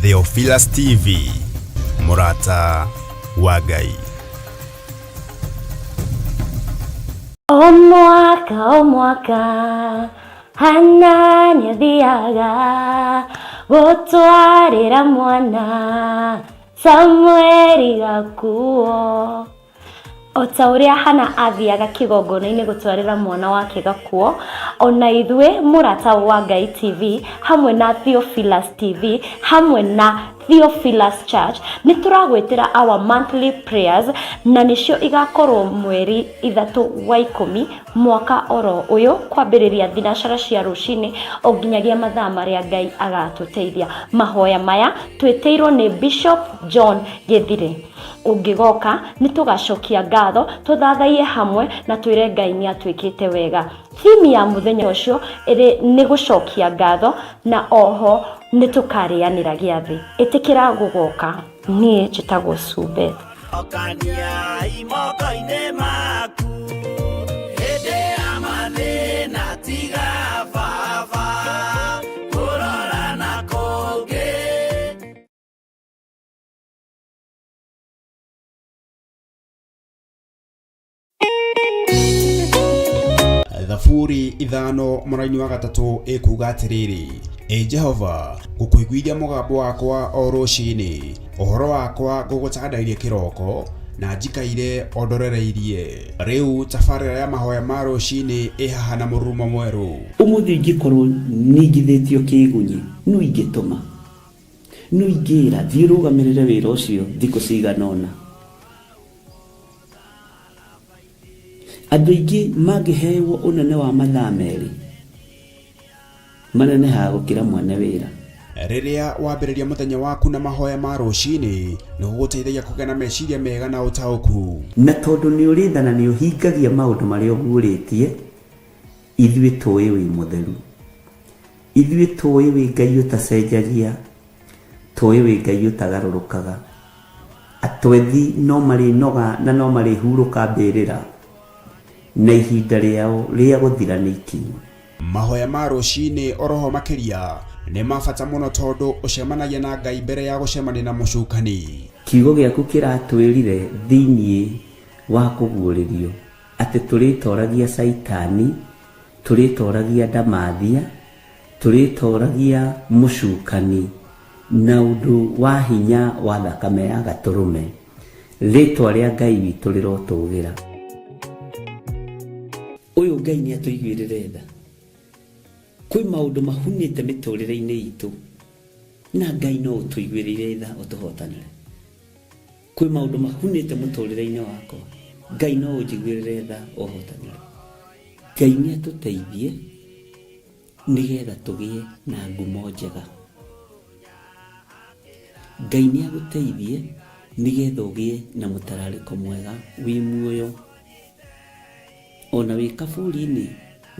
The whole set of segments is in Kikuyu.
Theophilus TV, mũrata wa Ngai. O mwaka o mwaka Hana nĩathiaga gũtwarĩra mwana Samueli gakuo. O ta ũrĩa Hana aathiaga kĩgongona-inĩ gũtwarĩra mwana wake gakuo, o na ithuĩ Mũrata wa Ngai TV hamwe na Theophilus TV hamwe na Theophilus Church nĩ tũragwĩtĩra our monthly prayers na nĩcio igakorwo mweri 3 wa 10 mwaka oro ũyũ kwambĩrĩria thinacara cia rũcinĩ o nginyagia mathaa marĩa Ngai agatũteithia. Mahoya maya twĩtĩirwo nĩ Bishop John Gĩthirĩ. Ũngĩgoka, nĩ tũgacokia ngatho, tũthathaiye hamwe na twĩre Ngai nĩ atwĩkĩte wega. Theme ya mũthenya ũcio ĩrĩ nĩ gũcokia ngatho na oho nĩ tũkarĩanĩra gĩathĩ. Ĩtĩkĩra gũgoka. Niĩ njĩtagwo Sue Beth. Hokaniai moko-inĩ maku hĩndĩ ya mathĩna tiga baba kũrora na kũngĩ. Thaburi 5 mũraini wa 3 ĩkuga atĩrĩrĩ, Ĩ Jehova, ngũkũiguithia mũgambo wakwa o rũcinĩ, ũhoro wakwa ngũgũtandairie kĩroko, na njikaire o ndorereirie. Rĩu tabarĩra ya mahoya ma rũcinĩ ĩ haha na mũrurumo mwerũ. Ũmũthĩ ingĩkorwo ningithĩtio kĩĩgunyĩ, nũ ingĩtũma? Nũ ingĩra, 'Thiĩ ũrũgamĩrĩre wĩra ũcio thikũ cigana ũna'? Andũ aingĩ mangĩhewo ũnene wa mathaa merĩ, manenehaga gũkĩra mwene wĩra. Rĩrĩa wambĩrĩria mũthenya waku na mahoya ma rũcinĩ, nĩ gũgũteithagia kũgĩa na meciria mega na ũtaũku. Na tondũ nĩ ũrĩ tha na nĩ ũhingagia maũndũ marĩa ũguũrĩtie, ithuĩ tũĩ wĩ mũtheru. Ithuĩ tũĩ wĩ Ngai ũtacenjagia, tũĩ wĩ Ngai ũtagarũrũkaga. Atwethi no marĩnoga na no marĩhurũka mbĩrĩra, na ihinda rĩao rĩa gũthira nĩ ikinyu. Mahoya ma rũcinĩ oroho makĩria nĩ ma bata mũno tondũ ũcemanagia na Ngai mbere ya gũcemania na mũcukani. Kiugo gĩaku kĩratwĩrire thĩinĩ wa kũguũrĩrio atĩ tũrĩtoragia Caitani, tũrĩtoragia ndamathia, tũrĩtoragia mũcukani na ũndũ wa hinya wa thakame ya Gatũrũme. Rĩtwa rĩa Ngai witũ rĩrotũgĩra. Ũyũ Ngai nĩ atũiguĩrĩre tha. Kwĩ maũndũ mahunĩte mĩtũrĩre-inĩ itũ na Ngai no ũtũiguĩrĩire tha ũtũhotanĩre. Kwĩ maũndũ mahunĩte mũtũrĩre-inĩ wakwa, Ngai no ũnjiguĩrĩre tha ũhotanĩre. Ngai nĩ atũteithie nĩgetha tũgĩe na ngumo njega. Ngai nĩ agũteithie nĩgetha ũgĩe na mũtararĩko mwega wĩ muoyo. Ona wĩ kaburi-inĩ,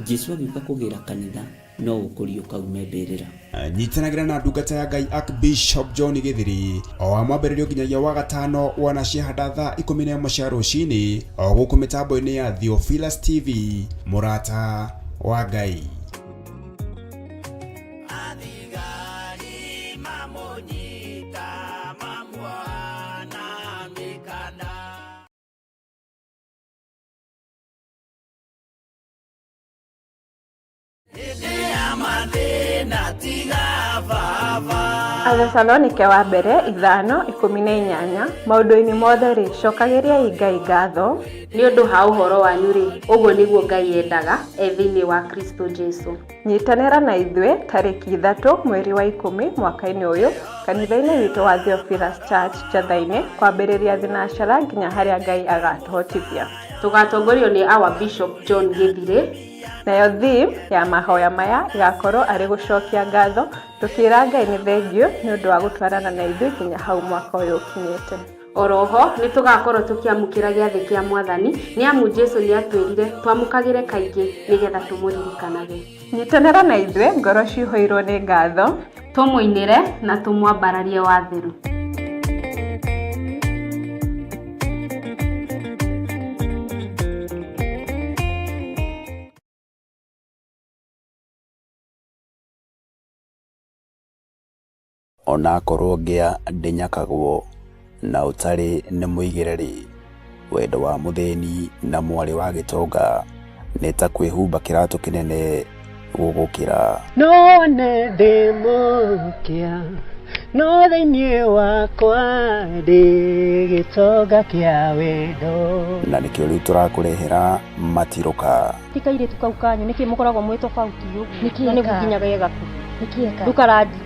Jesu agĩũka kũgĩra kanitha no ũkũriũka ume mbĩrĩra. Nyitanagĩra na ndungata ya Ngai Archbishop John Gĩthiri o wa mwambĩrĩrio nginyagia wa gatano wanaciehanda thaa 11 cia rũcinĩ o gũkũ mĩtambo-inĩ ya Theophilus TV, mũrata wa Ngai. Athigari mamũnyita mamuoha na mĩkanda. Hĩndĩ ya mathĩna tiga baba. Athesalonike wa mbere 5:18 Maũndũ-inĩ mothe-rĩ, cokagĩriai Ngai ngatho, Nĩ ũndũ ha ũhoro wanyu-rĩ, ũguo nĩguo Ngai endaga, e thĩinĩ wa Kristũ Jesũ. Nyitanĩra na ithuĩ tarĩki 3 mweri wa 10 mwaka-inĩ ũyũ kanitha-inĩ witũ wa Theophilus Church Njatha-inĩ kwambĩrĩria thinacara nginya harĩa Ngai agatũhotithia. Tũgatongorio nĩ Our Bishop John Gĩthirĩ. Nayo theme ya mahoya maya ĩgakorwo arĩ gũcokia ngatho tũkĩra Ngai nĩ thengiũ nĩ ũndũ wa gũtwarana na ithuĩ nginya hau mwaka ũyũ ũkinyĩte. Oro ho, nĩ tũgakorwo tũkĩamũkĩra gĩathĩ kĩa Mwathani, nĩ amu Jesu nĩ atwĩrire twamũkagĩre kaingĩ nĩ getha tũmũririkanage. Nyitanĩra na ithuĩ ngoro cihũirwo nĩ ngatho. Tũmũinĩre na tũmwambararie watheru. Onakorwo ngĩa ndĩnyakagwo na ũtarĩ nĩ mũigĩre-rĩ, wendo wa mũthĩni na mwarĩ wa gĩtonga nĩ ta kwĩhumba kĩratũ kĩnene gũgũkĩra. No nĩ ndĩ mũkĩa, no thĩinĩ wakwa ndĩ gĩtonga kĩa wendo. Na nĩkĩo rĩu tũrakũrehera matirũka. Ti kairĩtu kau kanyu nĩkĩ mũkoragwo mwĩ tofauti ũguo Nĩkĩ na nĩguo eka? nginya ge gakuhĩ Nĩkĩ eka? rĩu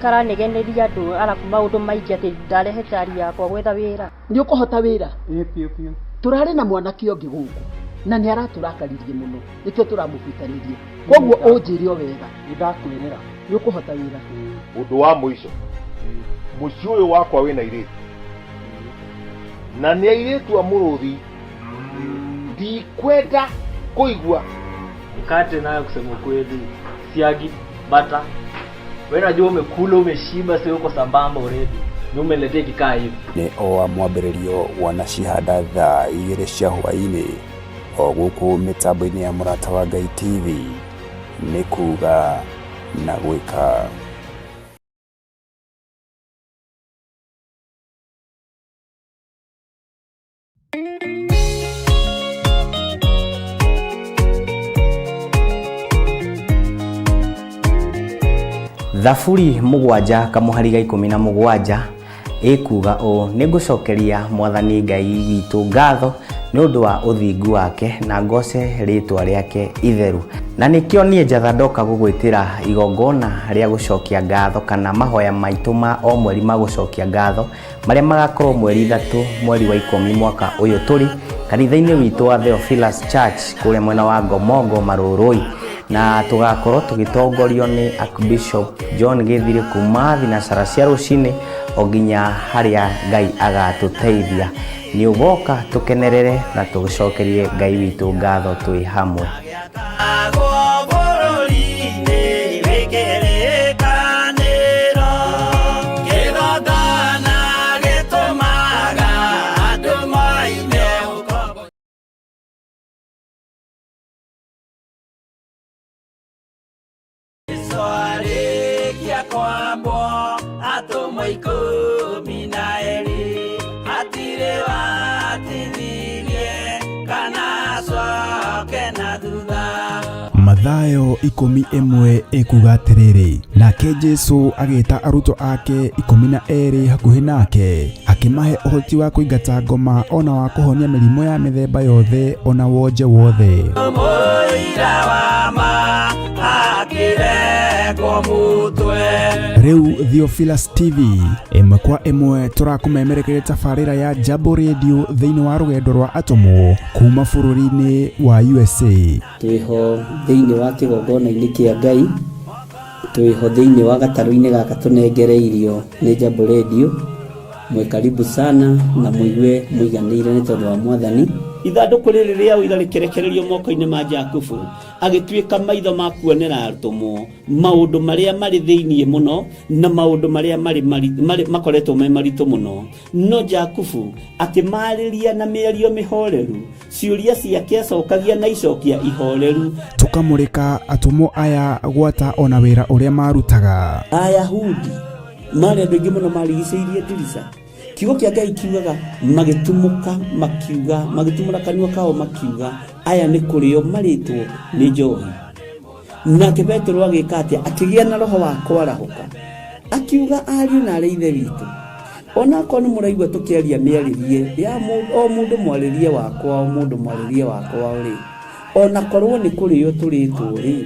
karanegeneria andũ arabu maũndũ maingĩ atĩ ndarehe cari yakwa gwetha wĩra. Nĩ ũkũhota wĩra? Ĩĩ biũ biũ. Tũrarĩ na mwanake ũngĩ gũkũ na nĩ aratũrakaririe mũno nĩkĩo tũramũbutanirie. Koguo ũnjĩre o wega. Nĩ ndakwĩrĩra. Nĩ ũkũhota wĩra? Ũndũ wa mũico, mũciĩ ũyũ wakwa wĩna airĩtu na nĩ airĩtu a mũrũthi ndikwenda kũigua. Mkate nayo kusema ukweli, siagi, bata. Wewe unajua umekula umeshiba, sio uko sambamba already. Ni umeniletea kikaa hivi. Nĩ o wa mwambĩrĩrio wanacihanda thaa 2 cia hwaĩ-inĩ o gũkũ mĩtambo-inĩ ya Mũrata wa Ngai TV nĩ kuga na gwĩka. Thaburi mũgwanja kamũhari ga 17 ĩkuga ũũ, nĩngũcokeria mwathani Ngai witũ ngatho nĩ ũndũ wa ũthingu wake na ngoce rĩtwa rĩake itheru. Na nĩkĩo niĩ Njatha ndoka gũgwĩtĩra igongona rĩa gũcokia ngatho kana mahoya maitũ ma o mweri ma gũcokia ngatho marĩa magakorwo mweri 3 mweri wa 10 mwaka ũyũ tũrĩ kanitha-inĩ witũ wa Theophilus Church kũrĩa mwena wa Ngomongo Marũrũi, na tũgakorwo tũgĩtongorio nĩ Archbishop John Gĩthirĩ kuma thinacara cia rũcinĩ o nginya harĩa Ngai agatũteithia. Nĩ ũgoka tũkenerere na tũcokerie Ngai witũ ngatho twĩ hamwe. Mathayo 11 ĩkuga atĩrĩrĩ, nake Jesu agĩta arutwo ake 12 hakuhĩ nake, akĩmahe ũhoti wa kũingata ngoma ona wa kũhonia mĩrimũ ya mĩthemba yothe ona wonje wothe. Rĩu Theophilus TV ĩmwe kwa ĩmwe tũrakũmemerekeria tabarĩra ya Jambo Radio thĩinĩ wa rũgendo rwa atũmwo kuma bũrũri-inĩ wa USA. Twĩho thĩinĩ wa kĩgongona-inĩ kĩa Ngai, twĩho thĩinĩ wa gatarũ-inĩ gaka tũnengereirio nĩ Jambo Radio. Mwĩ karibu sana na mũigue mũiganĩire nĩ tondũ wa Mwathani. Ithandũkũ rĩrĩ rĩa ũira rĩkĩrekererio moko-inĩ ma Jakubu, agĩtuĩka maitho ma kuonera atũmwo maũndũ marĩa marĩ thĩinĩ mũno na maũndũ marĩa marĩ makoretwo me maritũ mũno. No Jakubu akĩmarĩria na mĩario mĩhoreru, ciũria ciake acokagia na icokia ihoreru. Tũkamũrĩka atũmwo aya gwata ona wĩra ũrĩa marutaga. Ayahudi marĩ andũ aingĩ mũno marigicĩirie ndirica. Kiugo kĩa Ngai kiugaga magĩtumũka makiuga, magĩtumũra kanua kao makiuga, aya nĩ kũrĩo marĩtwo nĩ njohi. Nake Petero agĩka atĩa? Akĩgĩa na roho wa kwarahũka, akiuga ariũ na arĩ ithe witũ, onakorwo nĩ mũraigua tũkĩaria mĩarĩrie ya o mũndũ mwarĩrie wakwa, o mũndũ mwarĩrie wakwa rĩ, onakorwo nĩ kũrĩo tũrĩtwo rĩ,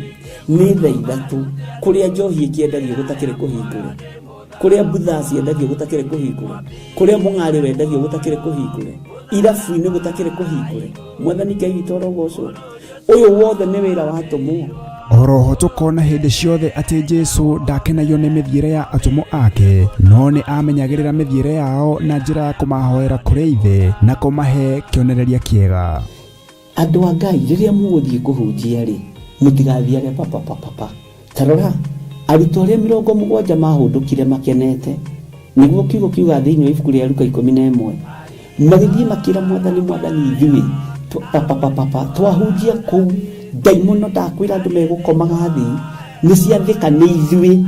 nĩ thaa 3 kũrĩa njohi ĩkĩendagio gũtakĩrĩ kũhingũre, kũrĩa mbutha ciendagio gũtakĩrĩ kũhingũre, kũrĩa mũng'arĩ wendagio gũtakĩrĩ kũhingũre, irabu-inĩ gũtakĩrĩ kũhingũre. Mwathani Ngai witũ arogocwo. Ũyũ wothe nĩ wĩra wa atũmwo. Oroho tũkona hĩndĩ ciothe atĩ Jesu ndakenagio nĩ mĩthiĩre ya atũmwo ake, no nĩ amenyagĩrĩra mĩthiĩre yao na njĩra ya kũmahoera kũrĩ Ithe na kũmahe kĩonereria kĩega. Andũ a Ngai, rĩrĩa mũgũthiĩ kũhunjia rĩ, mũtigathiage papa papa papa. Ta rora, arutwo arĩa 70 mahũndũkire makenete, nĩguo kiugo kiuga thĩinĩ wa ibuku rĩa Luka 11, magĩthiĩ makĩra Mwathani, Mwathani, ithuĩ papa papa papa twahunjia kũu, ndaimono ndakwĩra andũ megũkomaga thĩ, nĩ ciathĩka nĩ ithuĩ.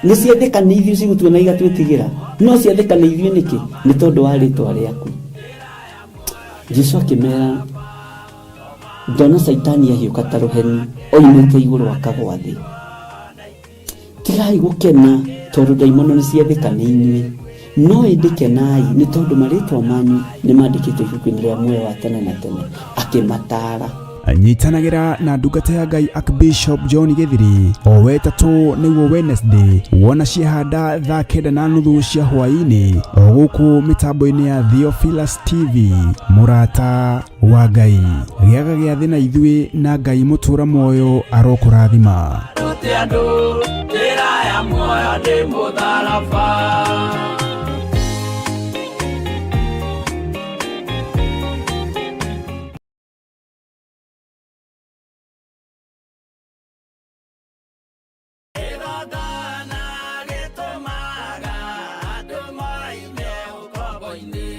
Nĩ ciathĩka nĩ ithuĩ cigũtuona igatwĩtigĩra. No ciathĩka nĩ ithuĩ nĩkĩ? Nĩ tondũ wa rĩtwa rĩaku. Jesu akĩmera, ndona Caitani ahiũka ta rũheni oimĩte igũrũ akagwa thĩ. Tigai gũkena tondũ ndaimono nĩ ciathĩka nĩ inyuĩ, no ĩndĩ kenai nĩ tondũ marĩĩtwa manyu nĩ mandĩkĩtwo ibuku-inĩ rĩa muoyo wa tene na tene. Akĩmataara. Nyitanagĩra na ndungata ya Ngai Archbishop John Gĩthiri o wetatũ nĩguo Wednesday wona ciehanda thaa 9:30 cia hwaĩ-inĩ o gũkũ mĩtambo-inĩ ya Theophilus TV mũrata wa Ngai gĩaga gĩathĩ na ithuĩ na Ngai mũtũra muoyo arokũrathima. Rute andũ njĩra ya muoyo ndĩ mũtharaba. Kĩgongona gĩtũmaga andũ moime ũkombo-inĩ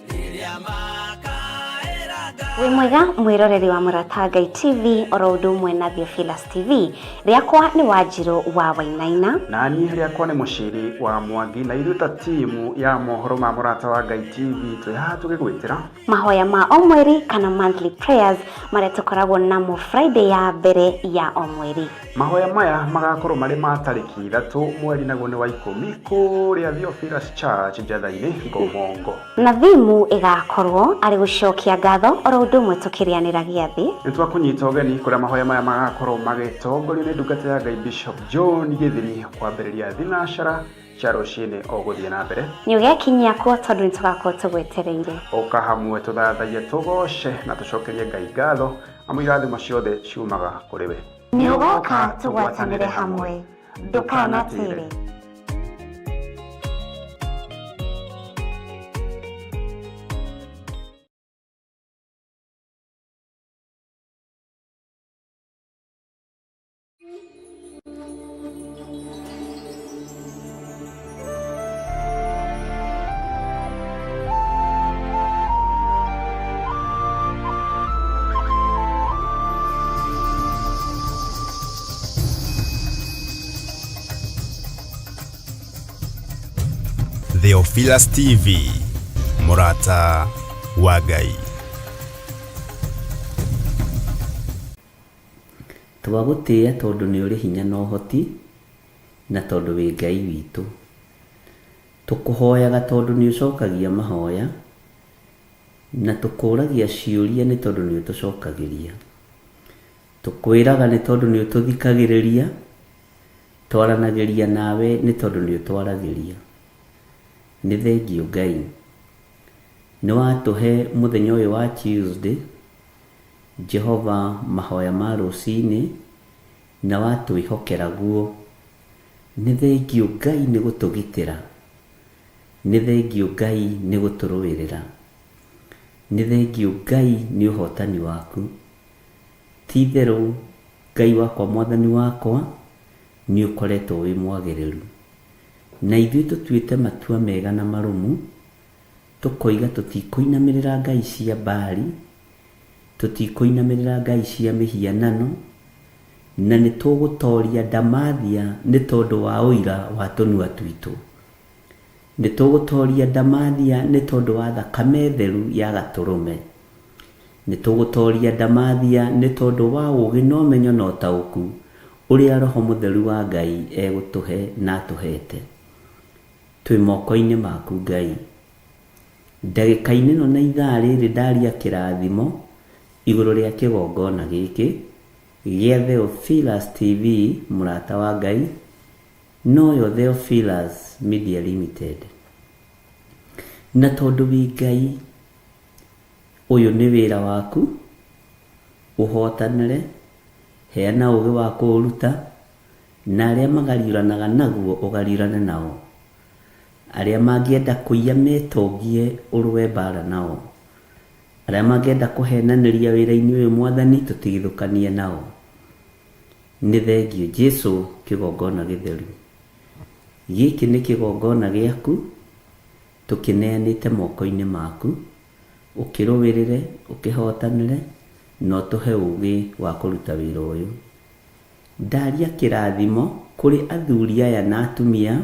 rĩrĩa makaĩra Ngai. Wĩ mwega mwĩroreri wa Mũrata Ngai TV oro ũndũ ũmwe na Theophilus TV. Rĩakwa nĩ Wanjirũ wa Wainaina. Na niĩ rĩakwa nĩ Mũciri wa Mwangi na ithuĩ ta timu ya mohoro ma Mũrata wa Ngai TV twĩ haha tũgĩgwĩtĩra Mahoya ma o mweri kana monthly prayers marĩa tũkoragwo namo Friday ya mbere ya o mweri. Mahoya maya magakorwo marĩ ma tarĩki 3 mweri naguo nĩ wa 10 kũrĩa Theophilus Church Njatha-inĩ Ngomongo. Na thimu ĩgakorwo arĩ gũcokia ngatho oro ũndũ ũmwe tũkĩrĩanĩra gĩathĩ. Nĩ twakũnyita ũgeni kũrĩa mahoya maya magakorwo magĩtongorio nĩ ndungata ya Ngai Bishop John Gĩthiri kwambĩrĩria thinacara cia rũcinĩ o gũthiĩ na mbere. Nĩ ũgekinyia kuo tondũ nĩ tũgakorwo tũgwetereire. Ũka hamwe tũthathaiye, tũgooce na tũcokerie Ngai ngatho, amu irathimo ciothe ciumaga kũrĩ we. Nĩ ũgoka tũgwatanĩre hamwe. Ndũkanatĩre. Theophilus TV, mũrata wa Ngai. Twagũtĩĩa tondũ nĩ ũrĩ hinya na ũhoti, na tondũ wĩ Ngai witũ. Tũkũhoyaga tondũ nĩ ũcokagia mahoya, na tũkũragia ciũria nĩ tondũ nĩ ũtũcokagĩria. Tũkwĩraga nĩ tondũ nĩ ũtũthikagĩrĩria, twaranagĩria nawe nĩ tondũ nĩ ũtwaragĩria. Nĩ thengiũ Ngai. Nĩ watũhe mũthenya ũyũ wa Tuesday, Jehova mahoya ma rũcinĩ na watwĩhokera guo. Nĩ thengiũ Ngai nĩ gũtũgitĩra. Nĩ thengiũ Ngai nĩ gũtũrũĩrĩra. Nĩ thengiũ Ngai nĩ ũhotani waku. Ti itherũ Ngai wakwa Mwathani wakwa nĩ ũkoretwo wĩ mwagĩrĩru. Na ithuĩ tũtuĩte matua mega na marũmu, tũkoiga tũtikũinamĩrĩra ngai cia Baali, Tũtikũinamĩrĩra ngai cia mĩhianano, na nĩ tũgũtooria ndamathia nĩ tondũ wa ũira wa tũnua twitũ. Nĩ tũgũtooria ndamathia nĩ tondũ wa thakame theru ya Gatũrũme. Nĩ tũgũtooria ndamathia nĩ tondũ wa ũũgĩ na ũmenyo na ũtaũku ũrĩa Roho Mũtheru wa Ngai egũtũhe na atũheete. Twĩ moko-inĩ maku Ngai. Ndagĩka-inĩ ĩno na ithaa rĩrĩ ndaria kĩrathimo igũrũ rĩa kĩgongona gĩkĩ gĩa Theophilus TV mũrata wa Ngai noyo Theophilus Media Limited. Na tondũ wĩ Ngai ũyũ nĩ wĩra waku ũhotanĩre, heana ũgĩ wa kũũruta na arĩa magariũranaga naguo ũgariũrane nao. Arĩa mangĩenda kũiya metongie ũrũe mbaara nao. Arĩa mangĩenda kũhenanĩria wĩra-inĩ ũyũ Mwathani tũtigithũkanie nao. Nĩ thengiũ Jesu kĩgongona gĩtheru. Gĩkĩ nĩ kĩgongona gĩaku tũkĩneanĩte moko-inĩ maku. Ũkĩrũĩrĩre, ũkĩhotanĩre na ũtũhe ũgĩ wa kũruta wĩra ũyũ. Ndaria kĩrathimo kũrĩ athuri aya na atumia,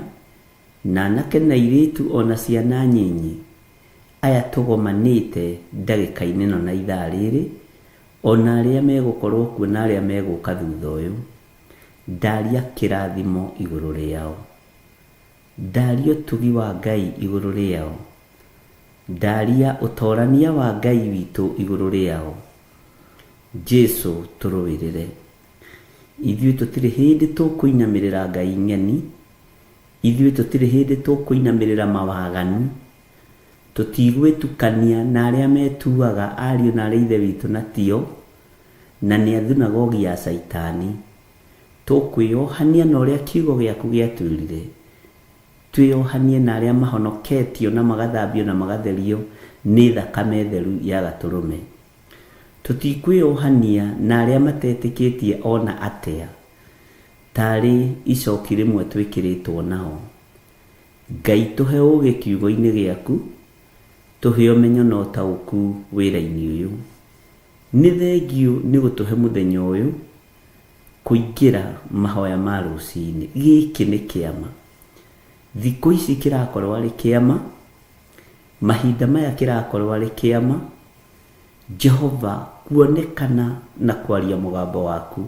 na anake na airĩtu o na ciana nyinyi, aya tũgomanĩte ndagĩka-inĩ ĩno na ithaa rĩrĩ, o na arĩa megũkorwo kuo na arĩa megũka thutha ũyũ. Ndaria kĩrathimo igũrũ rĩao. Ndaria ũtugi wa Ngai igũrũ rĩao. Ndaria ũtorania wa Ngai witũ igũrũ rĩao. Jesu tũrũĩrĩre. Ithuĩ tũtirĩ hĩndĩ tũkũinamĩrĩra ngai ng'eni, ithuĩ tũtirĩ hĩndĩ tũkũinamĩrĩra mawaganu, tũtigwĩtukania na arĩa metuaga ariũ na arĩ ithe witũ na tio, na nĩ a thunagogi ya Caitani. Tũkwĩyohania na ũrĩa kiugo gĩaku gĩatwĩrire, twĩyohanie na arĩa mahonoketio na magathambio na magatherio nĩ thakame theru ya Gatũrũme. Tũtikwĩyohania na arĩa matetĩkĩtie o na atĩa, tarĩ icoki rĩmwe twĩkĩrĩtwo nao. Ngai tũhe ũũgĩ kiugo-inĩ gĩaku, tũhe ũmenyo na ũtaũku wĩra-inĩ ũyũ. Nĩ thengiũ nĩ gũtũhe mũthenya ũyũ kũingĩra mahoya ma rũcinĩ. Gĩkĩ nĩ kĩama. Thikũ ici kĩrakorwo arĩ kĩama, mahinda maya kĩrakorwo arĩ kĩama, Jehova kuonekana na kwaria mũgambo waku.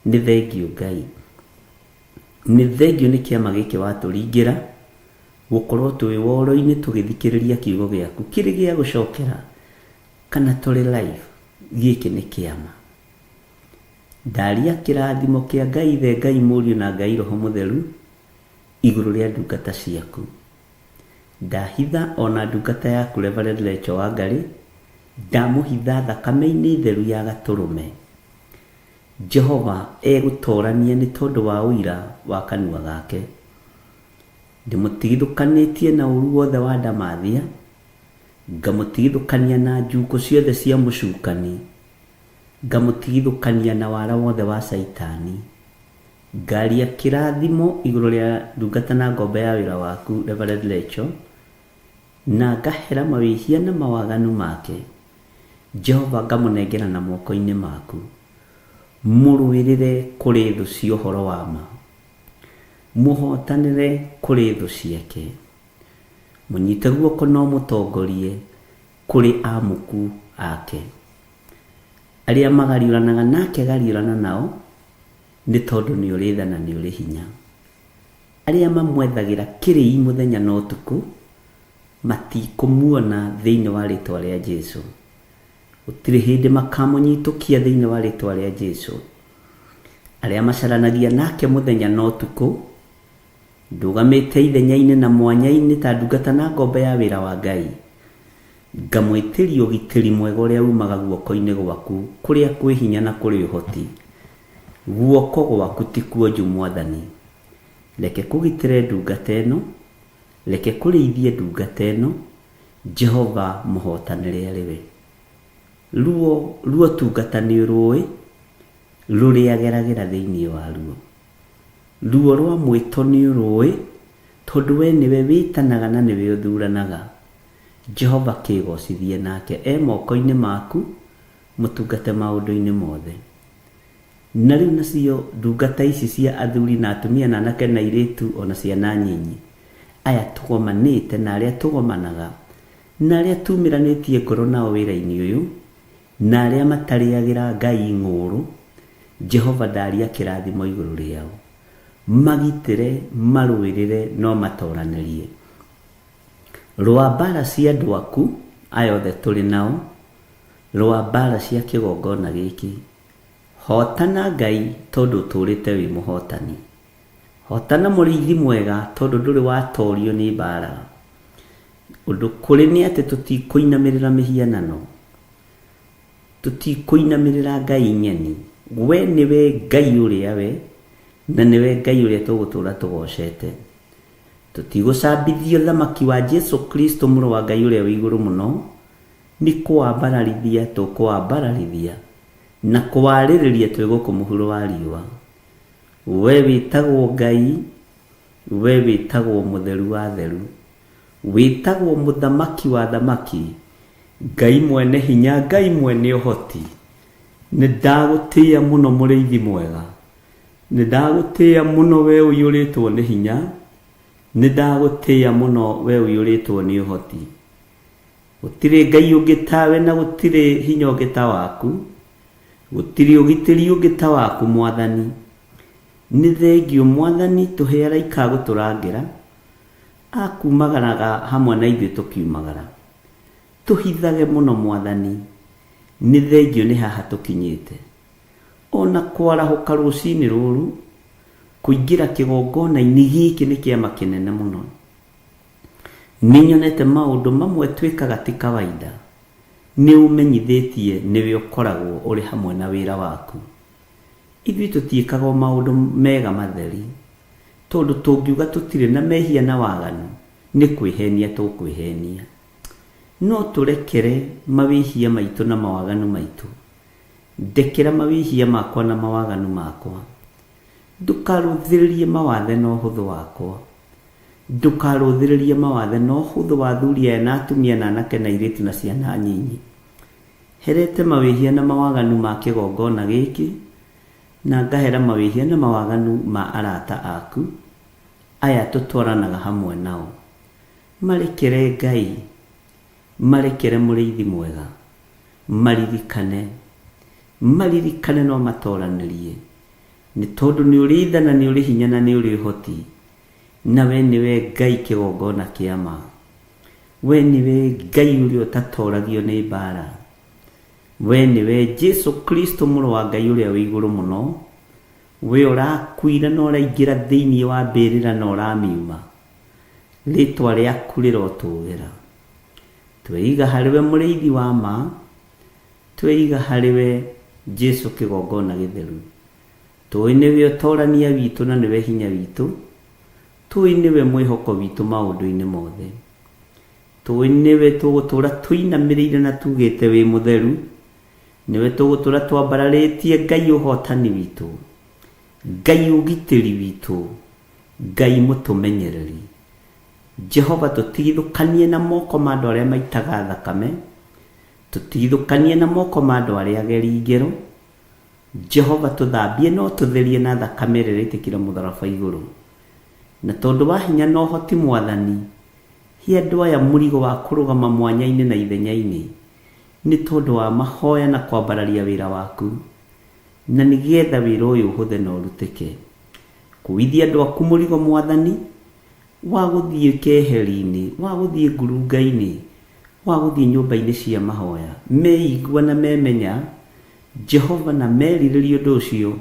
Nĩ thengiũ Ngai. Nĩ thengiũ nĩ kĩama gĩkĩ watũringĩra, gũkorwo twĩ woro-inĩ tũgĩthikĩrĩria kiugo gĩaku kĩrĩ gĩa gũcokera kana tũrĩ live. Gĩkĩ nĩ kĩama. Ndaria kĩrathimo kĩa Ngai Ithe, Ngai Mũriũ na Ngai Roho Mũtheru igũrũ rĩa ndungata ciaku. Ndahitha o na ndungata yaku Reverend Recho Wangarĩ, ndamũhitha thakame-inĩ theru ya Gatũrũme. Jehova egũtorania nĩ tondũ wa ũira wa kanua gake. Ndĩmũtigithũkanĩtie na ũru wothe wa ndamathia, ngamũtigithũkania na njukũ ciothe cia mũcukani, ngamũtigithũkania na wara wothe wa Caitani. Ngaria kĩrathimo igũrũ rĩa ndungata na ngombo ya wĩra waku Reverend Recho, na ngahera mawĩhia na mawaganu make. Jehova ngamũnengera na moko-inĩ maku. Mũrũĩrĩre kũrĩ thũ cia ũhoro wa ma. Mũhotanĩre kũrĩ thũ ciake. Mũnyite guoko na ũmũtongorie kũrĩ amuku ake. Arĩa magariũranaga nake gariũrana nao, nĩ tondũ nĩ ũrĩ tha na nĩ ũrĩ hinya. Arĩa mamwethagĩra kĩrĩi mũthenya na ũtukũ, matikũmuona thĩinĩ wa rĩtwa rĩa Jesu. Gũtirĩ hĩndĩ makamũnyitũkia thĩinĩ wa rĩtwa rĩa Jesu. Arĩa macaranagia nake mũthenya na ũtukũ, ndũgamĩte ithenya-inĩ na mwanya-inĩ ta ndungata na ngombo ya wĩra wa Ngai, ngamwĩtĩria ũgitĩri mwega ũrĩa umaga guoko-inĩ gwaku kũrĩa kwĩ hinya na kũrĩ ũhoti. Guoko gwaku ti kuonju Mwathani. Reke kũgitĩre ndungata ĩno, reke kũrĩithie ndungata ĩno, Jehova mũhotanĩre arĩ we. Ruo rwa ũtungata nĩ ũrũĩ, rũrĩa ageragĩra thĩinĩ waruo. Ruo rwa mwĩto nĩ ũrũĩ, tondũ we nĩwe wĩtanaga na nĩwe ũthuranaga. Jehova kĩgocithie nake e moko-inĩ maku, mũtungate maũndũ-inĩ mothe. Na rĩu nacio ndungata ici cia athuri na atumia na anake na airĩtu o na ciana nyinyi, aya tũgomanĩte na arĩa tũgomanaga, na arĩa tumĩranĩtie ngoro nao wĩra-inĩ ũyũ, na arĩa matarĩagĩra Ngai ng'ũũrũ, Jehova ndaria kĩrathimo igũrũ rĩao. Magitĩre, marũĩrĩre, no matoranĩrie. Rũa mbaara cia andũ aku, aya othe tũrĩ nao, rũa mbaara cia kĩgongona gĩkĩ. Hootana Ngai tondũ ũtũũrĩte wĩ mũhootani. Hootana mũrĩithi mwega tondũ ndũrĩ watoorio nĩ mbaara. Ũndũ kũrĩ nĩ atĩ tũtikũinamĩrĩra mĩhianano. Tũtikũinamĩrĩra ngai ng'eni. We nĩwe Ngai ũrĩa we, na nĩwe Ngai ũrĩa tũgũtũũra tũgoocete. Tũtigũcambithia ũthamaki wa Jesu Kristo Mũrũ wa Ngai ũrĩa wĩ igũrũ mũno, nĩ kũwambararithia tũkũwambararithia, na kũwarĩrĩria twĩ gũkũ mũhuro wa riũa. We wĩtagwo Ngai, we wĩtagwo Mũtheru wa atheru, wĩtagwo Mũthamaki wa athamaki, Ngai mwene hinya, Ngai mwene ũhoti. Nĩ ndagũtĩĩa mũno mũrĩithi mwega. Nĩ ndagũtĩĩa mũno we ũiyũrĩtwo nĩ hinya, nĩ ndagũtĩĩa mũno we ũiyũrĩtwo nĩ ũhoti. Gũtirĩ Ngai ũngĩ tawe na gũtirĩ hinya ũngĩ ta waku, gũtirĩ ũgitĩri ũngĩ ta waku Mwathani. Nĩ thengiũ Mwathani tũhe araika a gũtũrangĩra, a kumagaraga hamwe na ithuĩ tũkiumagara. Tũhithage mũno Mwathani, nĩ thengiũ nĩ haha tũkinyĩte. O na kwarahũka rũcinĩ rũrũ, kũingĩra kĩgongona-inĩ gĩkĩ nĩ kĩama kĩnene mũno. Nĩ nyonete maũndũ mamwe twĩkaga ti kawaida. Nĩ ũmenyithĩtie nĩwe ũkoragwo ũrĩ hamwe na wĩra waku. Ithuĩ tũtiĩkaga o maũndũ mega matheri, tondũ tũngiuga tũtirĩ na mehia na waganu, nĩ kwĩhenia tũkwĩhenia. No tũrekere mawĩhia maitũ na mawaganu maitũ. Ndekera mawĩhia makwa na mawaganu makwa. Ndũkarũthĩrĩrie mawathe na ũhũthũ wakwa. Ndũkarũthĩrĩrie mawathe na ũhũthũ wa athuri aya na atumia na anake na airĩtu na ciana nyinyi. Herete mawĩhia na mawaganu ma kĩgongona gĩkĩ, na ngahera mawĩhia na mawaganu ma arata aku, aya tũtwaranaga hamwe nao. Marekere Ngai, marekere mũrĩithi mwega, maririkane, maririkane na ũmatoranĩrie, nĩ tondũ nĩ ũrĩ tha na nĩ ũrĩ hinya na nĩ ũrĩ ũhoti, na we nĩwe Ngai kĩgongona kĩa ma. We nĩwe Ngai ũrĩa ũtatoragio nĩ mbaara. We nĩwe Jesu Kristo mũrũ wa Ngai ũrĩa wĩ igũrũ mũno, we ũrakuire na ũraingĩra thĩinĩ wa mbĩrĩra na ũramiuma. Rĩtwa rĩaku rĩrotũgĩra. Tweiga harĩ we mũrĩithi wa ma, tweiga harĩ we Jesu kĩgongona gĩtheru. Tũĩ nĩwe ũtorania witũ na nĩwe hinya witũ, Tũĩ nĩwe mwĩhoko witũ maũndũ-inĩ mothe. Tũĩ nĩwe tũgũtũũra tũinamĩrĩire na tugĩte wĩ mũtheru. Nĩwe tũgũtũũra twambararĩtie Ngai ũhotani witũ, Ngai ũgitĩri witũ, Ngai mũtũmenyereri. Jehova tũtigithũkanie na moko ma andũ arĩa maitaga thakame, tũtigithũkanie na moko ma andũ arĩa ageri ngero. Jehova tũthambie na ũtũtherie na thakame ĩrĩa ĩraitĩkire mũtharaba igũrũ. Na tondũ wa hinya na ũhoti Mwathani, he andũ aya mũrigo wa kũrũgama mwanya-inĩ na ithenya-inĩ, nĩ tondũ wa mahoya na kwambararia wĩra waku, na nĩ getha wĩra ũyũ ũhũthe na ũrutĩke. Kuithia andũ aku mũrigo Mwathani, wa gũthiĩ keheri-inĩ, wa gũthiĩ ngurunga-inĩ, wa gũthiĩ nyũmba-inĩ cia mahoya, meigua na memenya Jehova na merirĩria ũndũ ũcio,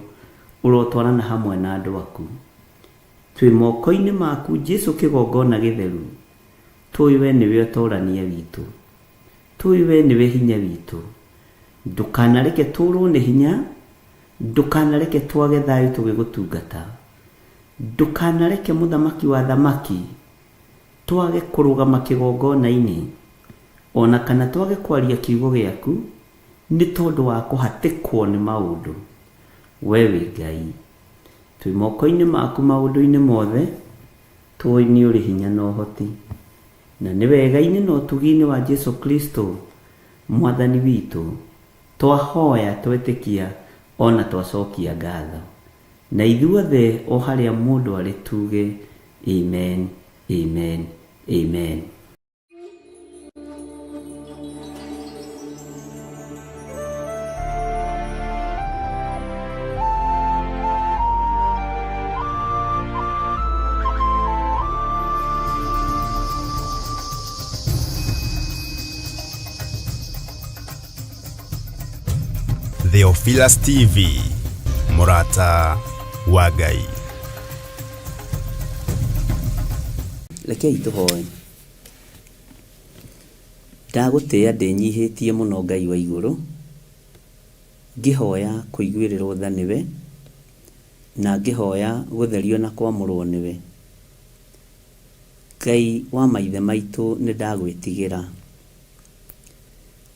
ũrotwarana hamwe na andũ aku. Twĩ moko-inĩ maku Jesu kĩgongona gĩtheru, tũĩ we nĩwe ũtorania witũ, tũĩ we nĩwe hinya witũ. Ndũkanareke tũrwo nĩ hinya, ndũkanareke twage thayũ tũgĩgũtungata. Ndũkanareke mũthamaki wa athamaki twage kũrũgama kĩgongona-inĩ, o na kana twage kwaria kiugo gĩaku nĩ tondũ wa kũhatĩkwo nĩ maũndũ. We wĩ Ngai. Twĩ moko-inĩ maku maũndũ-inĩ mothe, tũĩ nĩ ũrĩ hinya na ũhoti. Na nĩ wega-inĩ na ũtugi-inĩ wa Jesu Kristo, Mwathani witũ, twahoya, twetĩkia, o na twacokia ngatho. Na ithuothe o harĩa mũndũ arĩ tuge, Amen, Amen, Amen. Theophilus TV, mũrata wa Ngai. Rekei tũhoe. Ndagũtĩĩa ndĩnyihĩtie mũno Ngai wa igũrũ, ngĩhoya kũiguĩrĩrwo tha nĩwe, na ngĩhoya gũtherio na kwamũrwo nĩwe. Ngai wa maithe maitũ nĩndagwĩtigĩra.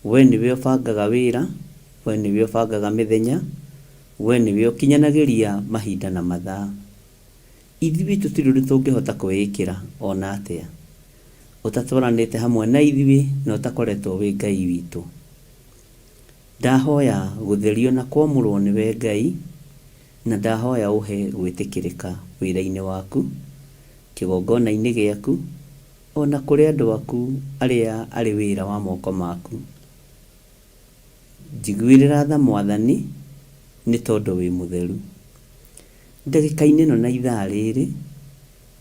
We nĩwe ũbangaga wĩra, we nĩwe ũbangaga mĩthenya, we nĩwe ũkinyanagĩria mahinda na mathaa. Ithuĩ tũtirĩ ũndũ tũngĩhota kwĩĩkĩra o na atĩa, ũtatwaranĩte hamwe na ithuĩ na ũtakoretwo wĩ Ngai witũ. Ndahoya gũtherio na kwamũrwo nĩwe Ngai, Na ndahoya ũhe gwĩtĩkĩrĩka wĩra-inĩ waku, kĩgongona-inĩ gĩaku, o na kũrĩ andũ aku arĩa arĩ wĩra wa moko maku. Njiguĩrĩra tha Mwathani, nĩ tondũ wĩ mũtheru. Ndagĩka-inĩ ĩno na ithaa rĩrĩ,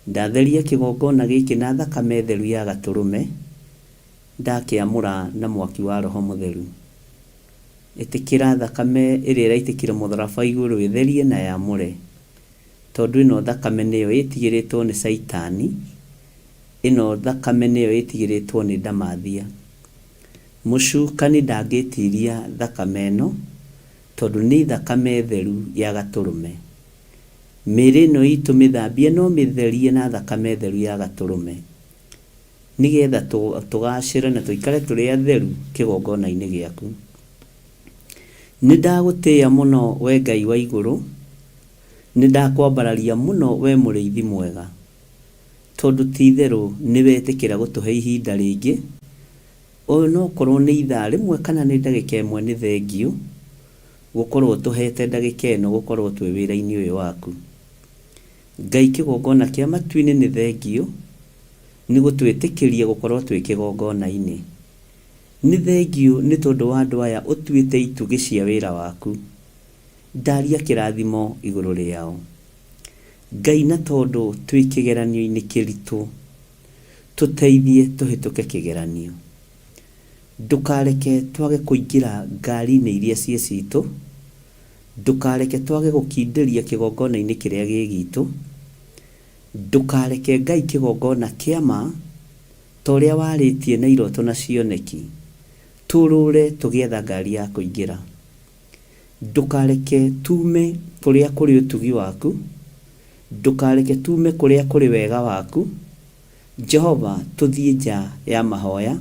ndatheria kĩgongona gĩkĩ na thakame theru ya Gatũrũme, ndakĩamũra na mwaki wa Roho Mũtheru. Ĩtĩkĩra thakame ĩrĩa ĩraitĩkire mũtharaba igũrũ ĩtherie na yamũre, tondũ ĩno thakame nĩyo ĩtigĩrĩtwo nĩ Caitani, ĩno thakame nĩyo ĩtigĩrĩtwo nĩ ndamathia. Mũcukani ndangĩtiria thakame ĩno, tondũ nĩ thakame theru ya Gatũrũme. Mĩĩrĩ ĩno itũ mĩthambie no mĩtherie na thakame theru ya Gatũrũme, nĩgetha tũgacĩre na tũikare tũrĩ atheru kĩgongona-inĩ gĩaku. Nĩndagũtĩĩa mũno we Ngai wa igũrũ, nĩndakwambararia mũno we mũrĩithi mwega, tondũ ti-itherũ nĩwetĩkĩra gũtũhe ihinda rĩngĩ, onokorwo nĩ ithaa rĩmwe kana nĩ ndagĩka ĩmwe nĩ thengiũ gũkorwo ũtũhete ndagĩka ĩno gũkorwo twĩ wĩra-inĩ ũyũ waku. Ngai kĩgongona kĩa matu-inĩ nĩ thengiũ nĩ gũtwĩtĩkĩria gũkorwo twĩ kĩgongona-inĩ. Nĩ thengiũ nĩ tondũ wa andũ aya ũtuĩte itugĩ cia wĩra waku. Ndaria kĩrathimo igũrũ rĩao. Ngai na tondũ twĩ kĩgeranio-inĩ kĩritũ, tũteithie tũhĩtũke kĩgeranio. Ndũkareke twage kũingĩra ngari-inĩ iria ciĩ citũ, ndũkareke twage gũkindĩria kĩgongona-inĩ kĩrĩa gĩ gitũ, ndũkareke Ngai kĩgongona kĩa ma ta ũrĩa warĩtie na iroto na cioneki, tũrũre tũgĩetha ngari ya kũingĩra. Ndũkareke tuume kũrĩa kũrĩ ũtugi waku, ndũkareke tuume kũrĩa kũrĩ wega waku, Jehova, tũthiĩ nja ya mahoya,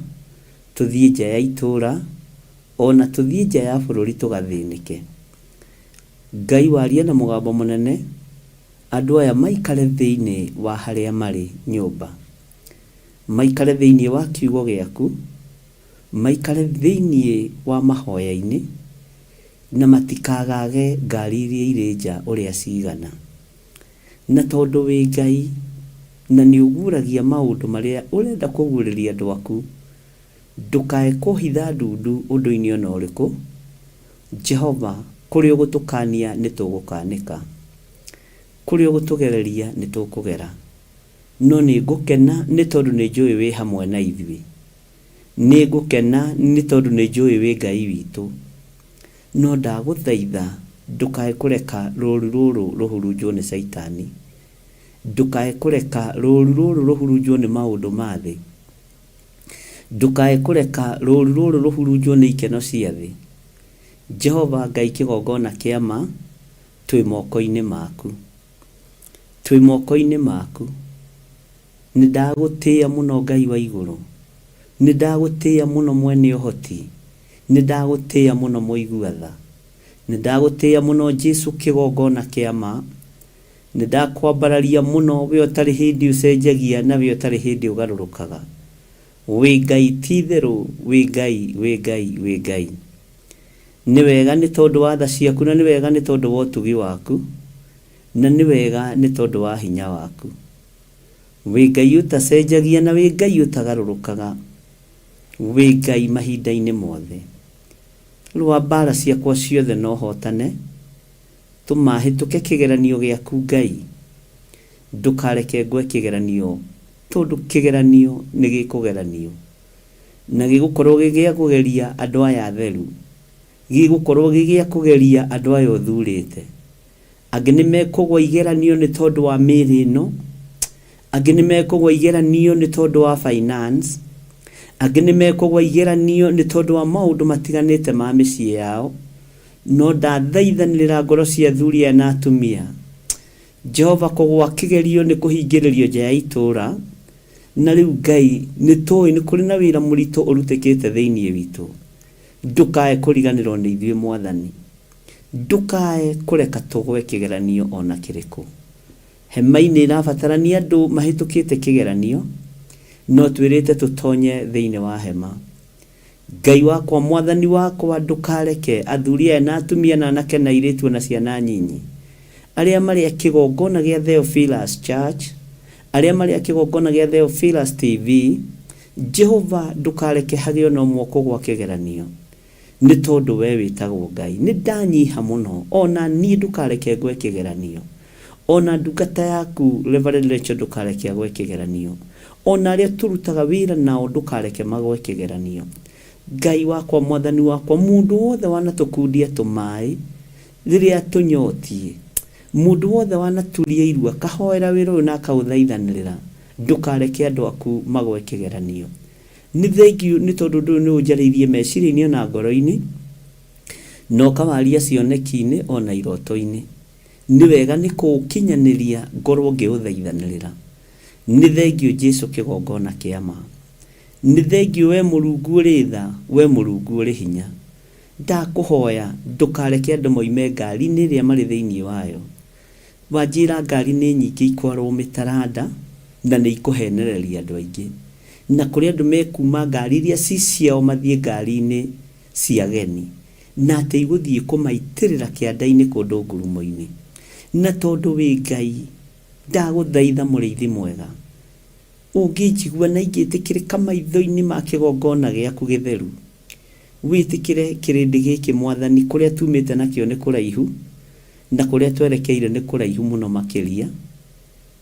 tũthiĩ nja ya itũũra, o na tũthiĩ nja ya bũrũri tũgathĩnĩke. Ngai waria na mũgambo mũnene, andũ aya maikare thĩinĩ wa harĩa marĩ nyũmba, maikare thĩinĩ wa kiugo gĩaku, maikare thĩinĩ wa mahoya-inĩ, na matikagage ngari iria irĩ nja ũrĩa cigana. Na tondũ wĩ Ngai, na nĩũguũragia maũndũ marĩa ũrenda kũguũrĩria andũ aku, ndũkae kũhitha ndundu ũndũ-inĩ o na ũrĩkũ, Jehova, kũrĩa ũgũtũkaania nĩtũgũkaanĩka, kũrĩa ũgũtũgereria nĩtũkũgera. No nĩngũkena nĩ tondũ nĩnjũĩ wĩ hamwe na ithuĩ. Nĩngũkena nĩ tondũ nĩnjũĩ wĩ Ngai witũ. No ndagũthaitha ndũkae kũreka rũũru rũrũ rũhurunjwo nĩ Caitani. Ndũkae kũreka rũũru rũrũ rũhurunjwo nĩ maũndũ ma thĩ. Ndũkae kũreka rũũru rũrũ rũhurunjwo nĩ ikeno cia thĩ. Jehova Ngai kĩgongona kĩa ma, twĩ moko-inĩ maku. Twĩ moko-inĩ maku. Nĩndagũtĩĩa mũno Ngai wa igũrũ, nĩndagũtĩĩa mũno mwene ũhoti, nĩndagũtĩĩa mũno mũigua tha, nĩndagũtĩĩa mũno Jesũ kĩgongona kĩa ma, nĩndakwambararia mũno we ũtarĩ hĩndĩ ũcenjagia na we ũtarĩ hĩndĩ ũgarũrũkaga. Wĩ Ngai ti-itherũ wĩ Ngai, wĩ Ngai, wĩ Ngai. Nĩ wega nĩ tondũ wa tha ciaku na nĩ wega nĩ tondũ wa ũtugi waku, na nĩ wega nĩ tondũ wa hinya waku. Wĩ Ngai ũtacenjagia na wĩ Ngai ũtagarũrũkaga, wĩ Ngai mahinda-inĩ mothe. Rũa mbaara ciakwa ciothe na ũhootane, tũma hĩtũke kĩgeranio gĩaku Ngai. Ndũkareke ngwe kĩgeranio tondũ kĩgeranio nĩ gĩkũgeranio, na gĩgũkorwo gĩ gĩa kũgeria andũ aya atheru, gĩgũkorwo gĩ gĩa kũgeria andũ aya ũthurĩte. Angĩ nĩ mekũgwa igeranio nĩ tondũ wa mĩĩrĩ ĩno, angĩ nĩ mekũgwa igeranio nĩ tondũ wa finance, angĩ nĩ mekũgwa igeranio nĩ tondũ wa maũndũ matiganĩte ma mĩciĩ yao, no ndathaithanĩrĩra ngoro cia athuri aya na atumia, Jehova kũgwa kĩgerio nĩ kũhingĩrĩrio nja ya itũũra, na rĩu Ngai nĩ tũĩ nĩ kũrĩ na wĩra mũritũ ũrutĩkĩte thĩinĩ witũ, ndũkae kũriganĩrwo nĩ ithuĩ Mwathani. Ndũkae kũreka tũgwe kĩgeranio o na kĩrĩkũ. Hema-inĩ ĩrabatarania andũ mahĩtũkĩte kĩgeranio, no twĩrĩte tũtonye thĩinĩ wa hema. Ngai wakwa, Mwathani wakwa, ndũkareke athuri aya na atumia na anake na airĩtu o na ciana nyinyi, Arĩa marĩ a kĩgongona gĩa Theophilus Church, arĩa marĩ a kĩgongona gĩa Theophilus TV, Jehova ndũkareke hagĩe ona ũmwe ũkũgwa kĩgeranio, nĩ tondũ we wĩtagwo Ngai. Nĩ ndanyiha mũno, o na niĩ ndũkareke ngwe kĩgeranio. O na ndungata yaku Reverend Rachel ndũkareke agwe kĩgeranio. O na arĩa tũrutaga wĩra nao ndũkareke magwe kĩgeranio. Ngai wakwa, Mwathani wakwa, mũndũ wothe wanatũkundia tũmaĩ rĩrĩa tũnyotiĩ, mũndũ wothe wanaturia iru akahoera wĩra ũyũ na akaũthaithanĩrĩra, ndũkareke andũ aku magwe kĩgeranio. Nĩ thengiũ nĩ tondũ ũndũ ũyũ nĩ ũnjarĩirie meciria-inĩ ona ngoro-inĩ, na ũkawaria cioneki-inĩ ona iroto-inĩ. Nĩ wega nĩ kũũkinyanĩria ngorwo ngĩũthaithanĩrĩra. Nĩ thengiũ Jesu kĩgongona kĩa ma. Nĩ thengiũ wee Mũrungu ũrĩ tha, wee Mũrungu ũrĩ hinya. Ndakũhoya ndũkareke andũ moime ngari-inĩ ĩrĩa marĩ thĩinĩ wayo. Wanjĩra ngari nĩ nyingĩ ikwarwo mĩtaranda na nĩ ikũhenereria andũ aingĩ. Na kũrĩ andũ mekuma ngari iria ci ciao mathiĩ ngari-inĩ cia ageni. Na atĩ igũthiĩ kũmaitĩrĩra kĩanda-inĩ kũndũ ngurumo-inĩ. Na tondũ wĩ Ngai, ndagũthaitha mũrĩithi mwega, Ũngĩnjigua na ingĩtĩkĩrĩka maitho-inĩ ma kĩgongona gĩaku gĩtheru, wĩtĩkĩre kĩrĩndĩ gĩkĩ, Mwathani, kũrĩa tuumĩte nakĩo nĩ kũraihu, na kũrĩa twerekeire nĩ kũraihu mũno makĩria,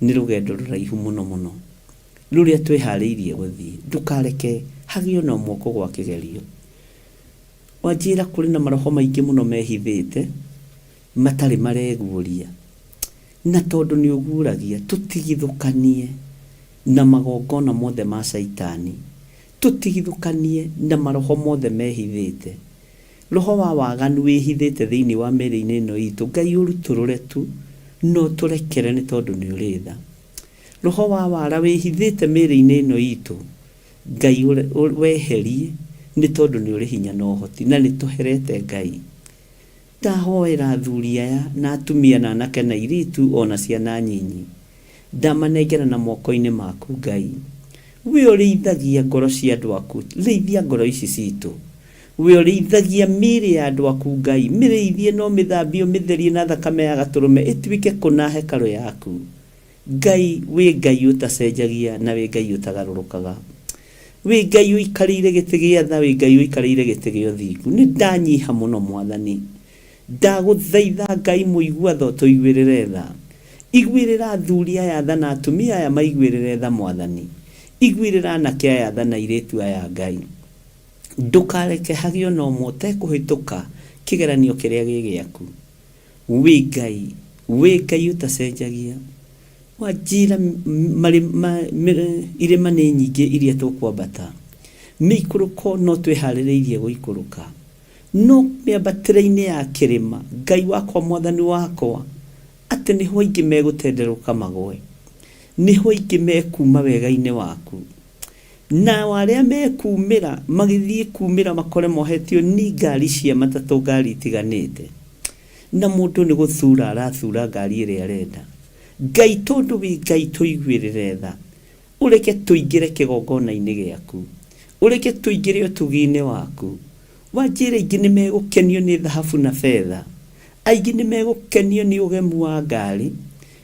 nĩ rũgendo rũraihu mũno mũno, rũrĩa twĩhaarĩirie gũthiĩ. Ndũkareke hagĩe o na ũmwe ũkũgũa kĩgerio. Wanjĩra kũrĩ na maroho maingĩ mũno mehithĩte, matarĩ mareguũria. Na tondũ nĩ ũguũragia, tũtigithũkanie na magongona mothe ma Caitani, tũtigithũkanie na maroho mothe mehithĩte. Roho wa waganu wĩhithĩte thĩinĩ wa mĩĩrĩ-inĩ ĩno itũ, Ngai ũrutũrũre tu na ũtũrekere nĩ tondũ nĩ ũrĩ tha. Roho wa wara wĩhithĩte mĩĩrĩ-inĩ ĩno itũ, Ngai weherie nĩ tondũ nĩ ũrĩ hinya na ũhoti na nĩ tũherete Ngai. Ndahoera athuri aya, na atumia, na anake, na airĩtu, o na ciana nyinyi. Ndamanengera na moko-inĩ maku, Ngai. We ũrĩithagia ngoro cia andũ aku, rĩithia ngoro ici ciitũ. We ũrĩithagia mĩĩrĩ ya andũ aku, Ngai, mĩrĩithie na ũmĩthambie ũmĩtherie na thakame ya Gatũrũme ĩtuĩke kũna hekarũ yaku. Ngai, wĩ Ngai ũtacenjagia na wĩ Ngai ũtagarũrũkaga. Wĩ Ngai ũikarĩire gĩtĩ gĩa tha, wĩ Ngai ũikarĩire gĩtĩ gĩa ũthingu. Nĩ ndanyiha mũno Mwathani. Ndagũthaitha Ngai mũigua tha ũtũiguĩrĩre tha. Iguĩrĩra athuri aya tha na atumia aya maiguĩrĩre tha Mwathani. Iguĩrĩra anake aya tha na airĩtu aya Ngai. Ndũkareke hagĩe ona ũmwe ũtekũhĩtũka kĩgeranio kĩrĩa gĩ gĩaku. Wĩ Ngai, wĩ Ngai ũtacenjagia. Wanjĩra irĩma nĩ nyingĩ iria tũkwambata, mĩikũrũko no twĩharĩrĩirie gũikũrũka, no mĩambatĩre-inĩ ya kĩrĩma, Ngai wakwa, Mwathani wakwa, atĩ nĩho aingĩ megũtenderũka magwe, nĩho aingĩ mekuuma wega-inĩ waku. Nao arĩa mekumĩra magĩthiĩ kumĩra makore mohetio ni ngari cia matatũ ngari itiganĩte. Na mũndũ nĩ gũthura arathura ngari ĩrĩa arenda. Ngai tondũ wĩ Ngai tũiguĩrĩre tha. Ũreke tũingĩre kĩgongona-inĩ gĩaku. Ũreke tũingĩre ũtugi-inĩ waku. Wanjĩra aingĩ nĩ megũkenio nĩ thahabu na betha. Aingĩ nĩ megũkenio nĩ ũgemu wa ngari.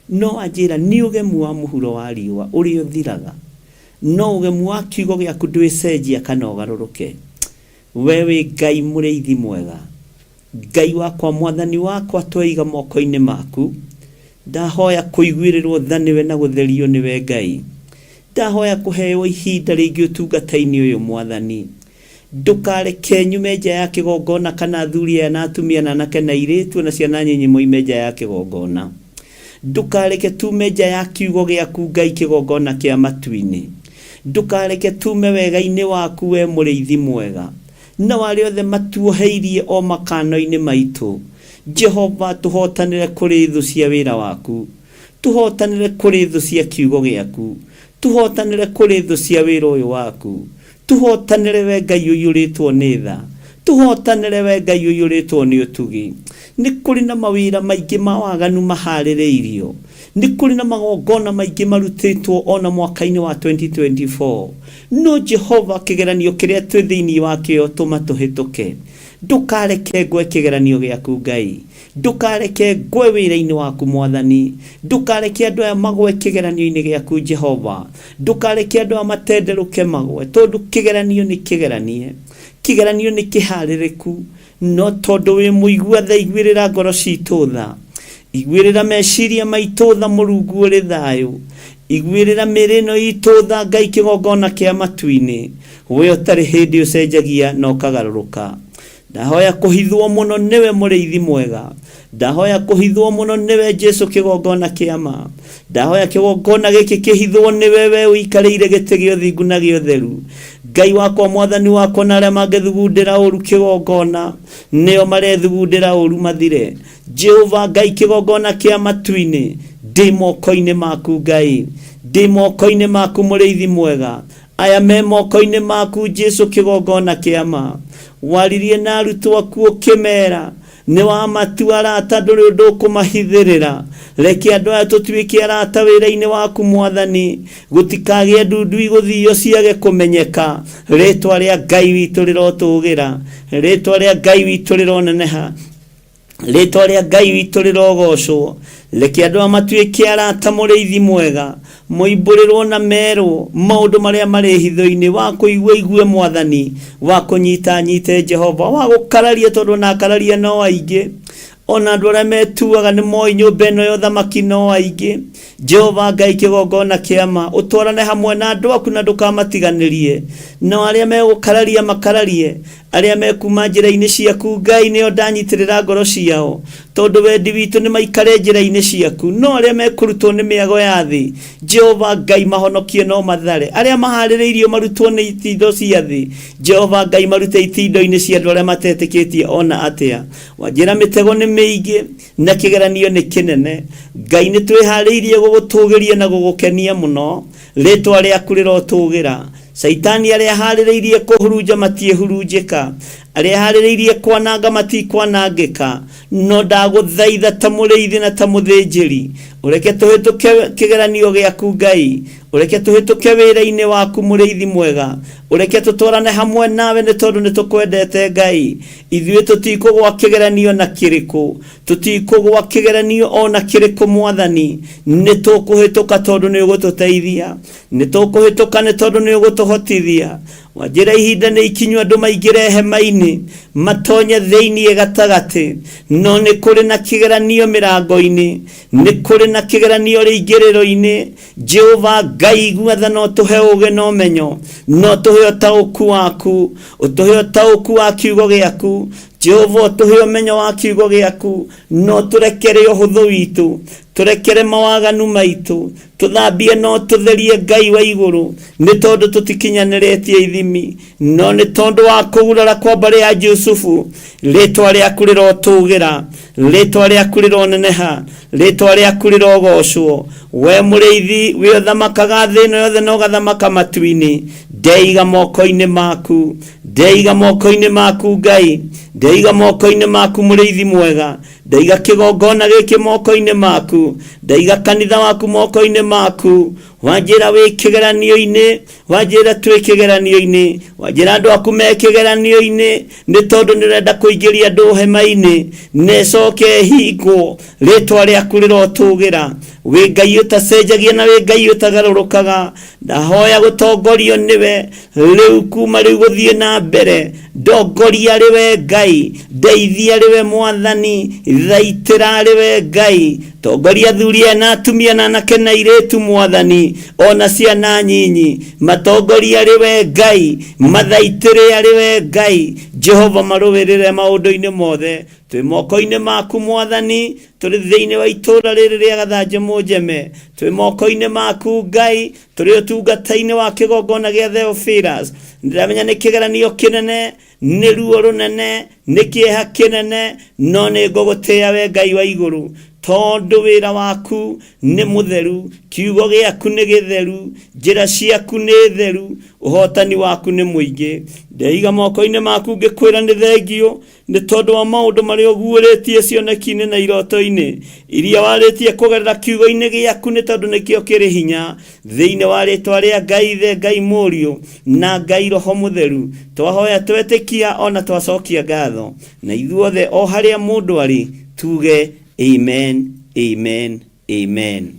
No wanjĩra nĩ ũgemu wa mũhuro wa riũa ũrĩa ũthiraga. No ũgemu wa kiugo gĩaku ndwĩcenjia kana ũgarũrũke. We wĩ Ngai mũrĩithi mwega. Ngai wakwa, Mwathani wakwa, tweiga moko-inĩ maku. Ndahoya kũiguĩrĩrwo tha nĩwe na gũtherio nĩwe Ngai. Ndahoya kũheo ihinda rĩngĩ ũtungata-inĩ ũyũ Mwathani. Ndũkareke nyume nja ya kĩgongona kana athuri aya na atumia na anake na airĩtu o na ciana nyinyi moime nja ya kĩgongona. Ndũkareke tume nja ya kiugo gĩaku Ngai kĩgongona kĩa matu-inĩ. Ndũkareke tume wega-inĩ waku we mũrĩithi mwega. Nao arĩa othe matuoheirie o makano-inĩ maitũ, Jehova, tũhootanĩre kũrĩ thũ cia wĩra waku. Tũhootanĩre kũrĩ thũ cia kiugo gĩaku. Tũhootanĩre kũrĩ thũ cia wĩra ũyũ waku. Tũhootanĩre wee Ngai ũiyũrĩtwo nĩ tha. Tũhootanĩre wee Ngai ũiyũrĩtwo nĩ ũtugi. Nĩ kũrĩ na mawĩra maingĩ ma waganu mahaarĩrĩirio. Nĩ kũrĩ na magongona maingĩ marutĩtwo o na mwaka-inĩ wa 2024. No Jehova, kĩgeranio kĩrĩa twĩ thĩinĩ wakĩo tũma tũhĩtũke. Ndũkareke ngwe kĩgeranio gĩaku Ngai. Ndũkareke ngwe wĩra-inĩ waku Mwathani. Ndũkareke andũ aya magwe kĩgeranio-inĩ gĩaku Jehova. Ndũkareke andũ aya matenderũke magwe, tondũ kĩgeranio nĩ kĩgeranie. Kĩgeranio nĩ kĩharĩrĩku, no tondũ wĩ mũigua tha, iguĩrĩra ngoro citũ tha. Iguĩrĩra meciria maitũ tha, Mũrungu ũrĩ thayũ. Iguĩrĩra mĩĩrĩ ĩno itũ tha, Ngai kĩgongona kĩa matu-inĩ. We ũtarĩ hĩndĩ ũcenjagia na ũkagarũrũka. Ndahoya kũhithwo mũno nĩwe mũrĩithi mwega. Ndahoya kũhithwo mũno nĩwe Jesu kĩgongona kĩa ma. Ndahoya kĩgongona gĩkĩ kĩhithwo nĩwe we ũikarĩire gĩtĩ gĩa ũthingu na gĩa ũtheru. Ngai wakwa mwathani wakwa na arĩa mangĩthugundĩra ũru kĩgongona nĩo marethugundĩra ũru mathire. Jehova Ngai kĩgongona kĩa matu-inĩ ndĩ moko-inĩ maku Ngai. Ndĩ moko-inĩ maku mũrĩithi mwega. Aya me moko-inĩ maku Jesu kĩgongona kĩa ma. Waririe na arutwo aku ũkĩmera nĩ wamatua arata ndũrĩ ũndũ ũkũmahithĩrĩra. Reke andũ aya tũtuĩke arata wĩra-inĩ waku Mwathani, gũtikagĩe ndundu igũthio ciage kũmenyeka. Rĩtwa rĩa Ngai witũ rĩrotũgĩra, rĩtwa rĩa Ngai witũ rĩroneneha, rĩtwa rĩa Ngai witũ rĩrogocwo. Reke andũ aya matuĩke arata mũrĩithi mwega, moimbũrĩrwo na merwo maũndũ marĩa marĩ hitho-inĩ, wa kũigua igue Mwathani, wa kũnyita nyite Jehova, wa gũkararia tondũ ona akararia no aingĩ, ona andũ arĩa metuaga nĩ moĩ nyũmba ĩno ya ũthamaki no aingĩ. Jehova Ngai kĩgongona kĩa ma, ũtwarane hamwe na andũ aku na ndũkamatiganĩrie. Nao arĩa megũkararia makararie, arĩa mekuma njĩra-inĩ ciaku Ngai nĩo ndanyitĩrĩra ngoro ciao, tondũ wendi witũ nĩ maikare njĩra-inĩ ciaku. No arĩa mekũrutwo nĩ mĩago ya thĩ, Jehova Ngai mahonokie no mathare. Arĩa maharĩrĩirio marutwo nĩ itindo cia thĩ, Jehova Ngai marute itindo-inĩ cia andũ arĩa matetĩkĩtie ona atĩa. Wanjĩra mĩtego nĩ mĩingĩ na kĩgeranio nĩ kĩnene. Ngai nĩ twĩharĩirie gũgũtũgĩria na gũgũkenia mũno. Rĩtwa rĩaku rĩrotũgĩra. Caitani arĩa aharĩrĩirie kũhurunja matiĩhurunjĩka, arĩa aharĩrĩirie kwananga matikwanangĩka. No ndagũthaitha ta mũrĩithi na ta mũthĩnjĩri, ũreke tũhĩtũke kĩgeranio gĩaku Ngai, ũreke tũhĩtũke wĩra-inĩ waku mũrĩithi mwega, ũreke tũtwarane hamwe nawe nĩ tondũ nĩ tũkwendete Ngai. Ithuĩ tũtikũgwa kĩgeranio na kĩrĩkũ, tũtikũgwa kĩgeranio o na kĩrĩkũ Mwathani, nĩ tũkũhĩtũka tondũ nĩ ũgũtũteithia. Nĩ tũkũhĩtũka nĩ tondũ nĩ ũgũtũhotithia. Wanjĩra ihinda nĩ ikinyu andũ maingĩre hema-inĩ, matonye thĩinĩ gatagatĩ. No nĩ kũrĩ na kĩgeranio mĩrango-inĩ, nĩ kũrĩ na kĩgeranio rĩingĩrĩro-inĩ. Jehova Ngai igua tha na ũtũhe ũũgĩ na ũmenyo, na ũtũhe ũtaũku waku, ũtũhe ũtaũku wa kiugo gĩaku. Jehova ũtũhe ũmenyo wa kiugo gĩaku, na ũtũrekere ũhũthũ witũ, tũrekere mawaganu maitũ, tũthambie na ũtũtherie Ngai wa igũrũ, nĩ tondũ tũtikinyanĩrĩtie ithimi, no nĩ tondũ wa kũgurara kwa mbarĩ ya Jusufu, rĩtwa rĩaku rĩrotũgĩra, rĩtwa rĩaku rĩroneneha, rĩtwa rĩaku rĩrogocwo. We mũrĩithi, we ũthamakaga thĩ ĩno yothe na ũgathamaka matu-inĩ, ndeiga moko-inĩ maku, ndeiga moko-inĩ maku Ngai, ndeiga moko-inĩ maku mũrĩithi mwega. Ndaiga kĩgongona gĩkĩ moko-inĩ maku, ndaiga kanitha waku moko-inĩ maku. Wanjĩra wĩ kĩgeranio-inĩ, wanjĩra twĩ kĩgeranio-inĩ, wanjĩra andũ aku me kĩgeranio-inĩ, nĩ tondũ nĩ ũrenda kũingĩria andũ hema-inĩ na ĩcoke ĩhingwo. Rĩtwa rĩaku rĩrotũgĩra. Wĩ Ngai ũtacenjagia na wĩ Ngai ũtagarũrũkaga. Ndahoya gũtongorio nĩwe rĩu kuma rĩu gũthiĩ na mbere. Ndongoria arĩ we Ngai, ndeithia arĩ we Mwathani, thaitĩra arĩ we Ngai. Tongoria athuri aya na atumia na anake na airĩtu Mwathani, o na ciana nyinyi. Matongorie arĩ we Ngai, mathaitĩre arĩ we Ngai. Jehova marũĩrĩre maũndũ-inĩ mothe. Twĩ moko-inĩ maku Mwathani, tũrĩ thĩinĩ wa itũũra rĩrĩ rĩa Gathanjĩ Mũnjeme. Twĩ moko-inĩ maku Ngai, tũrĩ ũtungata-inĩ wa kĩgongona gĩa Theophilus. Ndĩramenya nĩ kĩgeranio kĩnene, nĩ ruo rũnene, nĩ kĩeha kĩnene, no nĩ ngũgũtĩĩa we Ngai wa igũrũ. Tondũ wĩra waku nĩ mũtheru, kiugo gĩaku nĩ gĩtheru, njĩra ciaku nĩ theru, ũhotani waku nĩ mũingĩ. Ndeiga moko-inĩ maku ngĩkwĩra nĩ thengio nĩ tondũ wa maũndũ marĩa ũguũrĩtie cioneki-inĩ na iroto-inĩ iria warĩtie kũgerera kiugo-inĩ gĩaku, nĩ tondũ nĩkĩo kĩrĩ hinya. Thĩinĩ wa rĩtwa rĩa Ngai Ithe, Ngai Mũriũ na Ngai Roho Mũtheru, twahoya twetĩkia ona twacokia ngatho, na ithuothe o harĩa mũndũ arĩ tuge amen, amen, amen.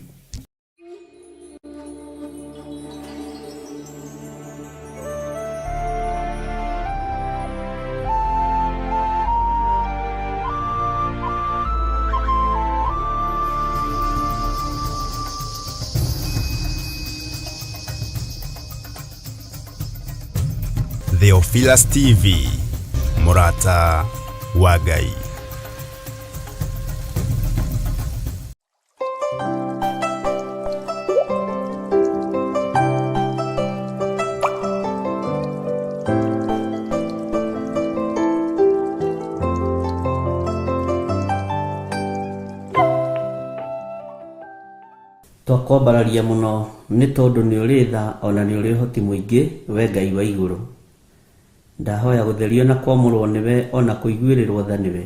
Theophilus TV, mũrata wa Ngai. Twakwambararia mũno nĩ tondũ nĩ ũrĩ tha ona nĩ ũrĩ ũhoti mũingĩ, we Ngai wa igũrũ. Ndahoya gũtherio na kwamũrwo nĩwe ona kũiguĩrĩrwo tha nĩwe.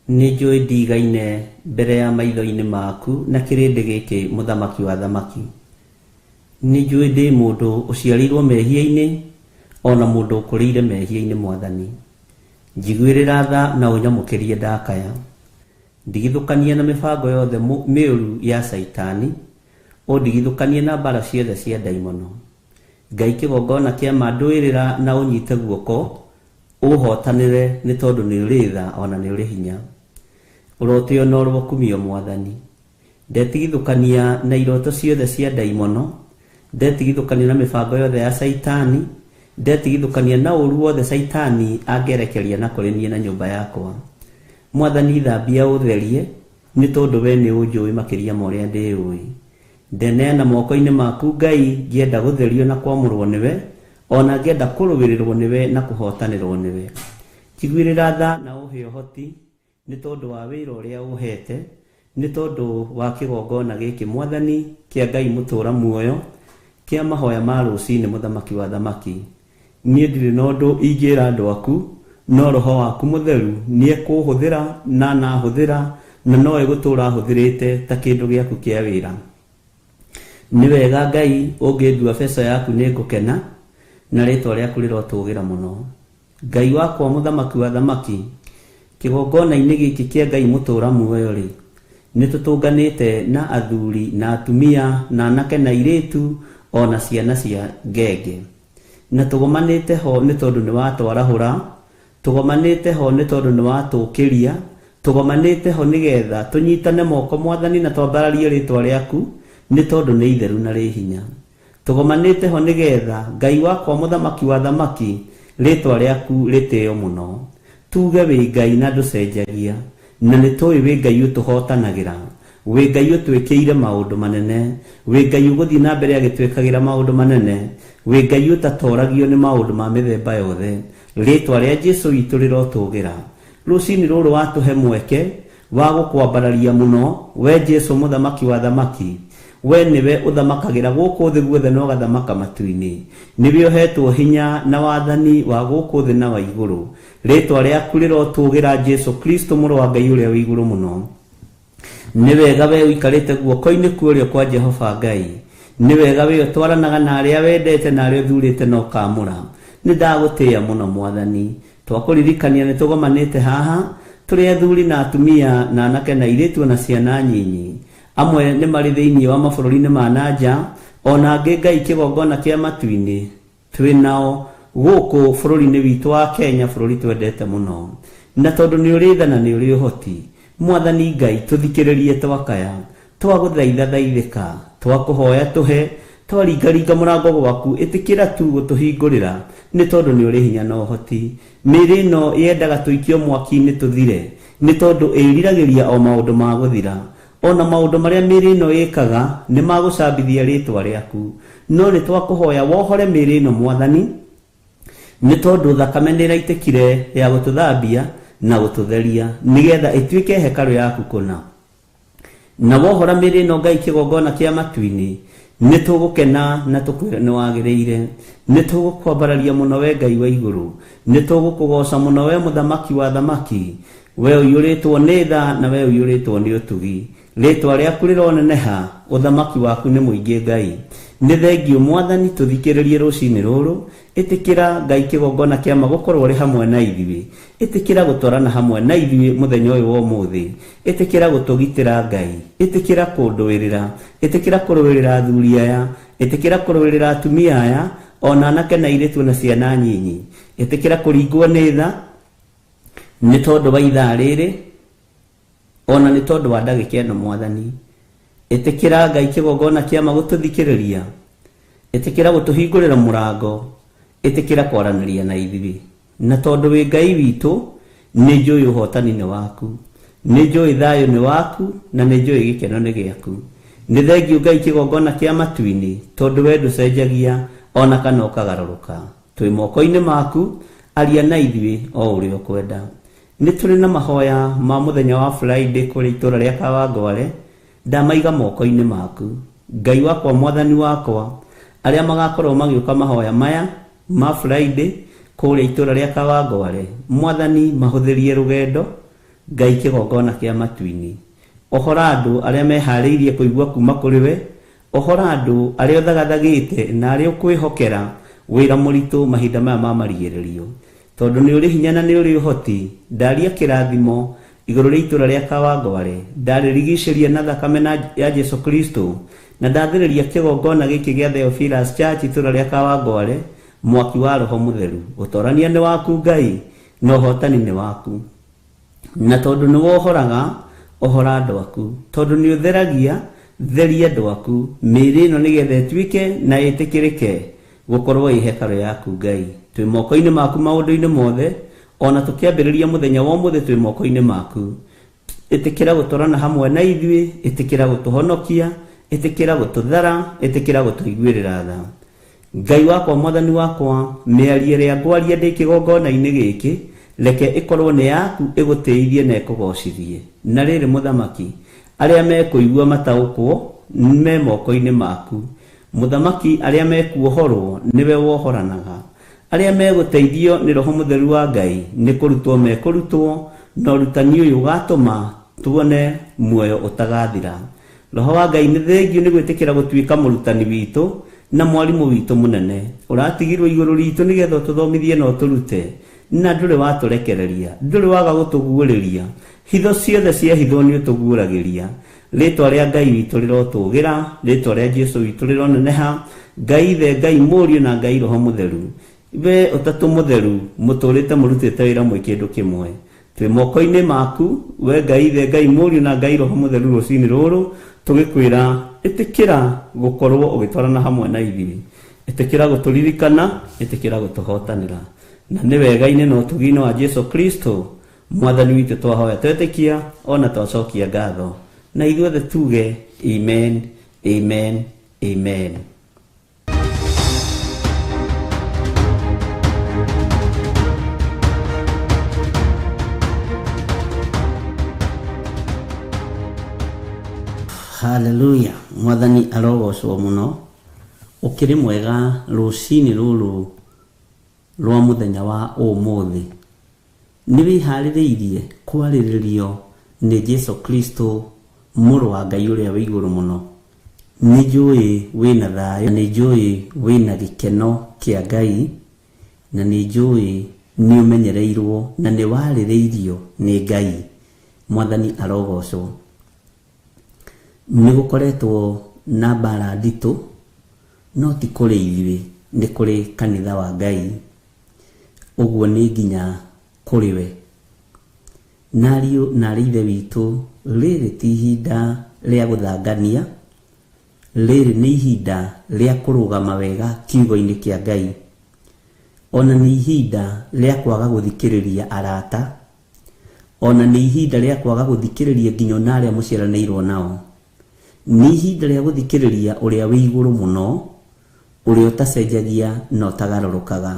Nĩ njũĩ ndigaine mbere ya maitho-inĩ maku na kĩrĩndĩ gĩkĩ, mũthamaki wa thamaki. Nĩ njũĩ ndĩ mũndũ ũciarĩirwo mehia-inĩ ona mũndũ ũkũrĩire mehia-inĩ, Mwathani. Njiguĩrĩra tha na ũnyamũkĩrie ndakaya. Ndigithũkania na mĩbango yothe mĩũru ya Caitani, ũndigithũkanie na mbara ciothe cia ndaimono. Ngai kĩgongona kĩa ma, ndũĩrĩra na ũnyite guoko ũhotanĩre, nĩ tondũ nĩ ũrĩ tha ona nĩ ũrĩ hinya. Ũrotĩo na ũrokumio, Mwathani. Ndetigithũkania na iroto ciothe cia ndaimono, ndetigithũkania na mĩbango yothe ya Caitani, ndetigithũkania na ũru wothe Caitani angĩerekeria na kũrĩ niĩ na nyũmba yakwa. Mwathani, thambia ũtherie, nĩ tondũ we nĩ ũnjũĩ makĩria ma ũrĩa ndĩũĩ. Ndeneana moko-inĩ maku, Ngai, ngĩenda gũtherio na kwamũrwo nĩwe, ona ngĩenda kũrũĩrĩrwo nĩwe na kũhotanĩrwo nĩwe. Njiguĩrĩra tha na ũhe ũhoti nĩ tondũ wa wĩra ũrĩa ũhete, nĩ tondũ wa kĩgongona gĩkĩ, Mwathani, kĩa Ngai mũtũũra muoyo, kĩa mahoya ma rũcinĩ, mũthamaki wa thamaki. Niĩ ndirĩ na ũndũ ingĩra andũ aku, no roho waku mũtheru nĩ ekũhũthĩra na anahũthĩra na no egũtũũra ahũthĩrĩte ta kĩndũ gĩaku kĩa wĩra. Nĩ wega Ngai ũngĩndua beca yaku, nĩ ngũkena na rĩtwa rĩaku rĩrotũgĩra mũno. Ngai wakwa, mũthamaki wa thamaki, kĩgongona-inĩ gĩkĩ kĩa Ngai mũtũũra muoyo rĩ, nĩ tũtũnganĩte na athuri na atumia na anake na airĩtu ona ciana cia ngenge, na tũgomanĩte ho nĩ tondũ nĩ watwarahũra, tũgomanĩte ho nĩ tondũ nĩ watũũkĩria, tũgomanĩte ho nĩgetha tũnyitane moko, Mwathani, na twambararie rĩtwa rĩaku nĩ tondũ nĩ itheru na rĩ hinya. Tũgomanĩte ho nĩgetha, Ngai wakwa, mũthamaki wa thamaki, rĩtwa rĩaku rĩtĩo mũno, tuge wĩ Ngai na ndũcenjagia, na nĩ tũĩ wĩ Ngai ũtũhotanagĩra, wĩ Ngai ũtwĩkĩire maũndũ manene, wĩ Ngai ũgũthiĩ na mbere agĩtwĩkagĩra maũndũ manene, wĩ Ngai ũtatoragio nĩ maũndũ ma mĩthemba yothe. Rĩtwa rĩa Jesu witũ rĩrotũgĩra. Rũcinĩ rũrũ watũhe mweke wa gũkwambararia mũno, we Jesu mũthamaki wa thamaki. We nĩwe ũthamakagĩra gũkũ thĩ guothe na ũgathamaka matu-inĩ. Nĩwe ũhetwo hinya na wathani wa gũkũ thĩ na wa igũrũ. Rĩtwa rĩaku rĩrotũgĩra, Jesu Kristo, mũrũ wa Ngai ũrĩa wĩ igũrũ mũno. Nĩ wega we ũikarĩte guoko-inĩ kwa ũrĩo kwa Jehova Ngai. Nĩ wega we ũtwaranaga na arĩa wendete na arĩa ũthurĩte na ũkamũra. Nĩ ndagũtĩĩa mũno, Mwathani. Twakũririkania nĩ tũgomanĩte haha tũrĩ athuri na atumia na anake na airĩtu na ciana nyinyi. Amwe nĩ marĩ thĩinĩ wa mabũrũri-inĩ ma nanja, ona angĩ, Ngai kĩgongona kĩa matu-inĩ, twĩ nao gũkũ bũrũri-inĩ witũ wa Kenya, bũrũri twendete mũno. Na tondũ nĩ ũrĩ tha na nĩ ũrĩ ũhoti, Mwathani Ngai, tũthikĩrĩrie twakaya, twagũthaitha thaithĩka, twakũhoya tũhe, twaringaringa mũrango gwaku ĩtĩkĩra tu gũtũhingũrĩra, nĩ tondũ nĩ ũrĩ hinya na ũhoti. Mĩĩrĩ ĩno yendaga tũikio mwaki-inĩ tũthire, nĩ tondũ ĩriragĩria o maũndũ ma gũthira. Ona maũndũ marĩa mĩĩrĩ ĩno ĩkaga nĩ magũcambithia rĩtwa rĩaku, no nĩ twakũhoya wohore mĩĩrĩ ĩno, Mwathani, nĩ tondũ thakame nĩ ĩraitĩkire ya gũtũthambia na gũtũtheria, nĩgetha ĩtuĩke hekarũ yaku kũna. Na wohora mĩĩrĩ ĩno Ngai kĩgongona kĩa matu-inĩ, nĩ tũgũkena na tũkwĩre nĩ wagĩrĩire. Nĩ tũgũkwambararia mũno we Ngai wa igũrũ, nĩ tũgũkũgoca mũno we mũthamaki wa thamaki, we ũiyũrĩtwo nĩ tha na we ũiyũrĩtwo nĩ ũtugi. Rĩtwa rĩaku rĩroneneha, ũthamaki waku nĩ mũingĩ Ngai. Nĩ thengio Mwathani, tũthikĩrĩrie rũcinĩ rũrũ. Ĩtĩkĩra Ngai kĩgongona kĩa ma gũkorwo ũrĩ hamwe na ithuĩ. Ĩtĩkĩra gũtwarana hamwe na ithuĩ mũthenya ũyũ wa ũmũthĩ. Ĩtĩkĩra gũtũgitĩra Ngai. Ĩtĩkĩra kũndũĩrĩra. Ĩtĩkĩra kũrũĩrĩra athuri aya. Ĩtĩkĩra kũrũĩrĩra atumia aya, ona anake na airĩtu na ciana nyinyi. Ĩtĩkĩra kũringwo nĩ tha nĩ tondũ wa ithaa rĩrĩ, ona nĩ tondũ wa ndagĩka ĩno Mwathani. Ĩtĩkĩra Ngai kĩgongona kĩa ma gũtũthikĩrĩria. Ĩtĩkĩra gũtũhingũrĩra mũrango. Ĩtĩkĩra kwaranĩria na ithuĩ. Na tondũ wĩ Ngai witũ, nĩ njũĩ ũhotani nĩ waku, nĩ njũĩ thayũ nĩ waku, na nĩ njũĩ gĩkeno nĩ gĩaku. Nĩ thengio Ngai kĩgongona kĩa matu-inĩ, tondũ we ndũcenjagia ona kana ũkagarũrũka. Twĩ moko-inĩ maku, aria na ithuĩ o ũrĩa ũkwenda. Nĩ tũrĩ na mahoya ma mũthenya wa Friday kũrĩ itũũra rĩa Kawangware, ndamaiga moko-inĩ maku. Ngai wakwa, Mwathani wakwa, arĩa magakorwo magĩũka mahoya maya ma Friday kũrĩa itũũra rĩa Kawangware, Mwathani mahũthĩrie rũgendo, Ngai kĩgongona kĩa matu-inĩ. Ohora andũ arĩa meharĩirie kũigua kuma kũrĩ we, ohora andũ arĩa ũthagathagĩte na arĩa ũkwĩhokera wĩra mũritũ mahinda maya ma marigĩrĩrio. Tondũ nĩ ũrĩ hinya na nĩ ũrĩ ũhoti, ndaria kĩrathimo igũrũ rĩa itũũra rĩa Kawangware, ndarĩrigicĩria na thakame ya Jesu Kristo, na ndathĩrĩria kĩgongona gĩkĩ gĩa Theophilus Church itũũra rĩa Kawangware, mwaki wa Roho Mũtheru. Ũtorania nĩ waku Ngai, na ũhotani nĩ waku. Na tondũ nĩ wohoraga, ohora andũ aku. Tondũ nĩ ũtheragia, theria andũ aku. Mĩĩrĩ ĩno nĩgetha ĩtuĩke na ĩtĩkĩrĩke gũkorwo ĩ hekarũ yaku Ngai. Twĩ moko-inĩ maku maũndũ-inĩ mothe, ona tũkĩambĩrĩria mũthenya wa ũmũthĩ twĩ moko-inĩ maku. Ĩtĩkĩra gũtwarana hamwe na ithuĩ, ĩtĩkĩra gũtũhonokia, ĩtĩkĩra gũtũthara, ĩtĩkĩra gũtũiguĩrĩra tha. Ngai wakwa, Mwathani wakwa, mĩario ĩrĩa ngwaria ndĩ kĩgongona-inĩ gĩkĩ, reke ĩkorwo nĩ yaku ĩgũtĩithie na ĩkũgocithie. Na rĩrĩ mũthamaki, arĩa mekũigua mataũkwo me moko-inĩ maku. Mũthamaki, arĩa mekuohorwo nĩwe wohoranaga. Arĩa megũteithio nĩ Roho Mũtheru wa Ngai nĩ kũrutwo mekũrutwo, na ũrutani ũyũ ũgatũma tuone muoyo ũtagathira. Roho wa Ngai nĩ thengio nĩ gwĩtĩkĩra gũtuĩka mũrutani witũ na mwarimũ witũ mũnene. Ũratigirwo igũrũ ritũ nĩgetha ũtũthomithie na ũtũrute, na ndũrĩ watũrekereria, ndũrĩ waga gũtũguũrĩria. Hitho ciothe cia hitho nĩ ũtũguũragĩria. Rĩtwa rĩa Ngai witũ rĩrotũgĩra, rĩtwa rĩa Jesu witũ rĩroneneha. Ngai Ithe, Ngai Mũriũ na Ngai Roho Mũtheru, we ũtatũ mũtheru mũtũrĩte mũrutĩte wĩra mwĩ kĩndũ kĩmwe. Twĩ moko-inĩ maku we Ngai Ithe, Ngai Mũriũ na Ngai Roho Mũtheru rũcinĩ rũrũ, tũgĩkwĩra ĩtĩkĩra gũkorwo ũgĩtwarana hamwe na ithuĩ, ĩtĩkĩra gũtũririkana, ĩtĩkĩra gũtũhotanĩra. Na nĩ wega-inĩ na ũtugi-inĩ wa Jesu Kristo Mwathani witũ twahoya twetĩkia ona twacokia ngatho, na ithuothe tuge amen, amen, amen. Haleluya, Mwathani arogocwo mũno. Ũkĩrĩ mwega rũcinĩ rũrũ rwa mũthenya wa ũmũthĩ. Nĩ wĩharĩrĩirie kwarĩrĩrio nĩ Jesu Kristo mũrũ wa Ngai ũrĩa wĩ igũrũ mũno. Nĩ njũĩ wĩna thayũ, nĩ njũĩ wĩna gĩkeno kĩa Ngai, na nĩ njũĩ nĩ ũmenyereirwo na nĩ warĩrĩirio nĩ Ngai. Mwathani arogocwo. Nĩ gũkoretwo na mbara nditũ, no ti kũrĩ ithuĩ, nĩ kũrĩ kanitha wa Ngai. Ũguo nĩ nginya kũrĩ we. Na ariũ na arĩ ithe witũ, rĩrĩ ti ihinda rĩa gũthangania, rĩrĩ nĩ ihinda rĩa kũrũgama wega kiugo-inĩ kĩa Ngai. Ona nĩ ihinda rĩa kwaga gũthikĩrĩria arata, ona nĩ ihinda rĩa kwaga gũthikĩrĩria nginya ona arĩa mũciaranĩirwo nao. Nĩ ihinda rĩa gũthikĩrĩria ũrĩa wĩ igũrũ mũno, ũrĩa ũtacenjagia na ũtagarũrũkaga.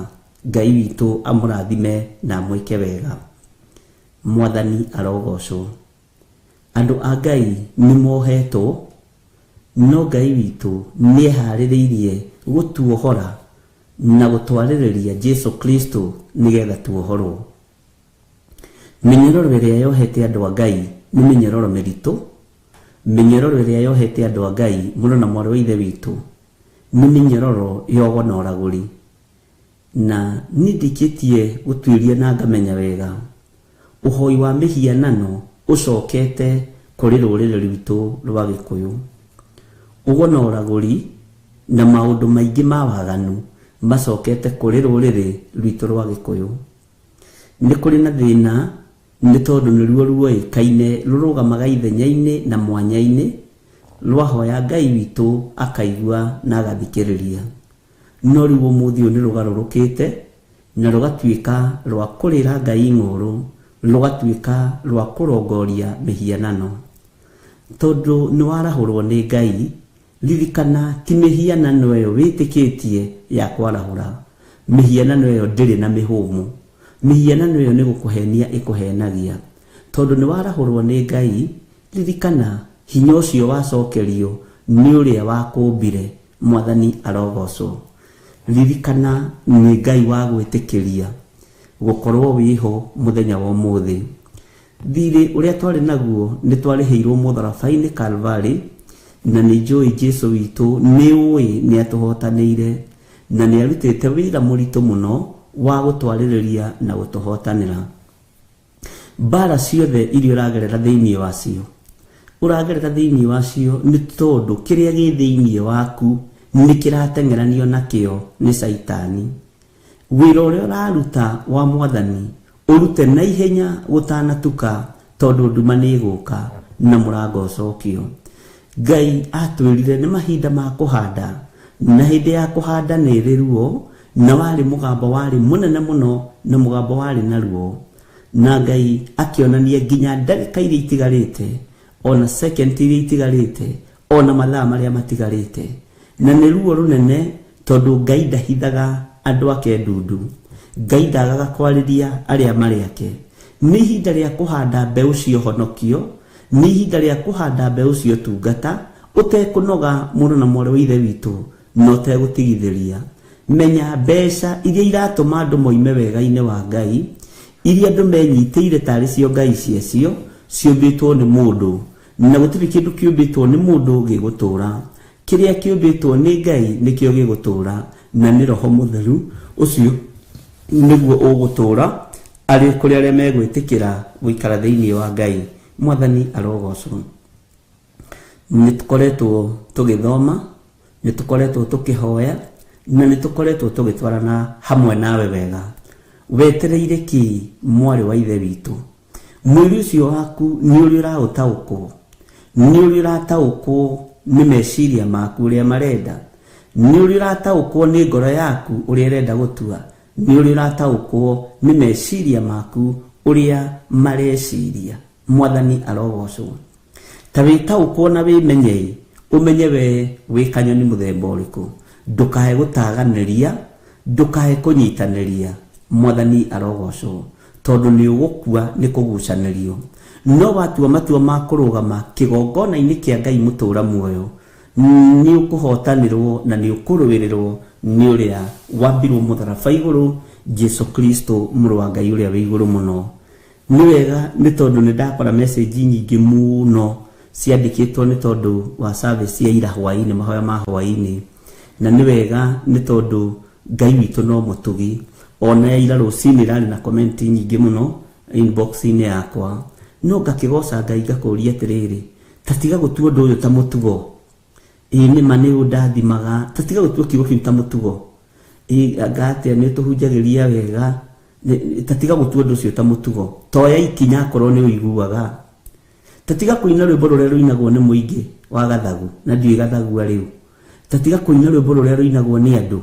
Ngai witũ amũrathime na amwĩke wega. Mwathani arogocwo. Andũ a Ngai nĩ mohetwo, no Ngai witũ nĩ eharĩrĩirie gũtuohora na gũtwarĩrĩria Jesu Kristo nĩgetha tuohorwo. Mĩnyororo ĩrĩa yohete andũ a Ngai nĩ mĩnyororo mĩritũ. Mĩnyororo ĩrĩa yohete andũ a Ngai, mũrũ na mwarĩ wa Ithe witũ, nĩ mĩnyororo ya ũgo na ũragũri. Na niĩ ndĩkĩtie gũtuĩria na ngamenya wega, ũhoi wa mĩhianano ũcokete kũrĩ rũrĩrĩ rwitũ rwa Gĩkũyũ. Ũgo na ũragũri na maũndũ maingĩ ma waganu macokete kũrĩ rũrĩrĩ rwitũ rwa Gĩkũyũ. Nĩ kũrĩ na thĩna nĩ tondũ nĩruo ruoĩkaine rũrũgamaga ithenya-inĩ na mwanya-inĩ, rwahoya Ngai witũ akaigua na agathikĩrĩria. No rĩu ũmũthĩ ũyũ nĩ rũgarũrũkĩte na rũgatuĩka rwa kũrĩra Ngai ng'ũũrũ, rũgatuĩka rwa kũrongoria mĩhianano. Tondũ nĩ warahũrwo nĩ Ngai, ririkana ti mĩhianano ĩyo wĩtĩkĩtie ya kwarahũra. Mĩhianano ĩyo ndĩrĩ na mĩhũmũ. Mĩhianano ĩyo nĩ gũkũhenia ĩkũhenagia. Tondũ nĩ warahũrwo nĩ Ngai, ririkana hinya ũcio wacokerio nĩ ũrĩa wakũmbire. Mwathani arogocwo. Ririkana nĩ Ngai wagwĩtĩkĩria gũkorwo wĩho mũthenya wa ũmũthĩ. Thirĩ ũrĩa twarĩ naguo nĩ twarĩhĩirwo mũtharaba-inĩ Kalvarĩ, na nĩ njũĩ Jesu witũ nĩ ũĩ nĩ atũhotanĩire na nĩ arutĩte wĩra mũritũ mũno wa gũtwarĩrĩria na gũtũhotanĩra. Mbara ciothe iria ũragerera thĩinĩ wacio, ũragerera thĩinĩ wacio nĩ tondũ kĩrĩa gĩ thĩinĩ waku nĩ kĩrateng'eranio nakĩo nĩ Caitani. Wĩra ũrĩa ũraruta wa Mwathani ũrute na ihenya gũtanatuka, tondũ nduma nĩ ĩgũka na mũrango ũcokio. Ngai atwĩrire nĩ mahinda ma kũhanda, na hĩndĩ ya kũhanda nĩ ĩrĩ ruo, na warĩ mũgambo warĩ mũnene mũno na mũgambo warĩ na ruo. Na Ngai akĩonania nginya ndagĩka iria itigarĩte, ona second iria itigarĩte, ona mathaa marĩa matigarĩte. Na nĩ ruo rũnene tondũ Ngai ndahithaga andũ ake ndundu. Ngai ndagaga kwarĩria arĩa marĩ ake. Nĩ ihinda rĩa kũhanda mbeũ cia ũhonokio, nĩ ihinda rĩa kũhanda mbeũ cia ũtungata, ũtekũnoga mũrũ na mwarĩ wa Ithe witũ, na ũtegũtigithĩria. Menya mbeca iria iratũma andũ moime wega-inĩ wa Ngai, iria andũ menyitĩire tarĩ cio ngai ciacio, ciũmbĩtwo nĩ mũndũ, na gũtirĩ kĩndũ kĩũmbĩtwo nĩ mũndũ gĩgũtũũra. Kĩrĩa kĩũmbĩtwo nĩ Ngai nĩkĩo gĩgũtũũra, na nĩ Roho Mũtheru ũcio nĩguo ũgũtũũra arĩ kũrĩ arĩa megwĩtĩkĩra gũikara thĩinĩ wa Ngai. Mwathani arogocwo. Nĩ tũkoretwo tũgĩthoma, nĩ tũkoretwo tũkĩhoya, na nĩ tũkoretwo tũgĩtwarana hamwe nawe wega. Wetereire kĩ mwarĩ wa Ithe witũ? Mwĩrĩ ũcio waku nĩ ũrĩ ũraũtaũkwo? Nĩ ũrĩ ũrataũkwo nĩ meciria maku ũrĩa marenda? Nĩ ũrĩ ũrataũkwo nĩ ngoro yaku ũrĩa ĩrenda gũtua? Nĩ ũrĩ ũrataũkwo nĩ meciria maku ũrĩa mareciria? Mwathani arogocwo. Ta wĩtaũkwo na wĩmenye-ĩ, ũmenye we wĩ kanyoni mũthemba ũrĩkũ. Ndũkae gũtaganĩria, ndũkae kũnyitanĩria. Mwathani arogocwo. Tondũ nĩ ũgũkua nĩ kũgucanĩrio. No watua matua ma kũrũgama kĩgongona-inĩ kĩa Ngai mũtũũra muoyo, nĩ ũkũhotanĩrwo na nĩ ũkũrũĩrĩrwo nĩ ũrĩa wambirwo mũtharaba igũrũ, Jesu Kristo mũrũ wa Ngai ũrĩa wĩ igũrũ mũno. Nĩ wega nĩ tondũ nĩ ndakora message nyingĩ mũno ciandĩkĩtwo nĩ tondũ wa service ya ira hwaĩ-inĩ, mahoya ma hwaĩ-inĩ. Na nĩ wega nĩ tondũ Ngai witũ no mũtugi. Ona ya ira rũcinĩ ĩrarĩ na comment nyingĩ mũno inbox-inĩ yakwa. No ngakĩgoca Ngai ngakũria atĩrĩrĩ, ta tiga gũtua ũndũ ũyũ ta mũtugo. Ĩĩ nĩ ma nĩ ũndathimaga, ta tiga gũtua kiugo kĩu ta mũtugo. Ĩĩ anga atĩa nĩ ũtũhunjagĩria wega, ta tiga gũtua ũndũ ũcio ta mũtugo. Toya ikinya akorwo nĩ ũiguaga. Ta tiga kũina rwĩmbo rũrĩa rũinagwo nĩ mũingĩ wa gathagu, na ndiũĩ gathagua rĩu. Ta tiga kũina rwĩmbo rũrĩa rũinagwo nĩ andũ.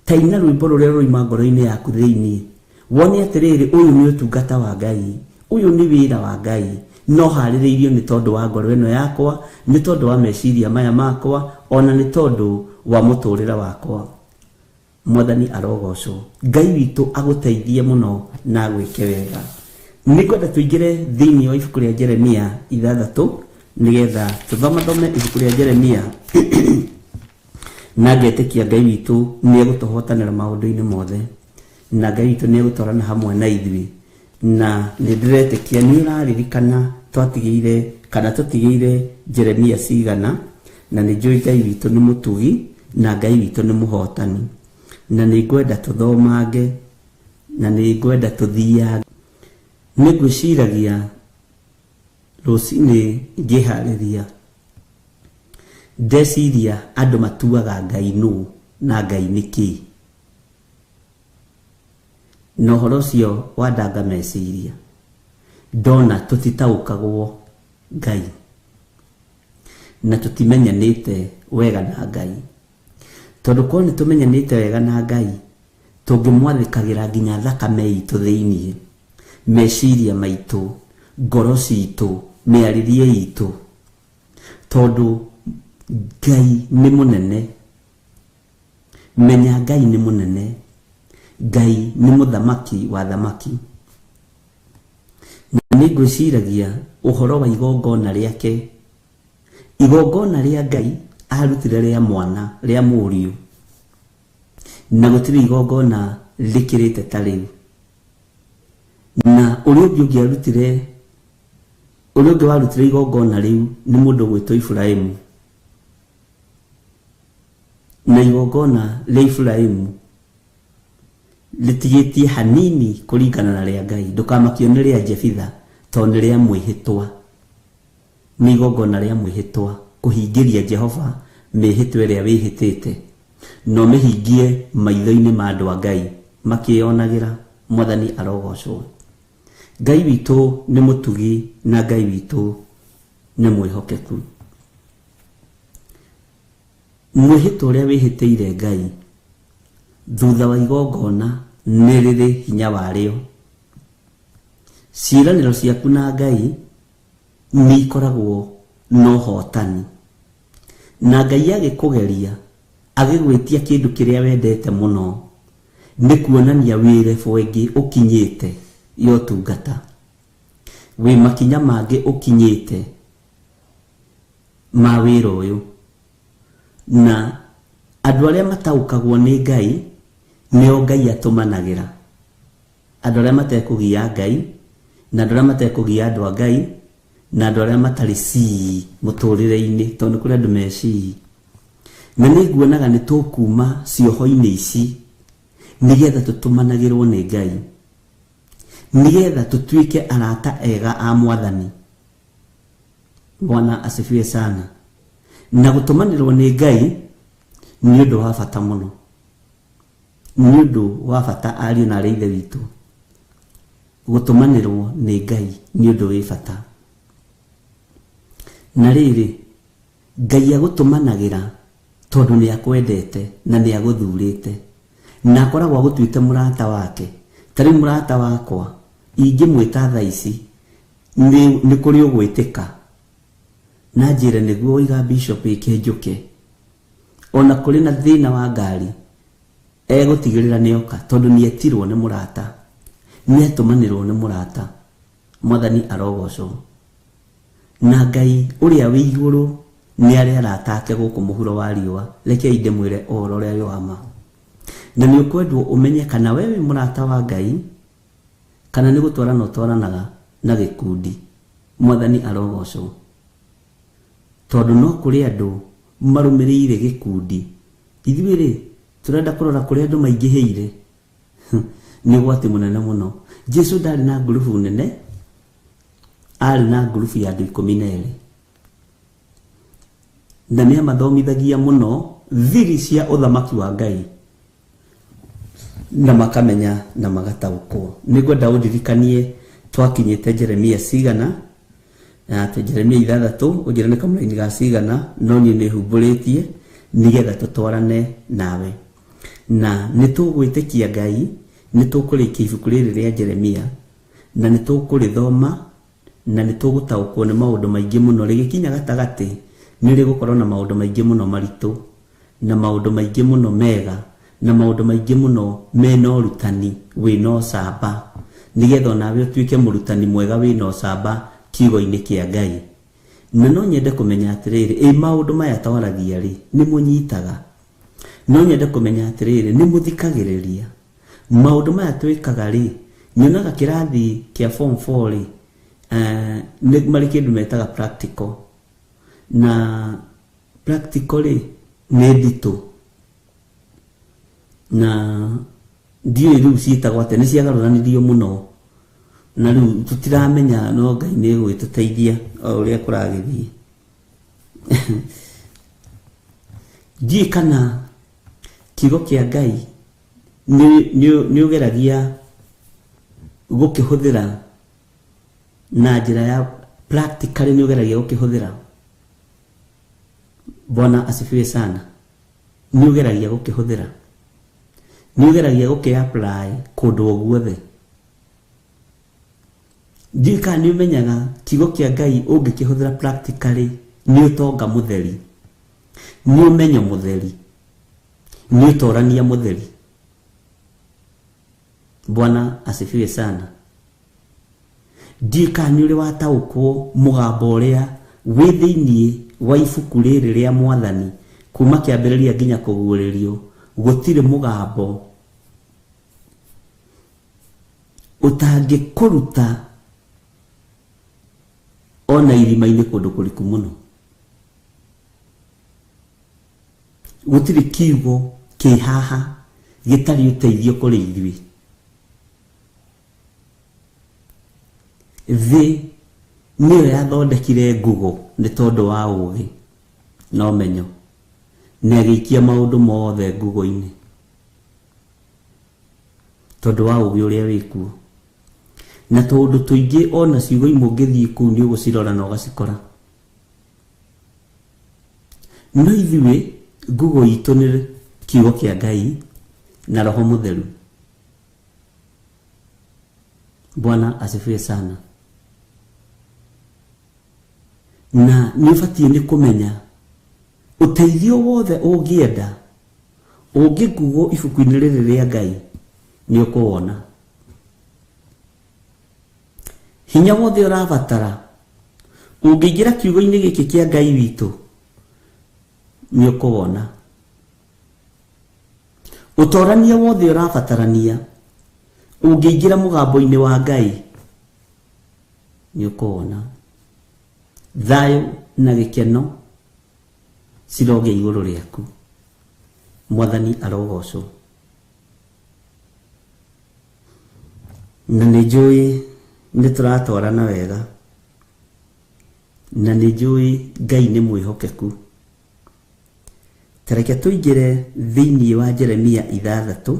Ta ina rwĩmbo rũrĩa rũroima ngoro-inĩ yaku thĩinĩ. Wone atĩrĩrĩ, ũyũ nĩ ũtungata wa Ngai. Ũyũ nĩ wĩra wa Ngai. No harĩrĩirio nĩ tondũ wa ngoro ĩno yakwa, nĩ tondũ wa meciria maya makwa, ona nĩ tondũ wa mũtũrĩre wakwa. Mwathani arogocwo. Ngai witũ agũteithie mũno na agwĩke wega. Nĩngwenda tũingĩre thĩinĩ wa ibuku rĩa Jeremia 6 nĩgetha tũthomathome ibuku rĩa Jeremia na ngetĩkia Ngai witũ nĩ egũtũhotanĩra maũndũ-inĩ mothe, na Ngai witũ nĩ egũtwarana hamwe na ithuĩ. Na nĩ ndĩretĩkia nĩ ũraririkana twatigĩire kana tũtigĩire Jeremia cigana, na nĩ njũĩ Ngai witũ nĩ mũtugi na Ngai witũ nĩ mũhotani, na nĩ ngwenda tũthomange na nĩ ngwenda tũthiange. Nĩ ngwĩciragia rũcinĩ ngĩharĩria ndeciria andũ matuaga Ngai nũ na Ngai nĩ kĩĩ, na ũhoro ũcio wandanga meciria ndona tũtitaũkagwo Ngai na tũtimenyanĩte wega na Ngai, tondũ korwo nĩ tũmenyanĩte wega na Ngai tũngĩmwathĩkagĩra nginya thakame itũ thĩiniĩ, meciria maitũ, ngoro citũ, mĩarĩrie itũ, tondũ Ngai nĩ mũnene. Menya Ngai nĩ mũnene, Ngai nĩ mũthamaki wa thamaki. Na nĩ ngwĩciragia ũhoro wa igongona rĩake, igongona rĩa Ngai arutire rĩa mwana, rĩa mũriũ, na gũtirĩ igongona rĩkĩrĩte ta rĩu. Na ũrĩa ũngĩ ũngĩarutire, ũrĩa ũngĩ warutire igongona rĩu nĩ mũndũ ũgwĩtwo Iburahĩmu. Na igongona rĩa Iburahĩmu rĩtigĩtie hanini kũringana na rĩa Ngai. Ndũkamakio nĩ rĩa Jefitha tondũ nĩ rĩa mwĩhĩtwa, nĩ igongona rĩa mwĩhĩtwa kũhingĩria Jehova mĩhĩtwa ĩrĩa wĩhĩtĩte, na ũmĩhingie maitho-inĩ ma andũ a Ngai makĩyonagĩra. Mwathani arogocwo. Ngai witũ nĩ mũtugi na Ngai witũ nĩ mwĩhokeku. Mwĩhĩtwa ũrĩa wĩhĩtĩire Ngai thutha wa igongona nĩ rĩrĩ hinya warĩo. Ciĩranĩro ciaku na Ngai nĩ ikoragwo na ũhotani, na Ngai agĩkũgeria agĩgwĩtia kĩndũ kĩrĩa wendete mũno nĩ kuonania wĩ level ĩngĩ ũkinyĩte ya ũtungata, wĩ makinya mangĩ ũkinyĩte ma wĩra ũyũ. Na andũ arĩa mataũkagwo nĩ Ngai nĩo Ngai atũmanagĩra. Andũ arĩa matekũgia Ngai na andũ arĩa matekũgia andũ a Ngai na andũ arĩa matarĩ cii mũtũrĩre-inĩ, tondũ nĩ kũrĩ andũ me cii. Na nĩ nguonaga nĩ tũkuma cioho-inĩ ici nĩgetha tũtũmanagĩrwo nĩ Ngai, nĩgetha tũtuĩke arata ega a Mwathani. Bwana asifiwe sana. Na gũtũmanĩrwo nĩ Ngai nĩ ũndũ wa bata mũno, nĩ ũndũ wa bata ariũ na arĩ ithe witũ. Gũtũmanĩrwo nĩ Ngai nĩ ũndũ wĩ bata. Na rĩrĩ, Ngai agũtũmanagĩra tondũ nĩ akwendete na nĩ agũthurĩte, na akoragwo agũtuĩte mũrata wake. Ta rĩu mũrata wakwa ingĩmwĩta thaa ici nĩ kũrĩ ũgwĩtĩka na njĩre nĩguo waiga bishop ĩke njũke, ona kũrĩ na thĩna wa ngari egũtigĩrĩra nĩoka, tondũ nĩetirwo nĩ mũrata, nĩatũmanĩrwo nĩ mũrata. Mwathani arogocwo. Na Ngai ũrĩa wĩ igũrũ nĩ arĩ arata ake gũkũ mũhuro wa riũa. Rekei ndĩmwĩre ũhoro ũrĩa wĩ wa ma. Na nĩ ũkwendwo ũmenye kana we wĩ mũrata wa Ngai kana nĩ gũtwarana ũtwaranaga na gĩkundi. Mwathani arogocwo. Tondũ no kũrĩ andũ marũmĩrĩire gĩkundi. Ithuĩ rĩ, tũrenda kũrora kũrĩa andũ maingĩhĩire. Nĩ ũgwati mũnene mũno. Jesu ndarĩ na ngurubu nene, arĩ na ngurubu ya andũ 12. Na nĩ amathomithagia mũno thiri cia ũthamaki wa Ngai, na makamenya na magataũkwo. Nĩngwenda ũndirikanie twakinyĩte Jeremia cigana, na atĩ Jeremia 6, ũnjĩre nĩ kamũraini ga cigana, no niĩ nĩ humbũrĩtie nĩgetha tũtwarane nawe. Na nĩ tũgwĩtĩkia Ngai, nĩ tũkũrĩkia ibuku rĩrĩ rĩa Jeremia, na nĩ tũkũrĩthoma, na nĩ tũgũtaũkwo nĩ maũndũ maingĩ mũno. Rĩgĩkinya gatagatĩ nĩ rĩgũkorwo na maũndũ maingĩ mũno maritũ, na maũndũ maingĩ mũno mega, na maũndũ maingĩ mũno mena ũrutani wĩna ũcamba, nĩgetha onawe ũtuĩke mũrutani mwega wĩna ũcamba kiugo-inĩ kĩa Ngai. Na no nyende kũmenya atĩrĩrĩ, ĩ maũndũ maya twaragia rĩ, nĩ mũnyitaga? No nyende kũmenya atĩrĩrĩ, nĩ mũthikagĩrĩria? Maũndũ maya twĩkaga rĩ, nyonaga kĩrathi kĩa form 4 rĩ, nĩ marĩ kĩndũ metaga practical. Na practical rĩ, nĩ nditũ. Na ndiũĩ rĩu ciĩtagwo atĩa, nĩ ciagarũranirio mũno. Na rĩu tũtiramenya, no Ngai nĩ egũgĩtũteithia o ũrĩa kũragĩthiĩ. Ndiũĩ kana kiugo kĩa Ngai nĩ ũgeragia gũkĩhũthĩra na njĩra ya practically, nĩ ũgeragia gũkĩhũthĩra. Bwana asifiwe sana. Nĩ ũgeragia gũkĩhũthĩra, nĩ ũgeragia gũkĩ-apply kũndũ o guothe. Ndiũĩ kana nĩ ũmenyaga kiugo kĩa Ngai ũngĩkĩhũthĩra practically nĩ ũtonga mũtheri, nĩ ũmenyo mũtheri, nĩ ũtorania mũtheri. Bwana asifiwe sana. Ndiũĩ kana nĩ ũrĩ wataũkwo mũgambo ũrĩa wĩ thĩinĩ wa ibuku rĩrĩ rĩa Mwathani kuma kĩambĩrĩria nginya kũguũrĩrio. Gũtirĩ mũgambo ũtangĩkũruta ona irima-inĩ kũndũ kũriku mũno. Gũtirĩ kiugo kĩ haha gĩtarĩ ũteithio kũrĩ ithuĩ. Thĩ nĩyo yathondekire Google nĩ tondũ wa ũũgĩ na ũmenyo, na ĩgĩikia maũndũ mothe Google-inĩ tondũ wa ũũgĩ ũrĩa wĩkuo. Na tũũndũ tũingĩ ona ciugo imwe ũngĩthiĩ kũu nĩ ũgũcirora na ũgacikora. No ithuĩ Google itũ nĩ kiugo kĩa Ngai na Roho Mũtheru. Bwana asifiwe sana. Na nĩ ũbatiĩ nĩ kũmenya ũteithio wothe ũngĩenda ũngĩngugwo ibuku-inĩ rĩrĩ rĩa Ngai nĩ ũkũwona. Hinya wothe ũrabatara ũngĩingĩra kiugo-inĩ gĩkĩ kĩa Ngai witũ nĩ ũkũwona. Ũtorania wothe ũrabatarania ũngĩingĩra mũgambo-inĩ wa Ngai nĩ ũkũwona. Thayũ na gĩkeno cirogĩa igũrũ rĩaku. Mwathani arogocwo. Na nĩ njũĩ nĩ tũratwarana wega, na nĩ njũĩ Ngai nĩ mwĩhokeku. Ta reke tũingĩre thĩinĩ wa Jeremia 6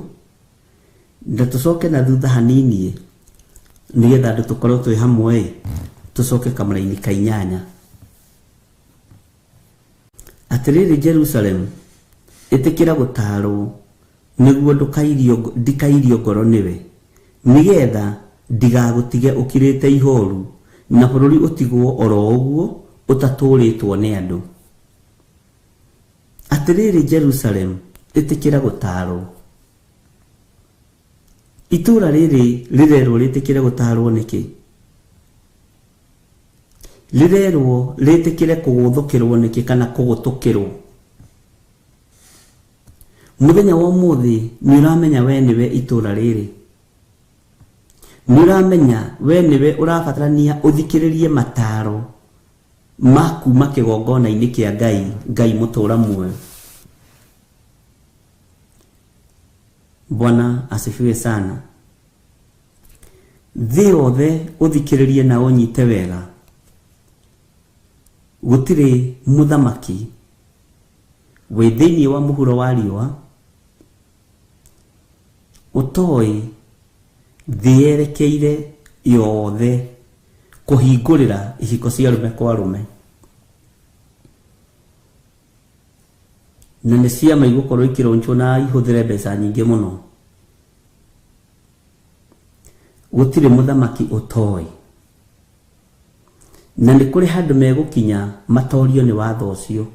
na tũcoke na thutha hanini nĩgetha andũ tũkorwo twĩ hamwe, tũcoke kamũraini ka 8. Atĩrĩrĩ Jerusalemu, ĩtĩkĩra gũtaarwo nĩguo ndikairio ngoro nĩwe, nĩgetha ndigagũtige ũkirĩte ihoru na bũrũri ũtigwo oro ũguo ũtatũũrĩtwo nĩ andũ. Atĩrĩrĩ Jerusalemu, ĩtĩkĩra gũtaarwo. Itũũra rĩrĩ rĩrerwo rĩtĩkĩre gũtaarwo nĩkĩ? Rĩrerwo rĩtĩkĩre kũgũthũkĩrwo nĩkĩ kana kũgũtũkĩrwo? Mũthenya wa ũmũthĩ nĩ ũramenya we nĩwe itũũra rĩrĩ. Nĩ ũramenya we nĩwe ũrabatarania ũthikĩrĩrie mataro ma kuma kĩgongona-inĩ kĩa Ngai, Ngai mũtũũra muoyo. Bwana asifiwe sana. Thĩ yothe ũthikĩrĩrie na ũnyite wega. Gũtirĩ mũthamaki wĩ thĩinĩ wa mũhuro wa riũa ũtoĩ thĩ yerekeire yothe kũhingũrĩra ihiko cia arũme kwa arũme. Na nĩ ciama igũkorwo ikĩronjwo na ihũthĩre mbeca nyingĩ mũno. Gũtirĩ mũthamaki ũtoĩ. Na nĩ kũrĩ handũ megũkinya matorio nĩ watho ũcio.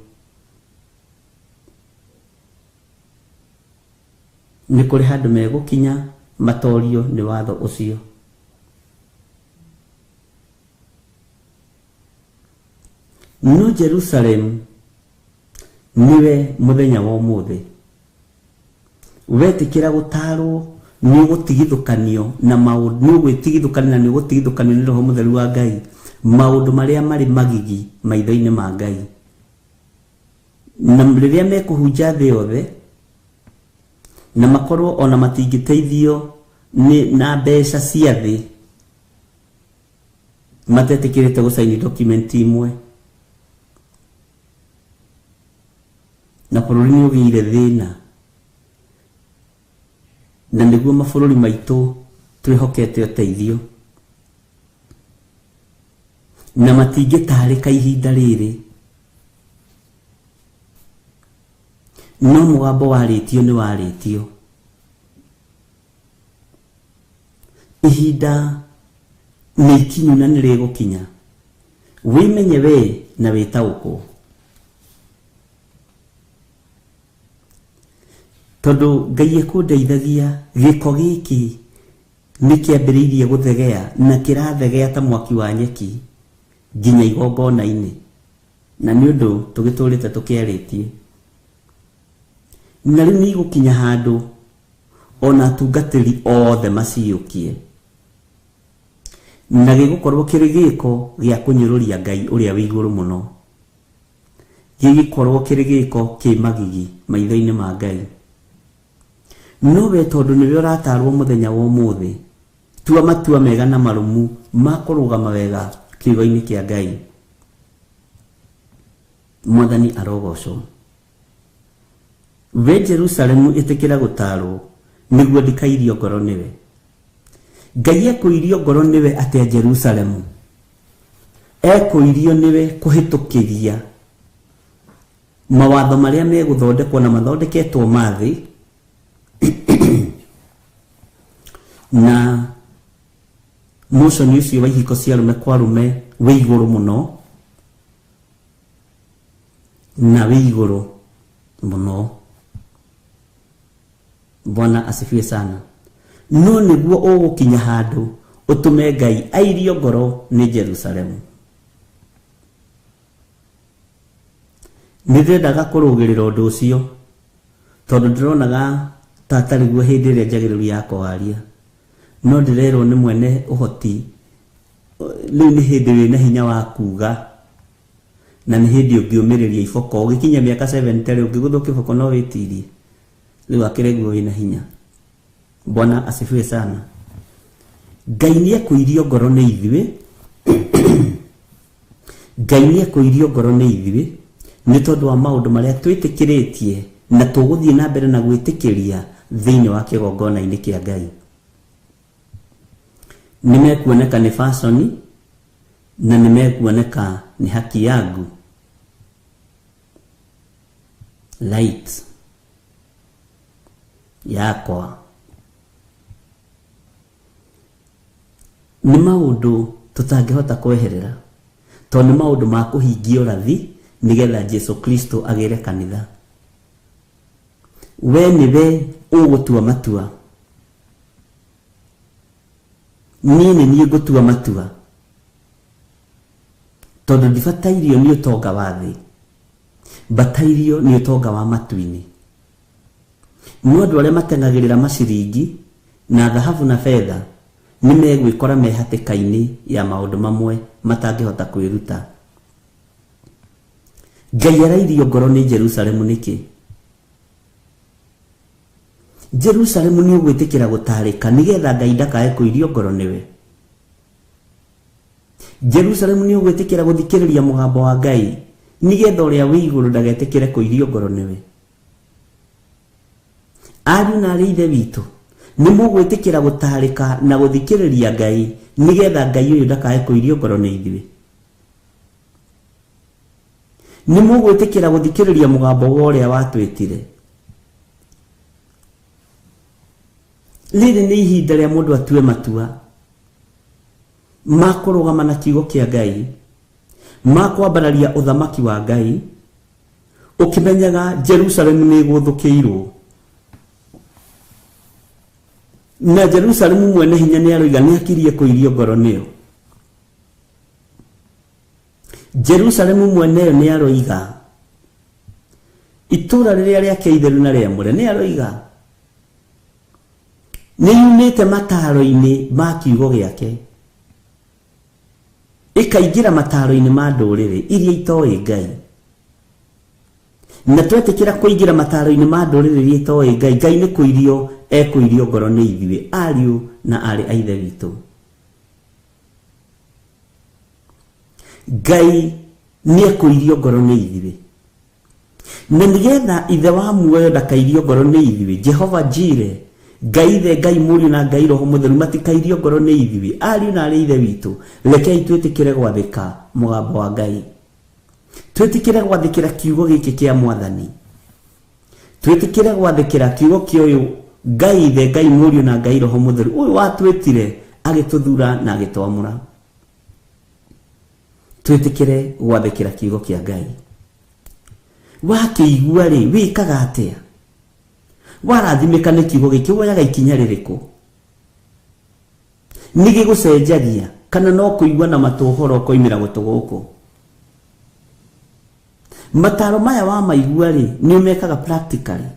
Nĩ kũrĩ handũ megũkinya matorio nĩ watho ũcio. No Jerusalem nĩwe mũthenya wa ũmũthĩ. Wetĩkĩra gũtaarwo nĩ ũgũtigithũkanio na maũndũ, nĩ ũgwĩtigithũkania na nĩ ũgũtigithũkanio nĩ Roho Mũtheru wa Ngai maũndũ marĩa marĩ magigi maitho-inĩ ma Ngai. Na rĩrĩa mekũhunja thĩ yothe na makorwo ona matingĩteithio nĩ na mbeca cia thĩ, matetĩkĩrĩte gũcaini document imwe, na bũrũri nĩ ũgĩire thĩna, na nĩguo mabũrũri maitũ twĩhokete ũteithio, na matingĩtarĩka ihinda rĩrĩ. No mũgambo warĩtio nĩ warĩtio. Ihinda nĩ ikinyu na nĩ rĩgũkinya. Wĩmenye we na wĩtaũkwo, tondũ Ngai ekũndeithagia. Gĩko gĩkĩ nĩ kĩambĩrĩirie gũthegea na kĩrathegea ta mwaki wa nyeki nginya igongona-inĩ, na nĩ ũndũ tũgĩtũrĩte tũkĩarĩtie. Na rĩu nĩ igũkinya handũ ona atungatĩri othe maciyũkie, na gĩgũkorwo kĩrĩ gĩko gĩa kũnyũrũria Ngai ũrĩa wĩ igũrũ mũno, gĩgĩkorwo kĩrĩ gĩko kĩ magigi maitho-inĩ ma Ngai. No we tondũ nĩwe ũratarwo mũthenya wa ũmũthĩ, tua matua mega na marũmu ma kũrũgama wega kiugo-inĩ kĩa Ngai. Mwathani arogocwo. We Jerusalemu, ĩtĩkĩra gũtarwo nĩguo ndikairio ngoro nĩwe. Ngai ekũirio ngoro nĩwe atĩa Jerusalemu? Ekũirio nĩwe kũhĩtũkĩria mawatho marĩa megũthondekwo na mathondeketwo ma thĩ, na motion ũcio wa ihiko cia arũme kwa arũme wĩ igũrũ mũno, na wĩ igũrũ mũno. Bwana asifiwe sana. No nĩguo ũgũkinya handũ ũtũme Ngai airio ngoro nĩ Jerusalemu. Nĩ ndĩrendaga kũrũgĩrĩra ũndũ ũcio tondũ ndĩronaga ta atarĩ guo hĩndĩ ĩrĩa njagĩrĩru ya kũwaria, no ndĩrerwo nĩ mwene ũhoti rĩu nĩ hĩndĩ wĩna hinya wa kuga, na nĩ hĩndĩ ũngĩũmĩrĩria iboko. Ũgĩkinya mĩaka 70 rĩ, ũngĩgũthwo kĩboko no wĩtirie. Rĩu akĩrĩ guo wĩna hinya. Bwana asifiwe sana. Ngai nĩ ekũirio ngoro nĩ ithuĩ. Ngai nĩ ekũirio ngoro nĩ ithuĩ nĩ tondũ wa maũndũ marĩa twĩtĩkĩrĩtie na tũgũthiĩ na mbere na gwĩtĩkĩria thĩinĩ wa kĩgongona-inĩ kĩa Ngai. Nĩ mekuoneka nĩ fashion na nĩ mekuoneka nĩ haki yangu, right yakwa. Nĩ maũndũ tũtangĩhota kweherera tondũ nĩ maũndũ ma kũhingia ũrathi nĩgetha Jesu Kristo agĩre kanitha. We nĩwe ũgũtua matua, niĩ nĩ niĩ ngũtua matua, tondũ ndibatairio nĩ ũtonga wa thĩ, mbatairio nĩ ũtonga wa matu-inĩ. No andũ arĩa mateng'agĩrĩra maciringi na thahabu na betha nĩ megwĩkora me hatĩka-inĩ ya maũndũ mamwe matangĩhota kwĩruta. Ngai arairio ngoro nĩ Jerusalemu nĩkĩ? Jerusalemu nĩ ũgwĩtĩkĩra gũtarĩka nĩgetha Ngai ndakae kũirio ngoro nĩwe. Jerusalemu nĩ ũgwĩtĩkĩra gũthikĩrĩria mũgambo wa Ngai nĩgetha ũrĩa wĩ igũrũ ndagetĩkĩre kũirio ngoro nĩwe. Ariũ na arĩ ithe witũ, nĩ mũgwĩtĩkĩra gũtarĩka na gũthikĩrĩria Ngai nĩgetha Ngai ũyũ ndakae kũirio ngoro nĩ ithuĩ. Nĩ mũgwĩtĩkĩra gũthikĩrĩria mũgambo wa ũrĩa watwĩtire. Rĩrĩ nĩ ihinda rĩa mũndũ atue matua ma kũrũgama na kiugo kĩa Ngai, ma kwambararia ũthamaki wa Ngai, ũkĩmenyaga Jerusalemu nĩ ĩgũthũkĩirwo. Na Jerusalemu mwene hinya nĩ aroiga nĩ akirie kũirio ngoro nĩyo. Jerusalemu mweneyo nĩ aroiga itũũra rĩrĩa rĩake itheru na rĩamũre nĩ aroiga nĩ yumĩte mataro-inĩ ma kiugo gĩake ĩkaingĩra mataro-inĩ ma ndũrĩrĩ iria itoĩ Ngai na twetĩkĩra kũingĩra mataro-inĩ ma ndũrĩrĩ iria itoĩ Ngai Ngai nĩ kũirio ekũirio ngoro nĩ ithuĩ ariũ na aarĩ a Ithe witũ. Ngai nĩ ekũirio ngoro nĩ ithuĩ na nĩgetha ithe wa muoyo ndakairio ngoro nĩ ithuĩ Jehova Jire Ngai Ithe Ngai Mũriũ na Ngai Roho Mũtheru matikairio ngoro nĩ ithuĩ ariũ na aarĩ Ithe witũ. Rekei twĩtĩkĩre gwathĩka mũgambo wa Ngai, twĩtĩkĩre gwathĩkĩra kiugo gĩkĩ kĩa Mwathani, twĩtĩkĩre gwathĩkĩra kiugo kĩa ũyũ Ngai Ithe Ngai Mũriũ na Ngai Roho Mũtheru ũyũ watwĩtire agĩtũthura na agĩtwamũra. Twĩtĩkĩre gwathĩkĩra kiugo kĩa Ngai. Wakĩigua rĩ wĩkaga atĩa? Warathimĩka nĩ kiugo gĩkĩ woyaga ikinya rĩrĩkũ? Nĩ gĩgũcenjagia kana no kũigua na matũ ũhoro ũkoimĩra gũtũ gũkũ? Mataro maya wamaigua rĩ nĩ ũmekaga practically?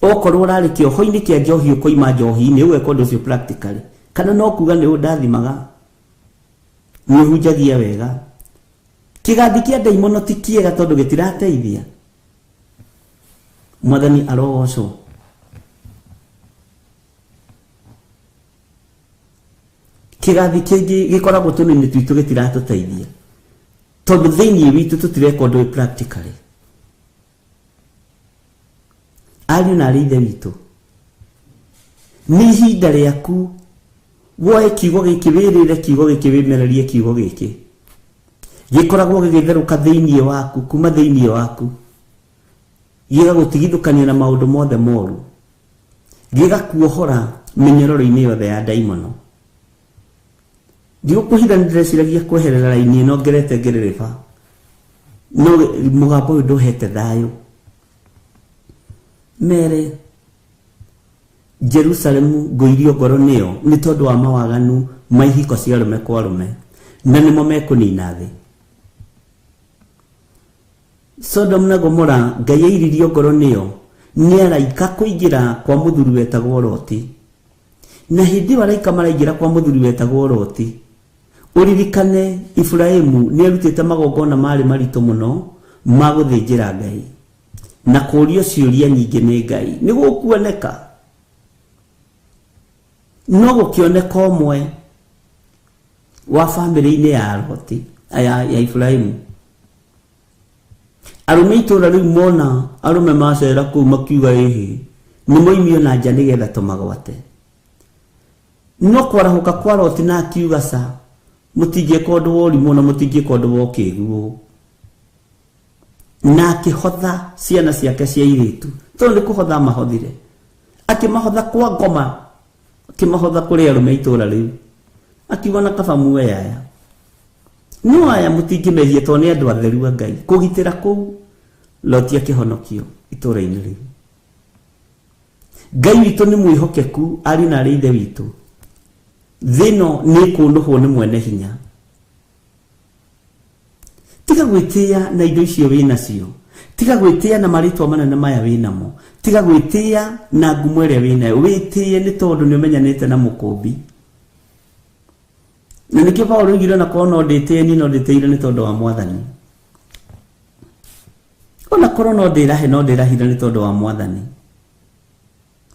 Okorwo ũrarĩ kĩoho-inĩ kĩa njohi ũkoima njohi-inĩ ũgeka ũndũ ũcio practically, kana no kuga nĩ ũndathimaga, nĩ ũhunjagia wega? Kĩgathi kĩa ndaimono ti kĩega tondũ gĩtirateithia. Mwathani arogocwo. Kĩgathi kĩngĩ gĩkoragwo tũnini twitũ gĩtiratũteithia tondũ thĩinĩ witũ tũtireka ũndũ ũyũ practically. Ariũ na aarĩ Ithe witũ, nĩ ihinda rĩaku woe kiugo gĩkĩ, wĩrĩre kiugo gĩkĩ, wĩmererie kiugo gĩkĩ gĩkoragwo gĩgĩtherũka thĩinĩ waku, kuma thĩinĩ waku gĩgagũtigithũkania na maũndũ mothe moru, gĩgakuohora mĩnyororo-inĩ yothe ya ndaimono. Ndigũkũhitha nĩ ndĩreciragia kweherera raini ĩno ngerete ngĩrĩrĩba, no mũgambo ũyũ ndũhete thayũ. Mere Jerusalemu ngũirio ngoro nĩyo nĩ tondũ wa mawaganu ma ihiko cia arũme kwa arũme, na nĩmo mekũnina thĩ. Sodom na Gomora Ngai airirio ngoro nĩyo nĩ araika kũingĩra kwa mũthuri wetagwo Loti. Na hĩndĩ ĩyo araika maraingĩra kwa mũthuri wetagwo Loti, ũririkane Iburahĩmu nĩ arutĩte magongona marĩ maritũ mũno ma gũthĩnjĩra Ngai na kũũrio ciũria nyingĩ nĩ Ngai nĩ gũkuoneka, no gũkĩoneka ũmwe wa bamĩrĩ-inĩ ya Loti ya Iburahĩmu. Arũme itũũra rĩu mona arũme macera kũu makiuga ĩhĩ nĩ moimio na nja nĩgetha tũmagwate. No kwarahũka kwa Loti na akiuga ca mũtingĩka ũndũ wa ũrimũ na mũtingĩka ũndũ wa ũkĩgu, na akĩhotha ciana ciake cia airĩtu tondũ nĩ kũhotha mahothire, akĩmahotha kwa ngoma, akĩmahotha kũrĩ arũme itũũra rĩu, akiuga na kaba muoe aya, no aya mũtingĩmehia tondũ nĩ andũ atheru a Ngai. Kũgitĩra kũu Loti akĩhonokio itũũra-inĩ rĩu. Ngai witũ nĩ mwĩhokeku, ariũ na aarĩ Ithe witũ. Thĩ ĩno nĩ ĩkũnũhwo nĩ mwene hinya. Tiga gwĩtĩĩa na indo icio wĩnacio, tiga gwĩtĩĩa na marĩtwa manene maya wĩnamo, tiga gwĩtĩĩa na ngumo ĩrĩa wĩnayo, wĩtĩĩe nĩ tondũ nĩ ũmenyanĩte na mũkũmbi. Na nĩkĩo Paũlũ oigire ona korwo no ndĩtĩĩe niĩ no ndĩtĩĩire nĩ tondũ wa Mwathani, ona korwo no ndĩrahe no ndĩrahire nĩ tondũ wa Mwathani.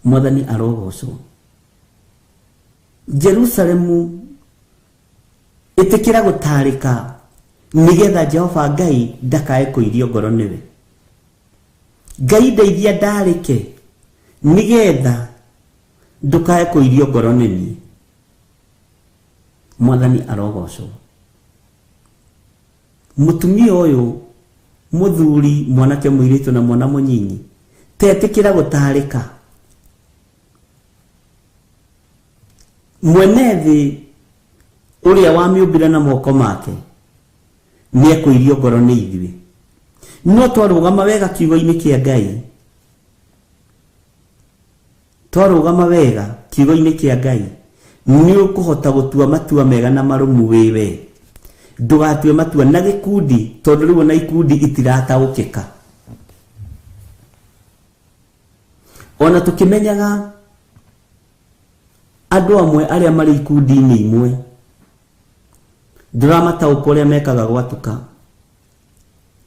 Mwathani arogocwo. Jerusalemu ĩtĩkĩra gũtarĩka nĩgetha Jehova Ngai ndakae kũirio ngoro nĩwe. Ngai ndeithia ndarĩke nĩgetha ndũkae kũirio ngoro nĩ niĩ. Mwathani arogocwo. Mũtumia ũyũ mũthuri mwanake mũirĩtu na mwana mũnyinyi tetĩkĩra gũtarĩka. Mwene thĩ ũrĩa wamĩũmbire na moko make nĩ ekũirio ngoro nĩ ithuĩ. No twarũgama wega kiugo-inĩ kĩa Ngai, twarũgama wega kiugo-inĩ kĩa Ngai, nĩ ũkũhota gũtua matua mega na marũmu wĩwe. Ndũgatue matua na gĩkundi, tondũ rĩu ona ikundi itirataũkĩka. Ona tũkĩmenyaga andũ amwe arĩa marĩ ikundi-inĩ imwe, ndũramataũka ũrĩa mekaga gwatuka,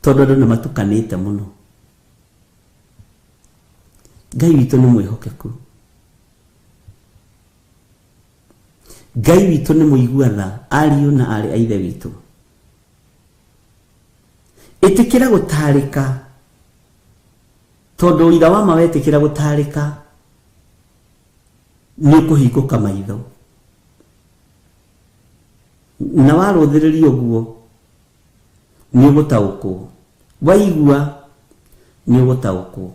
tondũ andũ nĩ matukanĩte mũno. Ngai witũ nĩ mwĩhokeku, Ngai witũ nĩ mũigua tha, ariũ na aarĩ a Ithe witũ. Ĩtĩkĩra gũtaarĩka, tondũ ũira wa ma wetĩkĩra gũtaarĩka nĩ ũkũhingũka maitho, na warũthĩrĩria ũguo nĩ ũgũtaũkwo, waigua nĩ ũgũtaũkwo.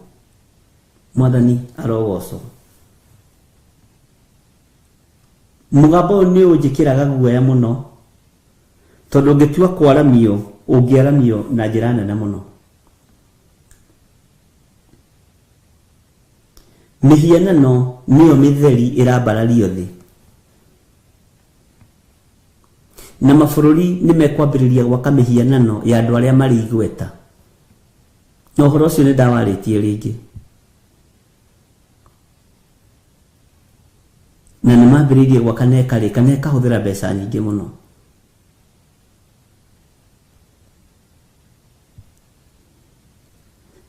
Mwathani arogocwo. Mũgambo ũyũ nĩ ũnjĩkĩraga guoya mũno, tondũ ũngĩtua kwaramio ũngĩaramio na njĩra nene mũno. Mĩhianano nĩyo mĩtheri ĩrambarario thĩ, na mabũrũri nĩ mekwambĩrĩria gwaka mĩhianano ya andũ arĩa marĩ igweta. Na ũhoro ũcio nĩ ndawarĩtie rĩngĩ. Na nĩ mambĩrĩirie gwaka na ĩkarĩka na ĩkahũthĩra mbeca nyingĩ mũno.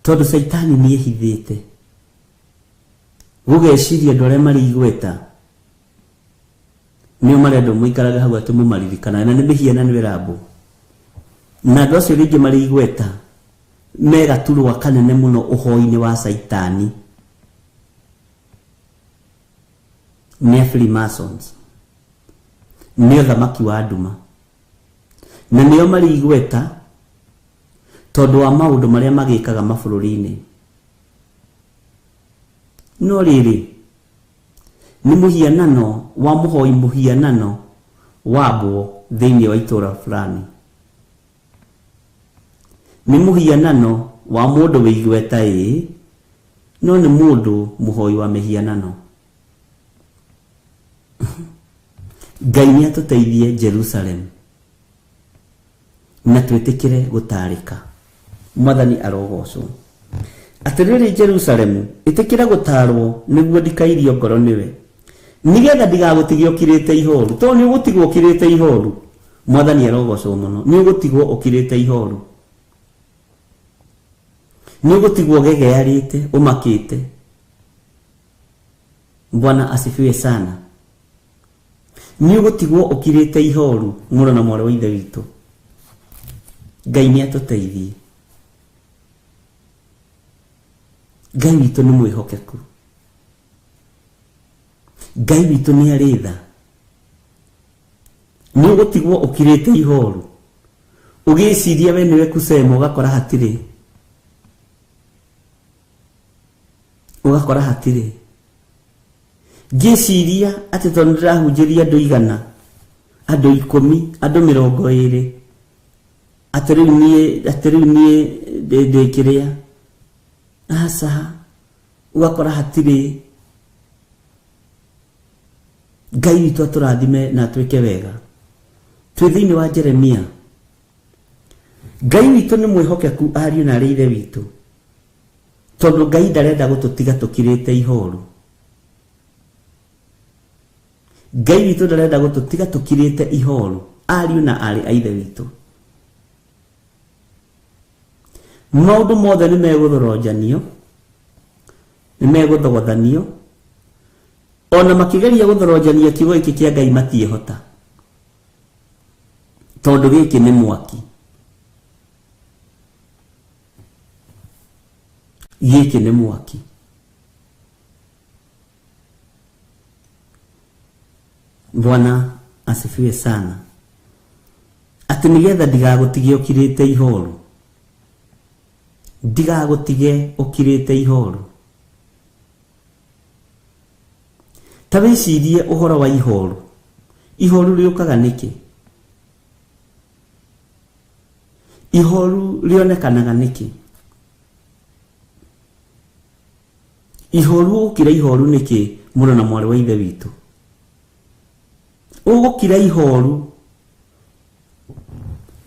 Tondũ Caitani nĩ ehithĩte gũgeciria andũ arĩa marĩ igweta nĩo marendwo mũikarage hau atĩ mũmaririkanaga, na nĩ mĩhianano ĩrambwo. Na andũ acio rĩngĩ marĩ igweta me gaturwa kanene mũno ũhoi-inĩ wa Caitani, nĩ a Freemasons, nĩ ũthamaki wa nduma, na nĩo marĩ igweta tondũ wa maũndũ marĩa magĩkaga mabũrũri-inĩ. No rĩrĩ, nĩ mũhianano wa mũhoi mũhianano wambwo thĩinĩ wa itũũra fulani. Nĩ mũhianano wa mũndũ wĩ igweta ĩĩ, no nĩ mũndũ mũhoi wa mĩhianano. Ngai nĩ atũteithie Jerusalem na twĩtĩkĩre gũtaarĩka. Mwathani arogocwo. Atĩrĩrĩ Jerusalemu, ĩtĩkĩra gũtaarwo nĩguo ndikairio ngoro nĩwe, nĩgetha ndigagũtige ũkirĩte ihoru. Tondũ nĩ ũgũtigwo ũkirĩte ihoru. Mwathani arogocwo mũno. Nĩ ũgũtigwo ũkirĩte ihoru. Nĩ ũgũtigwo ũgegearĩte, ũmakĩte. Bwana asifiwe sana. Nĩ ũgũtigwo ũkirĩte ihoru, mũrũ na mwarĩ wa Ithe witũ. Ngai nĩ atũteithie. Ngai witũ nĩ mwĩhokeku. Ngai witũ nĩ arĩ tha. Nĩ ũgũtigwo ũkirĩte ihoru, ũgĩciria we nĩwe kusema, ũgakora hatirĩ, ũgakora hatirĩ. Ngĩciria atĩ tondũ ndĩrahunjĩria andũ 100, andũ 10, andũ 20, atĩ rĩu niĩ, atĩ rĩu niĩ ndĩ kĩrĩa. Aca, ũgakora hatirĩ. Ngai witũ atũrathime na atwĩke wega. Twĩ thĩinĩ wa Jeremia. Ngai witũ nĩ mwĩhokeku, ariũ na arĩ Ithe witũ, tondũ Ngai ndarenda gũtũtiga tũkirĩte ihoru. Ngai witũ ndarenda gũtũtiga tũkirĩte ihoru, ariũ na arĩ a Ithe witũ. Maũndũ mothe nĩ megũthoronjanio, nĩ megũthogothanio, ona makĩgeria gũthoronjania kiugo gĩkĩ kĩa Ngai matiĩhota, tondũ gĩkĩ nĩ mwaki. Gĩkĩ nĩ mwaki. Bwana asifiwe sana. Atĩ nĩgetha ndigagũtige ũkirĩte ihoru, ndigagũtige ũkirĩte ihoru. Ta wĩcirie ũhoro wa ihoru. Ihoru rĩũkaga nĩkĩ? Ihoru rĩonekanaga nĩkĩ? Ihoru ũgũkira ihoru nĩkĩ, mũrũ na mwarĩ wa Ithe witũ? Ũgũkira ihoru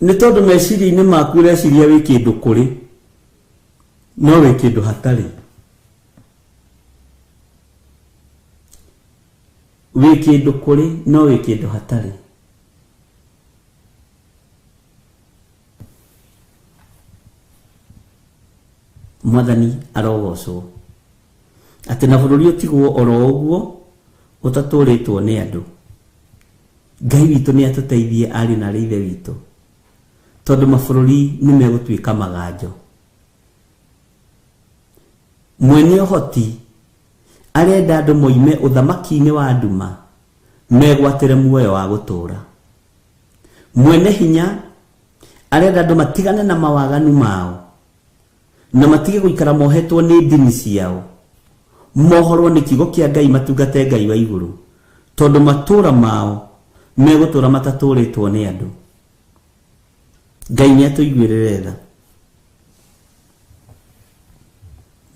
Nĩ tondũ meciria-inĩ maku ũreciria wĩ kĩndũ kũrĩ, no wĩ kĩndũ hatarĩ. Wĩ kĩndũ kũrĩ, no wĩ kĩndũ hatarĩ. Mwathani arogocwo. Atĩ na bũrũri ũtigwo oro ũguo ũtatũrĩtwo nĩ andũ. Ngai witũ nĩ atũteithie ariũ na arĩ ithe witũ, tondũ mabũrũri nĩ megũtuĩka maganjo. Mwene ũhoti arenda andũ moime ũthamaki-inĩ wa nduma megwatĩre muoyo wa gũtũũra. Mwene hinya arenda andũ matigane na mawaganu mao na matige gũikara mohetwo nĩ ndini ciao, mohorwo nĩ kiugo kĩa Ngai, matungate Ngai wa igũrũ, tondũ matũũra mao megũtũũra matatũũrĩtwo nĩ andũ. Ngai nĩ atũiguĩrĩre tha.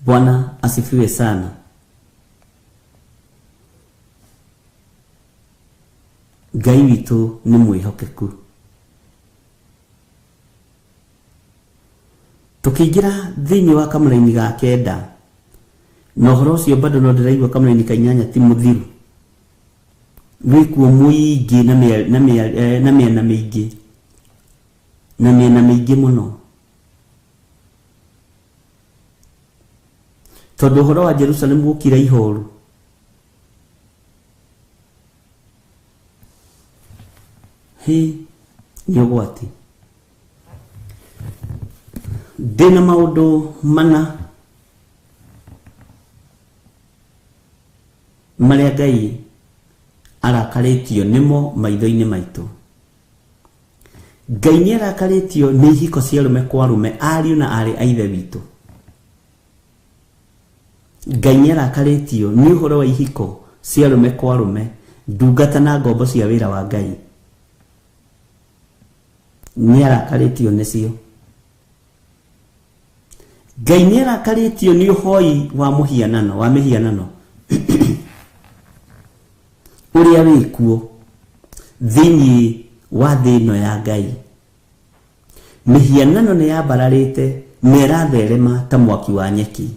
Bwana asifiwe sana. Ngai witũ nĩ mwĩhokeku. Tũkĩingĩra thĩinĩ wa kamũraini ga kenda, na ũhoro ũcio bado no ndĩraigua kamũraini ka inyanya ti mũthiru, wĩkuo mũingĩ na mĩena mĩingĩ, na mĩena mĩingĩ mũno, tondũ ũhoro wa Jerusalemu gũkira ihoru. Hĩ, nĩ ũgwati. Ndĩna maũndũ mana marĩa Ngai arakarĩtio nĩmo maitho-inĩ maitũ. Ngai nĩ arakarĩtio nĩ ihiko cia arũme kwa arũme, ariũ na aarĩ a ithe witũ. Ngai nĩ arakarĩtio nĩ ũhoro wa ihiko cia arũme kwa arũme, ndungata na ngombo cia wĩra wa Ngai. Nĩ arakarĩtio nĩcio. Ngai nĩ arakarĩtio nĩ ũhoi wa mũhianano, wa mĩhianano ũrĩa wĩkuo thĩinĩ wa thĩ ĩno ya Ngai. Mĩhianano nĩ yambararĩte na ĩratherema ta mwaki wa nyeki,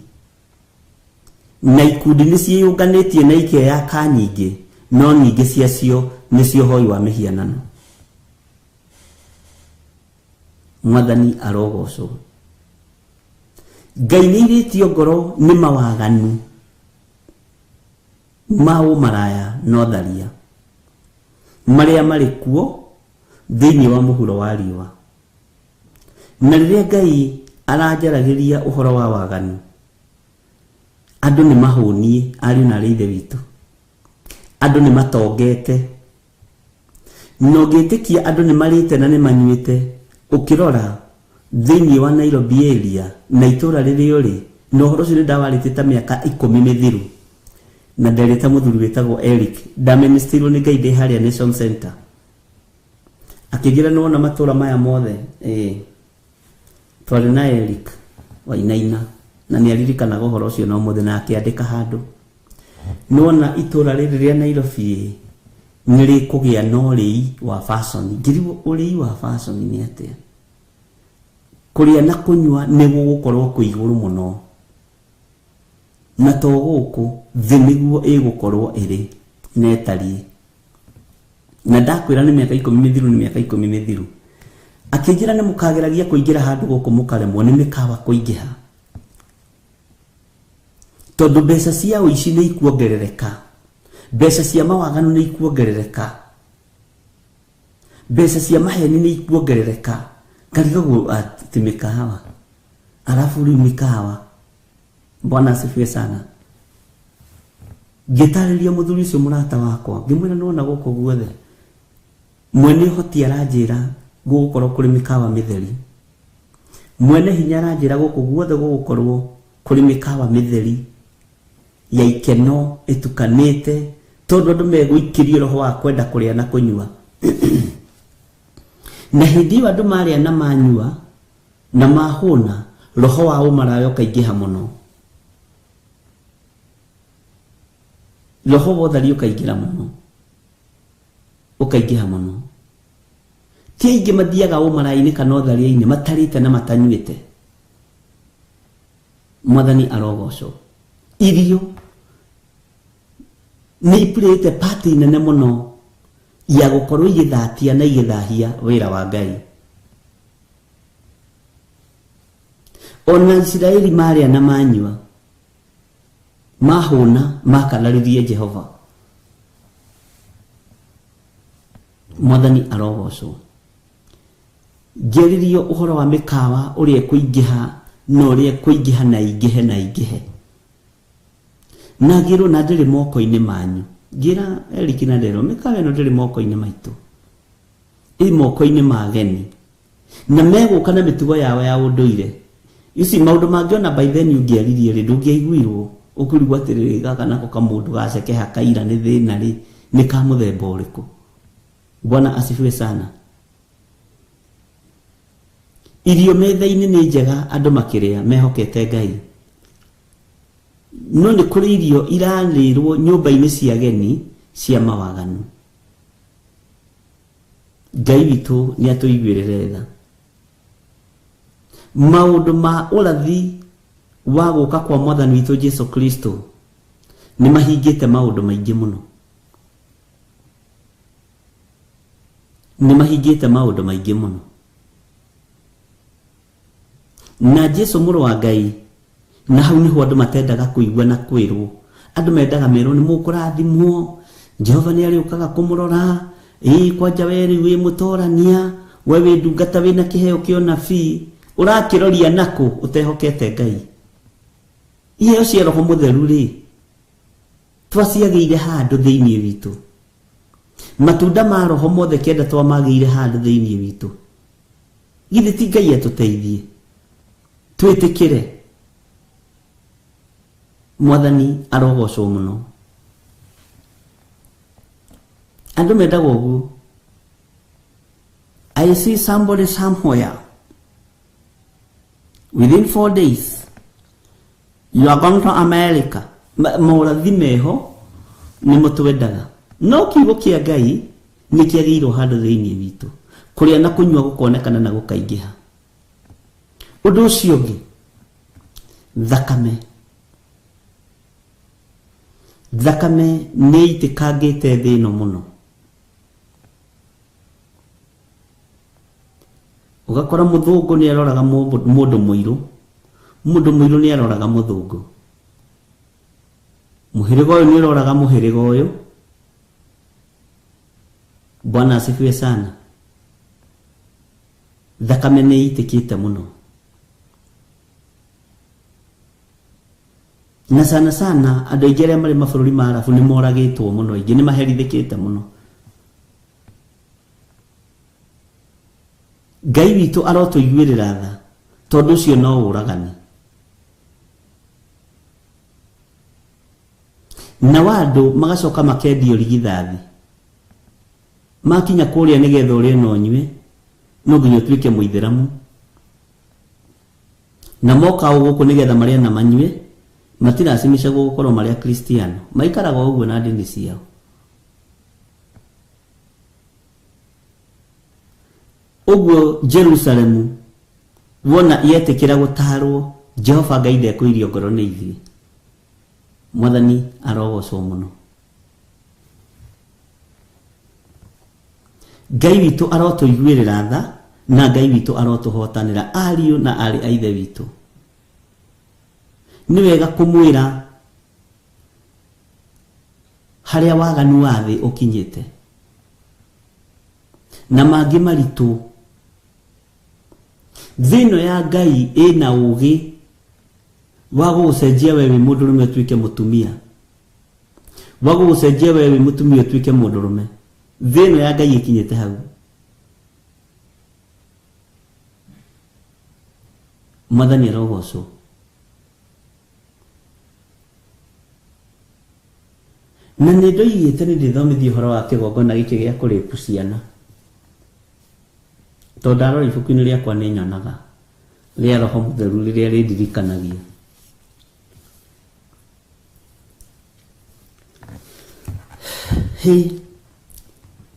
na ikundi nĩ ciĩyũnganĩtie na ikeyaka nyingĩ, no nyingĩ ciacio nĩcio ũhoi wa mĩhianano. Mwathani arogocwo. Ngai nĩ airĩtio ngoro nĩ mawaganu ma ũmaraya na ũtharia marĩa marĩ kuo thĩinĩ wa mũhuro wa riũa. Na rĩrĩa Ngai aranjaragĩria ũhoro wa waganu, andũ nĩ mahũniĩ, ariũ na arĩ ithe witũ. Andũ nĩ matongete, na ũngĩtĩkia andũ nĩ marĩte na nĩ manyuĩte. Ũkĩrora thĩinĩ wa Nairobi area na itũũra rĩrĩa ũrĩ, na ũhoro ũcio nĩ ndawarĩtie ta mĩaka 10 mĩthiru, na nderĩte mũthuri wĩtagwo Eric, ndaministirwo nĩ Ngai ndĩ harĩa Nation Center, akĩnjĩra nĩ wona matũũra maya mothe. Twarĩ na Eric Wainaina, na nĩ aririkanaga ũhoro ũcio na ũmũthĩ, na akĩandĩka handũ. Nĩ wona itũũra rĩrĩ rĩa Nairobi nĩ rĩkũgĩa na ũrĩi wa fashion. Ngĩrigwo ũrĩi wa fashion nĩ atĩa? Kũrĩa na kũnyua nĩ gũgũkorwo kwĩ igũrũ mũno, na to gũkũ thĩ nĩguo ĩgũkorwo ĩrĩ na ĩtariĩ. Na ndakwĩra nĩ mĩaka 10 mĩthiru, nĩ mĩaka 10 mĩthiru. Akĩnjĩra nĩ mũkageragia kũingĩra handũ gũkũ mũkaremwo nĩ mĩkawa kũingĩha, tondũ mbeca cia ũici nĩ ikuongerereka, mbeca cia mawaganu nĩ ikuongerereka, mbeca cia maheni nĩ ikuongerereka. Ngarigagwo atĩ mĩkawa, arabu rĩu mĩkawa. Bwana asifiwe sana. Ngĩtarĩria mũthuri ũcio mũrata wakwa, ngĩmwĩra nĩwona gũkũ guothe mwene ũhoti aranjĩra gũgũkorwo kũrĩ mĩkawa mĩtheri, mwene hinya aranjĩra gũkũ guothe gũgũkorwo kũrĩ mĩkawa mĩtheri ya ikeno ĩtukanĩte, tondũ andũ megũikĩrio roho wa kwenda kũrĩa na kũnyua. Na hĩndĩ ĩyo andũ marĩa na manyua na mahũna, roho wa ũmaraya ũkaingĩha mũno, roho wa ũtheri ũkaingĩra mũno, ũkaingĩha mũno. Ti aingĩ mathiaga ũmarainĩ kana ũtharia-inĩ matarĩte na matanyuĩte. Mwathani arogocwo. Irio nĩ ipurĩte pati nene mũno ya gũkorwo igĩthatia na igĩthahia wĩra wa Ngai. Ona Isiraeli marĩa na manyua mahũna makanarĩrie Jehova. Mwathani arogocwo. Ngĩarĩrio ũhoro wa mĩkawa ũrĩa ĩkũingĩha na ũrĩa ĩkũingĩha na ĩingĩhe na ĩingĩhe. Na ngĩrwo na ndĩrĩ moko-inĩ manyu. Ngĩra Eric na nderwo mĩkawa ĩno ndĩrĩ moko-inĩ maitũ. Ĩ moko-inĩ ma ageni. Na megũka na mĩtugo yao ya ũndũire. You see, maũndũ mangĩ ona by then ũngĩaririe rĩ, ndũngĩaiguirwo. Ũkũrigwo atĩrĩrĩ, gaka nako kamũndũ gacekeha kaira nĩ thĩna rĩ, nĩ ka mũthemba ũrĩkũ? Bwana asifiwe sana. Irio metha-inĩ nĩ njega andũ makĩrĩa mehokete Ngai. No nĩ kũrĩ irio irarĩrwo nyũmba-inĩ cia ageni cia mawaganu. Ngai witũ nĩ atũiguĩrĩre tha. Maũndũ ma ũrathi wa gũka kwa Mwathani witũ Jesu Kristo nĩ mahingĩte maũndũ maingĩ mũno. Nĩ mahingĩte maũndũ maingĩ mũno. Na Jesu mũrũ wa Ngai, na hau nĩho andũ matendaga kũigua na kwĩrwo. Andũ mendaga merwo nĩ mũkũrathimwo, Jehova nĩ arĩũkaga kũmũrora, ĩĩ kwanja we rĩu wĩ mũtorania, we wĩ ndungata wĩna kĩheo kĩa ũnabii, ũrakĩroria nakũ ũtehokete Ngai. Iheo cia Roho Mũtheru rĩ, twaciagĩire handũ thĩinĩ witũ. Matunda ma Roho mothe kenda twamagĩire handũ thĩinĩ witũ. Githĩ ti Ngai atũteithie twĩtĩkĩre. Mwathani arogocwo mũno. Andũ mendaga ũguo. I see somebody somewhere within 4 days you are going to America. Maũrathi meho nĩmo twendaga, no kiugo kĩa Ngai nĩ kĩagĩirwo handũ thĩinĩ witũ. Kũrĩa na kũnyua gũkonekana na gũkaingĩha. Ũndũ ũcio ũngĩ, thakame. Thakame nĩ ĩitĩkangĩte thĩ ĩno mũno. Ũgakora mũthũngũ nĩ aroraga mũndũ mũirũ, mũndũ mũirũ nĩ aroraga mũthũngũ. Mũhĩrĩga ũyũ nĩ ũroraga mũhĩrĩga ũyũ. Bwana asifiwe sana. Thakame nĩ ĩitĩkĩte mũno. Na sana sana andũ aingĩ arĩa marĩ mabũrũri ma Arabu nĩ moragĩtwo mũno, aingĩ nĩ maherithĩkĩte mũno. Ngai witũ arotũiguĩrĩra tha, tondũ ũcio no ũragani. Nao andũ magacoka makendio rigithathi. Makinya kũrĩa nĩgetha ũrĩe na ũnyue, no nginya ũtuĩke mũithĩramu. Na moka o gũkũ nĩgetha marĩe na manyue, matiracimicagwo gũkorwo marĩ Akristiano. Maikaraga o ũguo na ndini ciao. Ũguo Jerusalemu wona yetĩkĩra gũtaarwo, Jehova Ngai ndekũirio ngoro nĩ ithuĩ. Mwathani arogocwo mũno. Ngai witũ arotũiguĩrĩra tha, na Ngai witũ arotũhotanĩra, ariũ na aarĩ a Ithe witũ. Nĩ wega kũmwĩra harĩa waganu wa thĩ ũkinyĩte, na mangĩ maritũ. Thĩ ĩno ya Ngai ĩna ũũgĩ wa gũgũcenjia we wĩ mũndũrũme ũtuĩke mũtumia, wa gũgũcenjia we wĩ mũtumia ũtuĩke mũndũrũme. Thĩ ĩno ya Ngai ĩkinyĩte hau. Mwathani arogocwo. Na nĩ ndoigĩte nĩ ndĩthomithia ũhoro wa kĩgongona gĩkĩ gĩa kũrĩpu ciana. Tondũ ndarora ibuku-inĩ rĩakwa nĩ nyonaga rĩa Roho Mũtheru rĩrĩa rĩndirikanagia. Hĩ,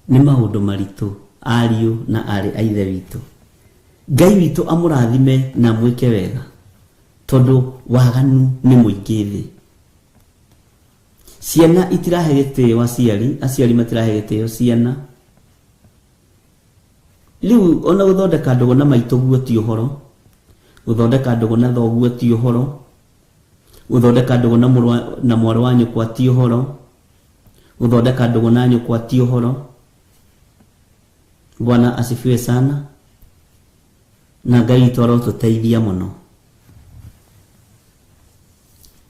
nĩ maũndũ maritũ. Ariũ na aarĩ a Ithe witũ. Ngai witũ amũrathime na amwĩke wega, tondũ waganu nĩ mũingĩ thĩ. Ciana itirahe gĩtĩo aciari, aciari matirahe gĩtĩo ciana. Rĩu ona gũthondeka ndũgũ na maitũguo ti ũhoro, gũthondeka ndũgũ na thoguo ti ũhoro, gũthondeka ndũgũ na mũrũ na mwarĩ wa nyũkwa ti ũhoro, gũthondeka ndũgũ na nyũkwa ti ũhoro. Bwana asifiwe sana. Na Ngai witũ arotũteithia mũno.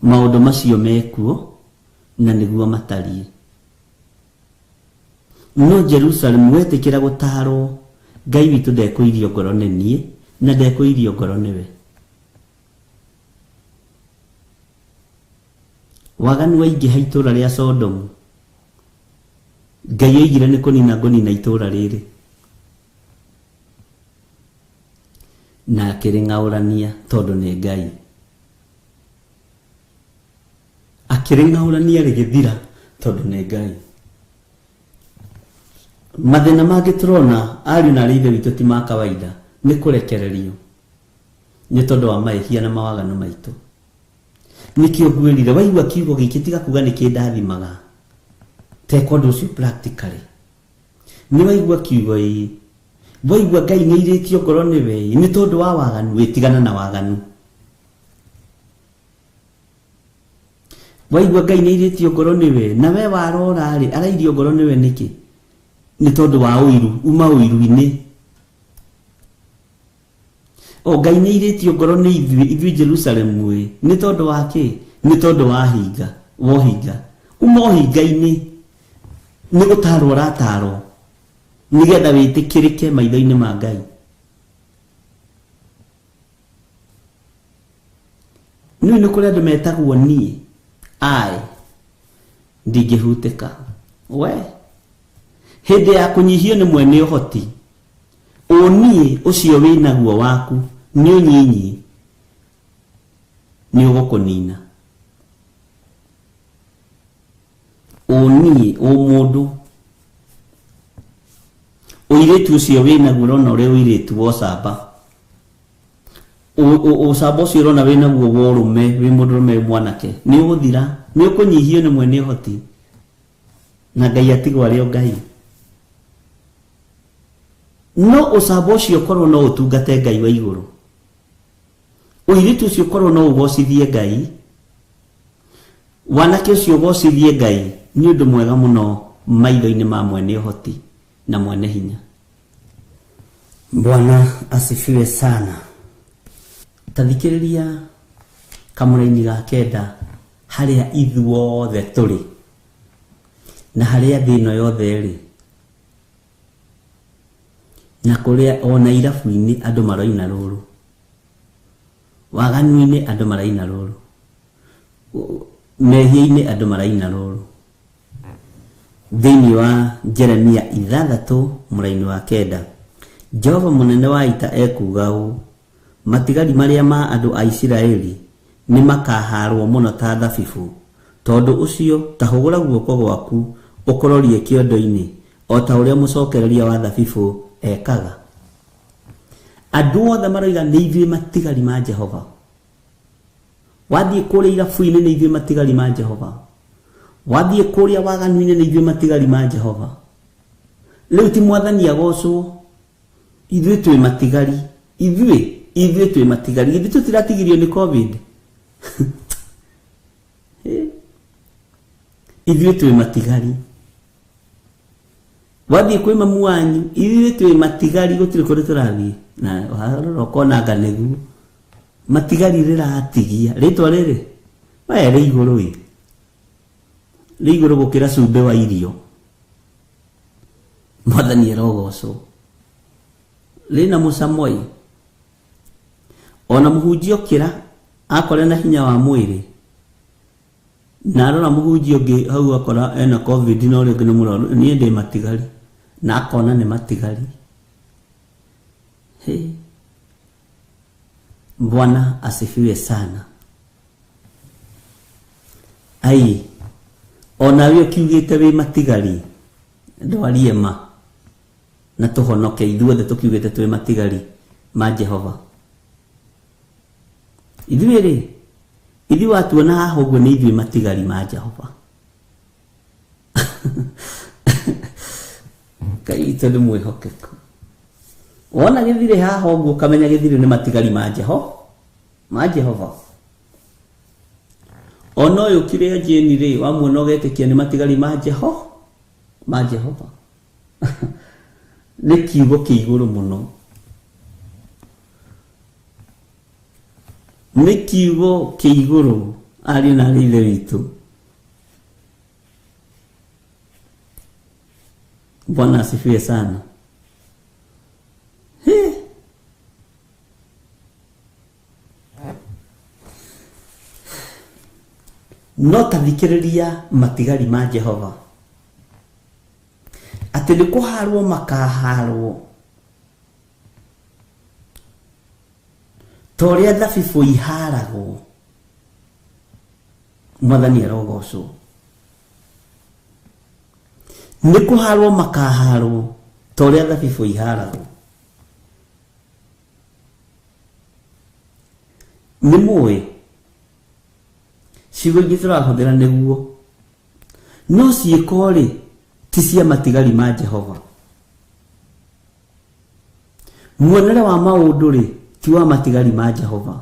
Maũndũ macio mekuo na nĩguo matariĩ. No Jerusalemu wetĩkĩra gũtaarwo, Ngai witũ ndekũirio ngoro nĩ niĩ na ndekũirio ngoro nĩwe. Waganu waingĩha itũũra rĩa Sodomu, Ngai oigire nĩ kũnina ngũnina itũũra rĩrĩ. Na akĩrĩng'aũrania tondũ nĩ Ngai. Akĩrĩng'aũrania rĩgĩthira tondũ nĩ Ngai. Mathĩna mangĩ tũrona ariũ na arĩ ithe witũ ti ma kawaida, nĩ kũrekererio nĩ tondũ wa mahĩtia na mawaganu maitũ. Nĩkĩo ngwĩrire waigua kiugo gĩkĩ tiga kuga nĩ kĩndathimaga, teka ũndũ ũcio practically. Nĩ waigua kiugo ĩĩ, waigua Ngai nĩ airĩtio ngoro nĩwe ĩĩ, nĩ tondũ wa waganu, wĩtigana na waganu. Waigua Ngai nĩ airĩtio ngoro nĩwe, na we warora rĩ, arairio ngoro nĩwe nĩkĩ? Nĩ tondũ wa ũiru, uma ũiru-inĩ. O Ngai nĩ airĩtio ngoro nĩ ithuĩ, ithuĩ Jerusalemu ĩ, nĩ tondũ wa kĩ? Nĩ tondũ wa hinga, wa ũhinga. Uma ũhinga-inĩ, nĩ gũtarwo ũratarwo, nĩgetha wĩtĩkĩrĩke maitho-inĩ ma Ngai. Nĩũĩ nĩ kũrĩ andũ metagwo niĩ, I, ndingĩhutĩka. We, hĩndĩ ya kũnyihio nĩ mwene ũhoti, ũniĩ ũcio wĩ naguo waku nĩ ũnyinyi, nĩ ũgũkũnina. Ũniĩ, ũmũndũ, ũirĩtu ũcio wĩ naguo ũrona ũrĩ ũirĩtu wa ũcamba. Ũcamba ũcio ũrona wĩ naguo wa ũrũme, wĩ mũndũrũme wĩ mwanake, nĩ ũgũthira, nĩ ũkũnyihio nĩ mwene ũhoti, na Ngai atigwo arĩ o Ngai. No ũcamba ũcio ũkorwo no ũtungate Ngai wa igũrũ, ũirĩtu ũcio ũkorwo no ũgocithie Ngai, wanake ũcio ũgocithie Ngai, nĩ ũndũ mwega mũno maitho-inĩ ma mwene ũhoti na mwene hinya. Bwana asifiwe sana. Ta thikĩrĩria kamũraini ga kenda harĩa ithuothe tũrĩ na harĩa thĩ ĩno yothe ĩrĩ na kũrĩa ona irabu-inĩ andũ maroina rũrũ, waganu-inĩ andũ maraina rũrũ, mehia-inĩ andũ maraina rũrũ. Thĩinĩ wa Jeremia 6 mũraini wa 9, Jehova mũnene wa ita ekuuga ũũ, matigari marĩa ma andũ a Isiraeli nĩ makahaarwo mũno ta thabibũ. Tondũ ũcio ta hũgũra guoko gwaku ũkũrorie kĩondo-inĩ, o ta ũrĩa mũcokereria wa thabibũ ekaga. Andũ othe maroiga nĩ ithuĩ matigari ma Jehova. Wathiĩ kũrĩa irabu-inĩ nĩ ithuĩ matigari ma Jehova. Wathiĩ kũrĩa waganu-inĩ nĩ ithuĩ matigari ma Jehova. Rĩu ti mwathani agocwo, ithuĩ twĩ matigari. Ithuĩ, ithuĩ twĩ matigari. Githĩ tũtiratigirio nĩ COVID? Ithuĩ twĩ matigari. Wathiĩ kwĩ mamu wanyu, ithuĩ twĩ matigari, gũtirĩ kũndũ tũrathiĩ. Na warora ũkona anga nĩguo. Matigari rĩratigia. Rĩtwa rĩrĩ, we rĩ igũrũ ĩ. Rĩ igũrũ gũkĩra cumbĩ wa irio. Mwathani arogocwo. Rĩna mũcamo ĩ. Ona mũhunjia okĩra, akore na hinya wa mwĩrĩ, na arora mũhunjia ũngĩ hau akora ena COVID na ũrĩa ũngĩ nĩ mũrwaru, niĩ ndĩ matigari, na akona nĩ matigari. Hey. Bwana asifiwe sana. Ai, onawe ũkiugĩte wĩ matigari, ndwarie ma. Na tũhonoke ithuothe tũkiugĩte twĩ matigari ma Jehova. Ithuĩ rĩ, ithuĩ watuona haha ũguo nĩ ithuĩ matigari ma Jehova. Ngai witũ nĩ mwĩhokeku. Wona gĩthirĩ haha ũguo ũkamenya gĩthirĩ nĩ matigari ma Jehova. Ma Jehova. Ona ũyũ kĩrĩa Jane rĩ, wamuona ũgetĩkia nĩ matigari ma Jeho ma Jehova. Nĩ kiugo kĩ igũrũ mũno. Nĩ kiugo kĩ igũrũ ariũ na aarĩ a Ithe witũ. Bwana asifiwe sana. He. No ta thikĩrĩria matigari ma Jehova atĩ nĩ kũharwo makaharwo ta ũrĩa thabibũ iharagwo. Mwathani arogocwo. Nĩ kũharwo makaharwo ta ũrĩa thabibũ iharagwo. Nĩ mũĩ ciugo ingĩ tũrahũthĩra nĩguo, no ciĩko rĩ ti cia matigari ma Jehova. Muonere wa maũndũ rĩ ti wa matigari ma Jehova.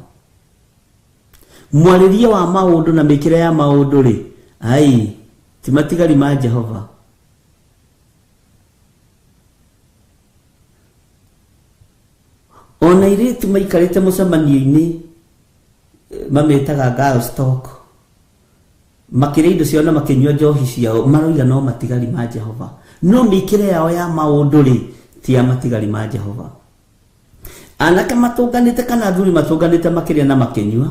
Mwarĩrie wa maũndũ na mĩkĩre ya maũndũ rĩ, ai, ti matigari ma Jehova. Ona airĩtu maikarĩte mũcemanio-inĩ mamĩtaga girls talk, makĩrĩa indo ciao na makĩnyua njohi ciao, maroiga no matigari ma Jehova. No mĩkĩre yao ya maũndũ rĩ, ti ya matigari ma Jehova. Anake matũnganĩte kana athuri matũnganĩte makĩrĩa na makĩnyua,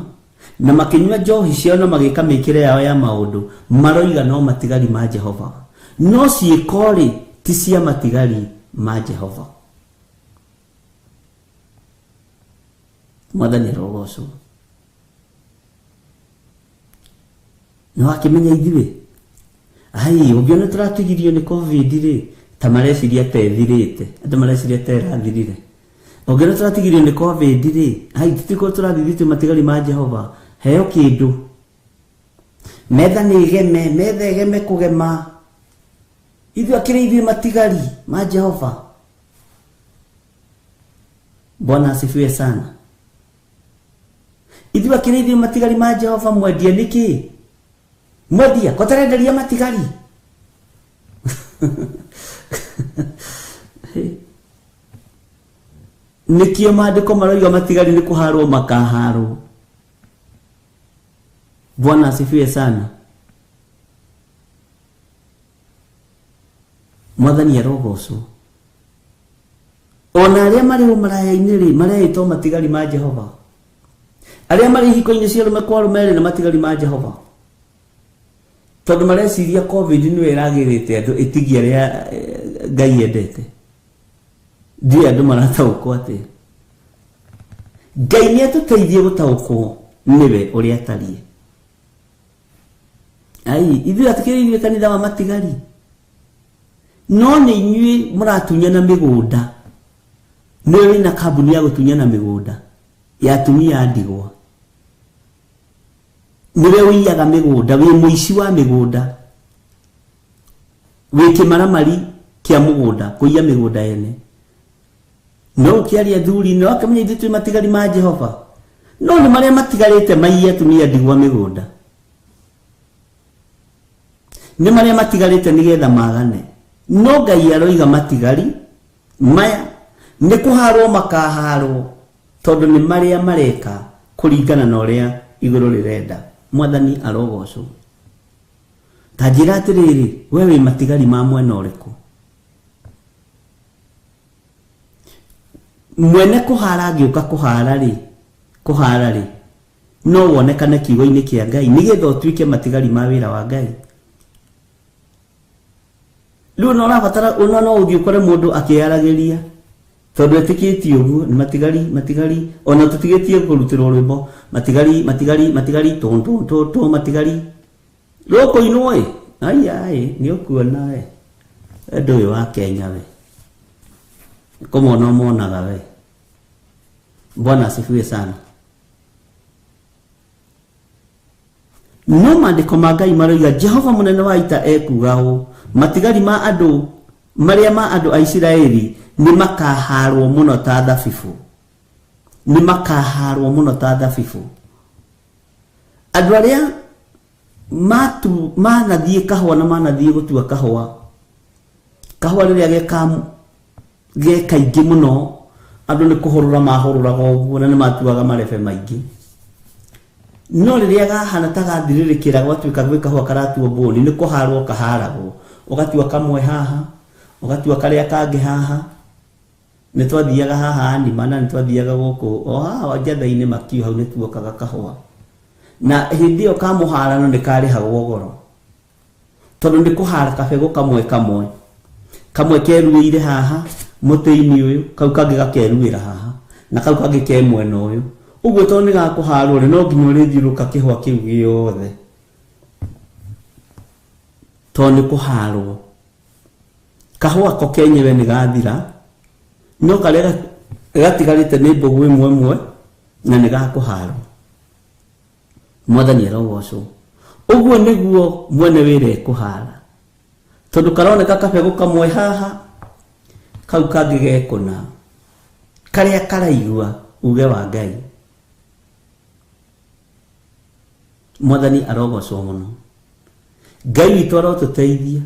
na makĩnyua njohi ciao na magĩka mĩkĩre yao ya maũndũ, maroiga no matigari ma Jehova. No ciĩko rĩ, ti cia matigari ma Jehova. Mwathani arogocwo. Nĩ wakĩmenya ithuĩ ai ũngĩona tũratigirio nĩ covid rĩ, ta mareciria ta ĩthirĩte, andũ mareciria ta ĩrathirire. Ũngĩona tũratigirio nĩ covid rĩ, ai tũtikorwo tũrathiĩ twĩ matigari ma Jehova. Heo kĩndũ, metha nĩ ĩgeme, metha ĩgeme kũgema. Ithuĩ akĩrĩ ithuĩ matigari ma Jehova. Bwana asifiwe sana. Ithuĩ akĩrĩ ithuĩ matigari ma Jehova. Mwendia nĩkĩ? Mwendia ko tarenderia matigari? Nĩkĩo maandĩko maroiga matigari nĩ kũharwo makaharwo. Bwana asifiwe sana. Mwathani arogocwo. Ona arĩa marĩ ũmaraya-inĩ rĩ, mareĩtwo matigari ma Jehova. Arĩa marĩ ihiko-inĩ cia arũme kwa arũme rĩ, nĩ matigari ma Jehova. Tondũ mareciria covid nĩyo ĩragĩrĩte andũ ĩtigie arĩa Ngai endete. Ndiũĩ andũ marataũkwo atĩa. Ngai nĩ atũteithie gũtaũkwo nĩwe ũrĩa atariĩ. Ai, ithuĩ atikĩrĩ ithuĩ kanitha wa matigari. No nĩ inyuĩ mũratunyana mĩgũnda. Nĩwe wĩna kambuni ya gũtunyana mĩgũnda ya atumia a ndigwa. Nĩwe ũiyaga mĩgũnda, wĩ mũici wa mĩgũnda. Wĩ kĩmaramari kĩa mũgũnda, kũiya mĩgũnda ene. No ũkĩaria athuri, no akamenya ithuĩ twĩ matigari ma Jehova. No nĩ marĩa matigarĩte maiye atumia ndigwa mĩgũnda. Nĩ marĩa matigarĩte nĩgetha magane. No Ngai aroiga matigari maya nĩ kũharwo makaharwo, tondũ nĩ marĩa mareka kũringana na ũrĩa igũrũ rĩrenda. Mwathani arogocwo. Ta njĩra atĩrĩrĩ, we wĩ matigari ma mwena ũrĩkũ? Mwene kũhara angĩũka kũhara rĩ, kũhara rĩ, no wonekane kiugo-inĩ kĩa Ngai nĩgetha ũtuĩke matigari ma wĩra wa Ngai. Rĩu no ũrabatara, ona no ũthiĩ ũkore mũndũ akĩyaragĩria tondũ etĩkĩtie ũguo, nĩ matigari, matigari, ona tũtigĩtie kũrutĩrwo rwĩmbo, matigari, matigari, matigari, tũ, tũ, tũ, tũ, matigari. Rũkũinwo ĩ, ai, ai, nĩ ũkuona ĩ, ũndũ ũyũ wa Kenya we. Kũmona ũmonaga we. Bwana asifiwe sana. No maandĩko ma Ngai maroiga Jehova mũnene wa ita ekuga ũũ, matigari ma andũ marĩa ma andũ a Isiraeli nĩ makaharwo mũno ta thabibũ, nĩ makaharwo mũno ta thabibũ. Andũ arĩa manathiĩ kahũa na manathiĩ gũtua kahũa, kahũa rĩrĩa ge kaingĩ mũno, andũ nĩ kũhũrũra mahũrũraga ũguo na nĩ matuaga marebe maingĩ. No rĩrĩa gahana ta gathirĩrĩkĩra gwatuĩka gwĩ kahũa karatuo mbũni, nĩ kũharwo kaharagwo, ũgatua kamwe haha, ũgatua karĩa kangĩ haha. Nĩ twathiaga haha nima na nĩ twathiaga gũkũ o haha njatha-inĩ makiu hau nĩ tuokaga kahũa. Na hĩndĩ ĩyo ka mũharano nĩ karĩhagwo goro, tondũ nĩ kũhara kabegũ kamwe kamwe, kamwe keruĩire haha mũtĩ-inĩ ũyũ, kau kangĩ gakeruĩra haha, na kau kangĩ ke mwena ũyũ. Ũguo tondũ nĩ gakũharwo rĩ, no nginya ũrĩthiũrũrũka kĩhũa kĩu gĩothe, tondũ nĩ kũharwo. Kahũa ko kenyewe nĩ gathira, no karĩa gatigarĩte nĩ mbũgũ ĩmwe ĩmwe, na nĩ gakũharwo. Mwathani arogocwo. Ũguo nĩguo mwene wĩra ekũhara, tondũ karoneka kabegũ kamwe haha, kau kangĩ gekũna, karĩa karaigua uge wa Ngai. Mwathani arogocwo mũno. Ngai witũ arotũteithia.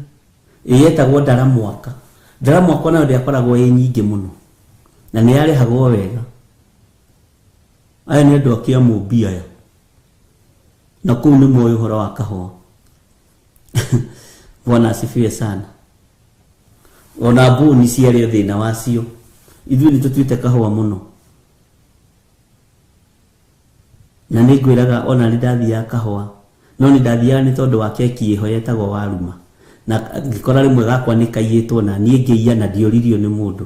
Ĩyetagwo ndara mwaka. Ndara mwaka nayo ndĩakoragwo ĩ nyingĩ mũno, na nĩ yarĩhagwo wega. Aya nĩ andũ a Kĩamũmbi aya, na kũu nĩ moĩ ũhoro wa kahũa. Bwana asifiwe sana. Ona mbũni ciarĩ o thĩna wacio, ithuĩ nĩ tũtuĩte kahũa mũno. Na nĩ ngwĩraga ona nĩ ndathiaga kahũa, no nĩ ndathiaga nĩ tondũ wa keki ĩho yetagwo waruma, na ngĩkora rĩmwe gakwa nĩ kaiyĩtwo na niĩ ngĩiya na ndioririo nĩ mũndũ,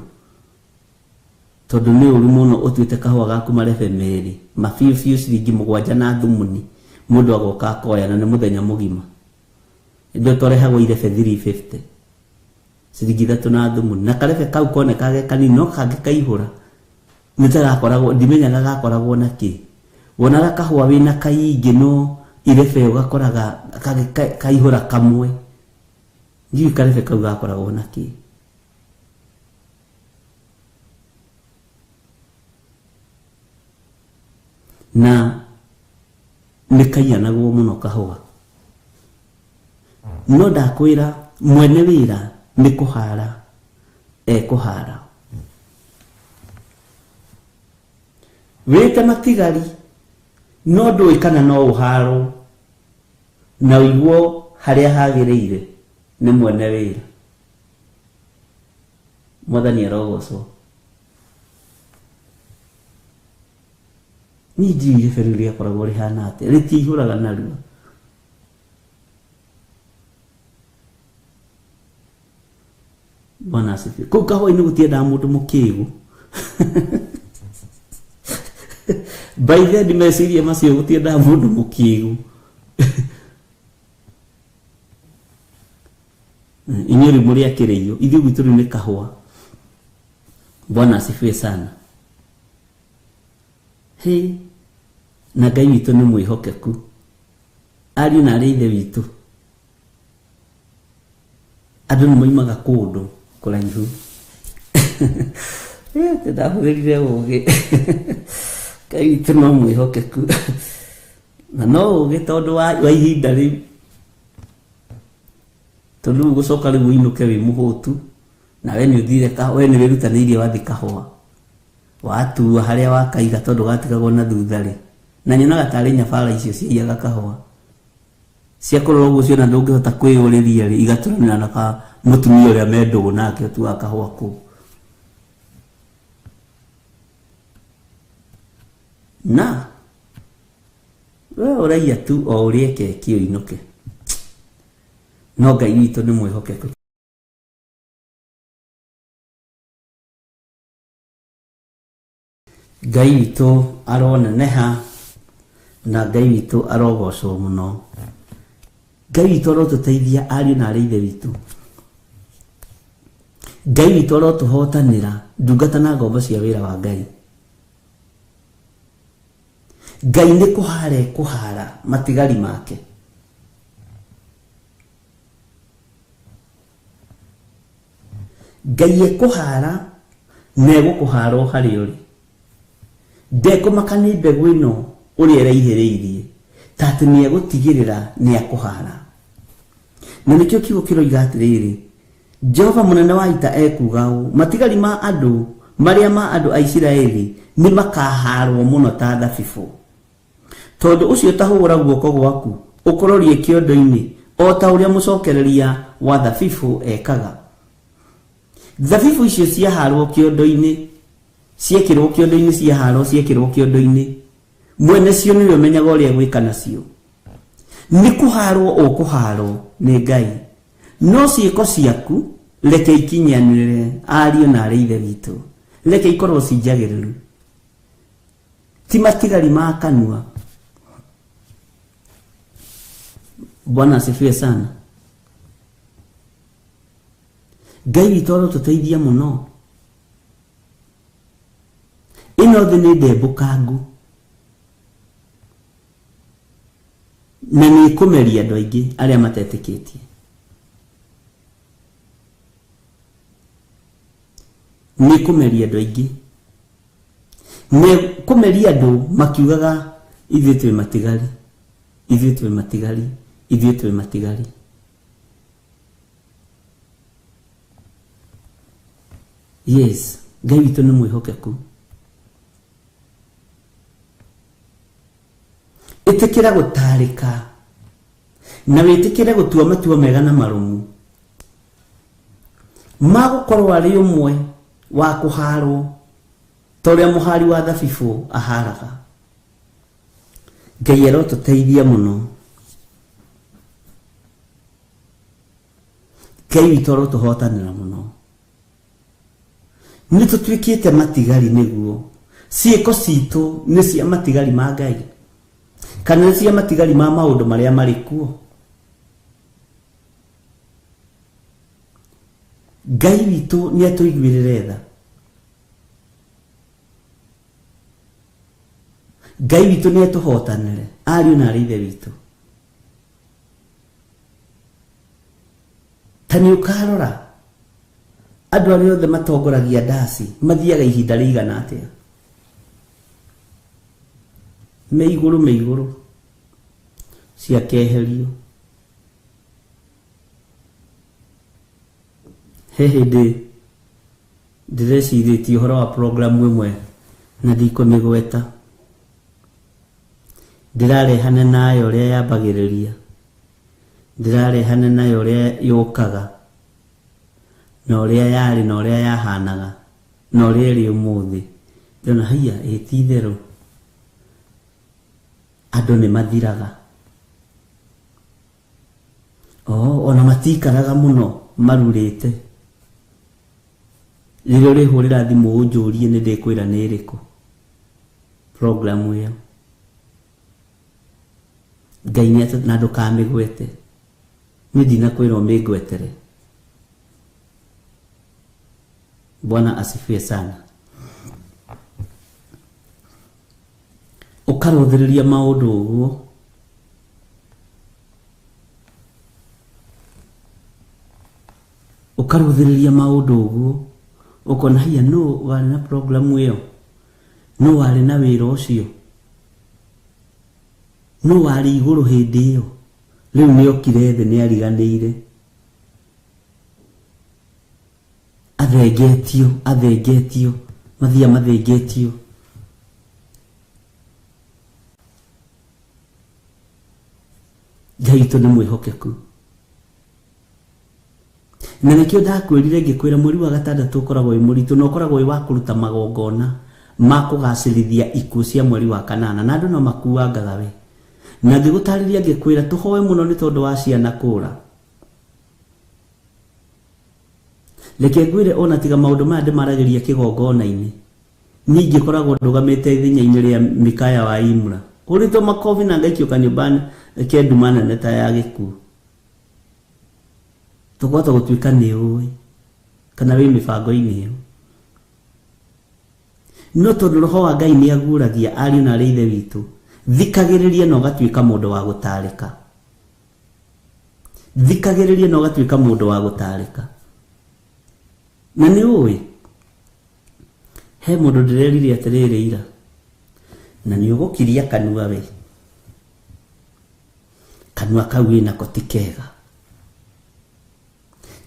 tondũ nĩ ũru mũno ũtuĩte kahũa gaku marebe merĩ mabiũ biũ ciringi 7 na thumuni, mũndũ agoka akoya na nĩ mũthenya mũgima. Ĩndĩ twarehagwo irebe 350 ciringi 3 na thumuni, na karebe kau konekaga ge kanini no kangĩ kaihũra nĩ ta gakoragwo, ndimenyaga gakoragwo na kĩ. Wonaga kahũa wĩna kaingĩ no irebe ũgakoraga kaihũra kamwe, ndiũĩ karebe kau gakoragwo na kĩ. Na nĩ kaiyanagwo mũno kahũa. No ndakwĩra mwene wĩra nĩ kũhara ekũhara. Wĩte matigari no ndũĩ kana no ũharwo, na ũiguo harĩa hagĩrĩire nĩ mwene wĩra. Mwathani arogocwo. Niĩ ndiũĩ irebe rĩu rĩakoragwo rĩhana atĩa, rĩtiihũraga narua. Bwana asifiwe. Kũu kahũa-inĩ gũtiendaga mũndũ mũkĩgu. By then meciria macio gũtiendaga mũndũ mũkĩgu. Inyuĩ rĩu mũrĩ akĩrĩio, ithuĩ gwitũ rĩu nĩ kahũa. Bwana asifiwe sana. Hĩ, na Ngai witũ nĩ mwĩhokeku. Ariũ na arĩ ithe witũ, andũ nĩ moimaga kũndũ kũraihu. Ndahũthĩrire ũgĩ. Ngai witũ no mwĩhokeku, na no ũgĩ tondũ wa ihinda rĩu, tondũ rĩu ũgũcoka rĩu ũinũke wĩ mũhũtu, na we nĩ ũthire we nĩ wĩrutanĩirie wathi kahũa, watua harĩa wakaiga tondũ gatigagwo na thutha rĩ, na nyonaga tarĩ nyabara icio ciaiyaga kahũa. Ciakorwo ũguo ciona ndũngĩhota kwĩyũrĩria rĩ, igatũranĩra na ka mũtumia ũrĩa me ndũgũ nake ũtuaga kahũa kũu. Na we ũraiya tu o ũrĩe keki ũinũke, no Ngai witũ nĩ mwĩhokeku. Ngai witũ aroneneha na Ngai witũ arogocwo mũno. Ngai witũ arotũteithia ariũ na arĩ ithe witũ. Ngai witũ arotũhotanĩra ndungata na ngombo cia wĩra wa Ngai. Ngai nĩ kũhara ekũhara matigari make. Ngai ekũhara na egũkũhara o harĩa ũrĩ. Ndekũmaka nĩ mbegũ ĩno ũrĩa ĩraihĩrĩirie, ta atĩ nĩ egũtigĩrĩra nĩ akũhara. Na nĩkĩo kiugo kĩroiga atĩrĩrĩ, Jehova mũnene wa ita ekuuga ũũ, matigari ma andũ marĩa ma andũ a Isiraeli nĩ makahaarwo mũno ta thabibũ. Tondũ ũcio ta hũgũra guoko gwaku ũkũrorie kĩondo-inĩ, o ta ũrĩa mũcokereria wa thabibũ ekaga. Thabibũ icio ciahaarwo kĩondo-inĩ, ciekĩrwo kĩondo-inĩ, ciahaarwo ciekĩrwo kĩondo-inĩ, mwene cio nĩwe ũmenyaga ũrĩa egwĩka nacio. Nĩ kũhaarwo ũkũhaarwo nĩ Ngai, no ciĩko ciaku reke ikinyanĩre, ariũ na aarĩ a Ithe witũ, reke ikorwo ci njagĩrĩru, ti matigari ma kanua. Bwana asifiwe sana. Ngai witũ arotũteithia mũno. Ĩno thĩ nĩ ndembũkangu na nĩ ĩkũmeria andũ aingĩ arĩa matetĩkĩtie. Nĩ ĩkũmeria andũ aingĩ, nĩ ĩkũmeria andũ makiugaga ithuĩ twĩ matigari, ithuĩ twĩ matigari, ithuĩ twĩ matigari. Yes, Ngai witũ nĩ mwĩhokeku. Ĩtĩkĩra gũtarĩka na wĩtĩkĩre gũtua matua mega na marũmu ma gũkorwo arĩ ũmwe wa kũharwo ta ũrĩa mũhari wa thabibũ aharaga. Ngai arotũteithia mũno. Ngai witũ arotũhotanĩra mũno. Nĩ tũtuĩkĩte matigari nĩguo ciĩko citũ nĩ cia matigari ma Ngai kana nĩ cia matigari ma maũndũ marĩa marĩ kuo. Ngai witũ nĩ atũiguĩrĩre tha. Ngai witũ nĩ atũhotanĩre, ariũ na aarĩ a Ithe witũ. Ta nĩ ũkarora andũ arĩa othe matongoragia ndaci mathiaga ihinda rĩigana atĩa? Me igũrũ, me igũrũ ciakeherio. He hĩndĩ ndĩrecirĩtie ũhoro wa programu ĩmwe na ndikũmĩgweta. Ndĩrarehane nayo ũrĩa yambagĩrĩria, ndĩrarehane nayo ũrĩa yũkaga, na ũrĩa yarĩ na ũrĩa yahanaga, na ũrĩa ĩrĩ ũmũthĩ. Ndĩrona haiya, ĩ ti itherũ andũ nĩ mathiraga. Oh, ona matikaraga mũno marurĩte. Rĩrĩa ũrĩhũrĩra thimũ ũnjũrie nĩ ndĩkwĩra nĩ ĩrĩkũ program ĩyo. Ngai nĩ na ndũkamĩgwete. Niĩ ndinakwĩra ũmĩngwetere. Bwana asifiwe sana. Ũkarũthĩrĩria maũndũ ũguo. Ũkarũthĩrĩria maũndũ ũguo, ũkona haiya nũ warĩ na programu ĩyo, nũ warĩ na wĩra ũcio, nũ warĩ igũrũ hĩndĩ ĩyo, rĩu nĩ okire thĩ nĩ ariganĩire. Athengetio, athengetio, mathia mathengetio. Ngai witũ nĩ mwĩhokeku. Na nĩkĩo ndakwĩrire ngĩkwĩra mweri wa gatandatũ ũkoragwo wĩ mũritũ na ũkoragwo wĩ wa kũruta magongona ma kũgacĩrithia ikuũ cia mweri wa kanana, na andũ no makuangaga we. Na ngĩgũtarĩria ngĩkwĩra tũhoe mũno nĩ tondũ wa ciana kũra. Reke ngwĩre ona tiga maũndũ maya ndĩmaragĩria kĩgongona-inĩ, niĩ ingĩkoragwo ndũgamĩte ithenya-inĩ rĩa Mikaya wa Imla, hũrĩtwo makobi na ngaikio kanyũmba ke nduma nene ta ya gĩkuũ. Tũkũhota gũtuĩka nĩ ũĩ Kana wĩ mĩbango-inĩ ĩyo. No tondũ roho wa Ngai nĩ aguũragia ariũ na arĩ ithe witũ, thikagĩrĩria na ũgatuĩka mũndũ wa gũtarĩka. Thikagĩrĩria na ũgatuĩka mũndũ wa gũtarĩka. Na nĩ ũĩ, he mũndũ ndĩrerire atĩrĩrĩ ira, na nĩ ũgũkiria kanua we. Kanua kau wĩnako ti kega.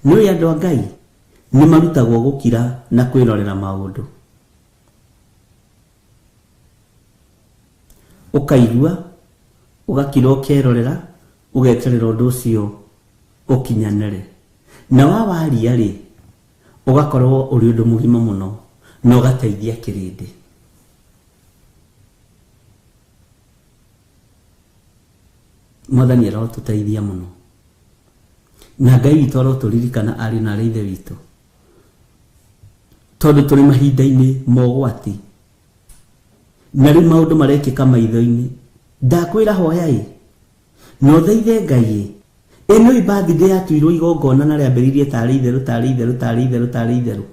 Nĩ ũĩ andũ a Ngai nĩ marutagwo gũkira na kwĩrorera maũndũ. Ũkaigua, ũgakira ũkerorera, ũgeterera ũndũ ũcio ũkinyanĩre. Na wa waria rĩ, ũgakorwo ũrĩ ũndũ mũgima mũno na ũgateithia kĩrĩndĩ. Mwathani arotũteithia mũno. Na Ngai witũ arotũririkana ariũ na arĩ ithe witũ. Tondũ tũrĩ mahinda-inĩ ma ũgwati. Na rĩu maũndũ marekĩka maitho-inĩ. Ndakwĩra hoya-ĩ, na ũthaithe Ngai-ĩ. Ĩ nĩ birthday yatuirwo igongona na rĩambĩrĩirie tarĩ itherũ tarĩ itherũ tarĩ itherũ tarĩ itherũ.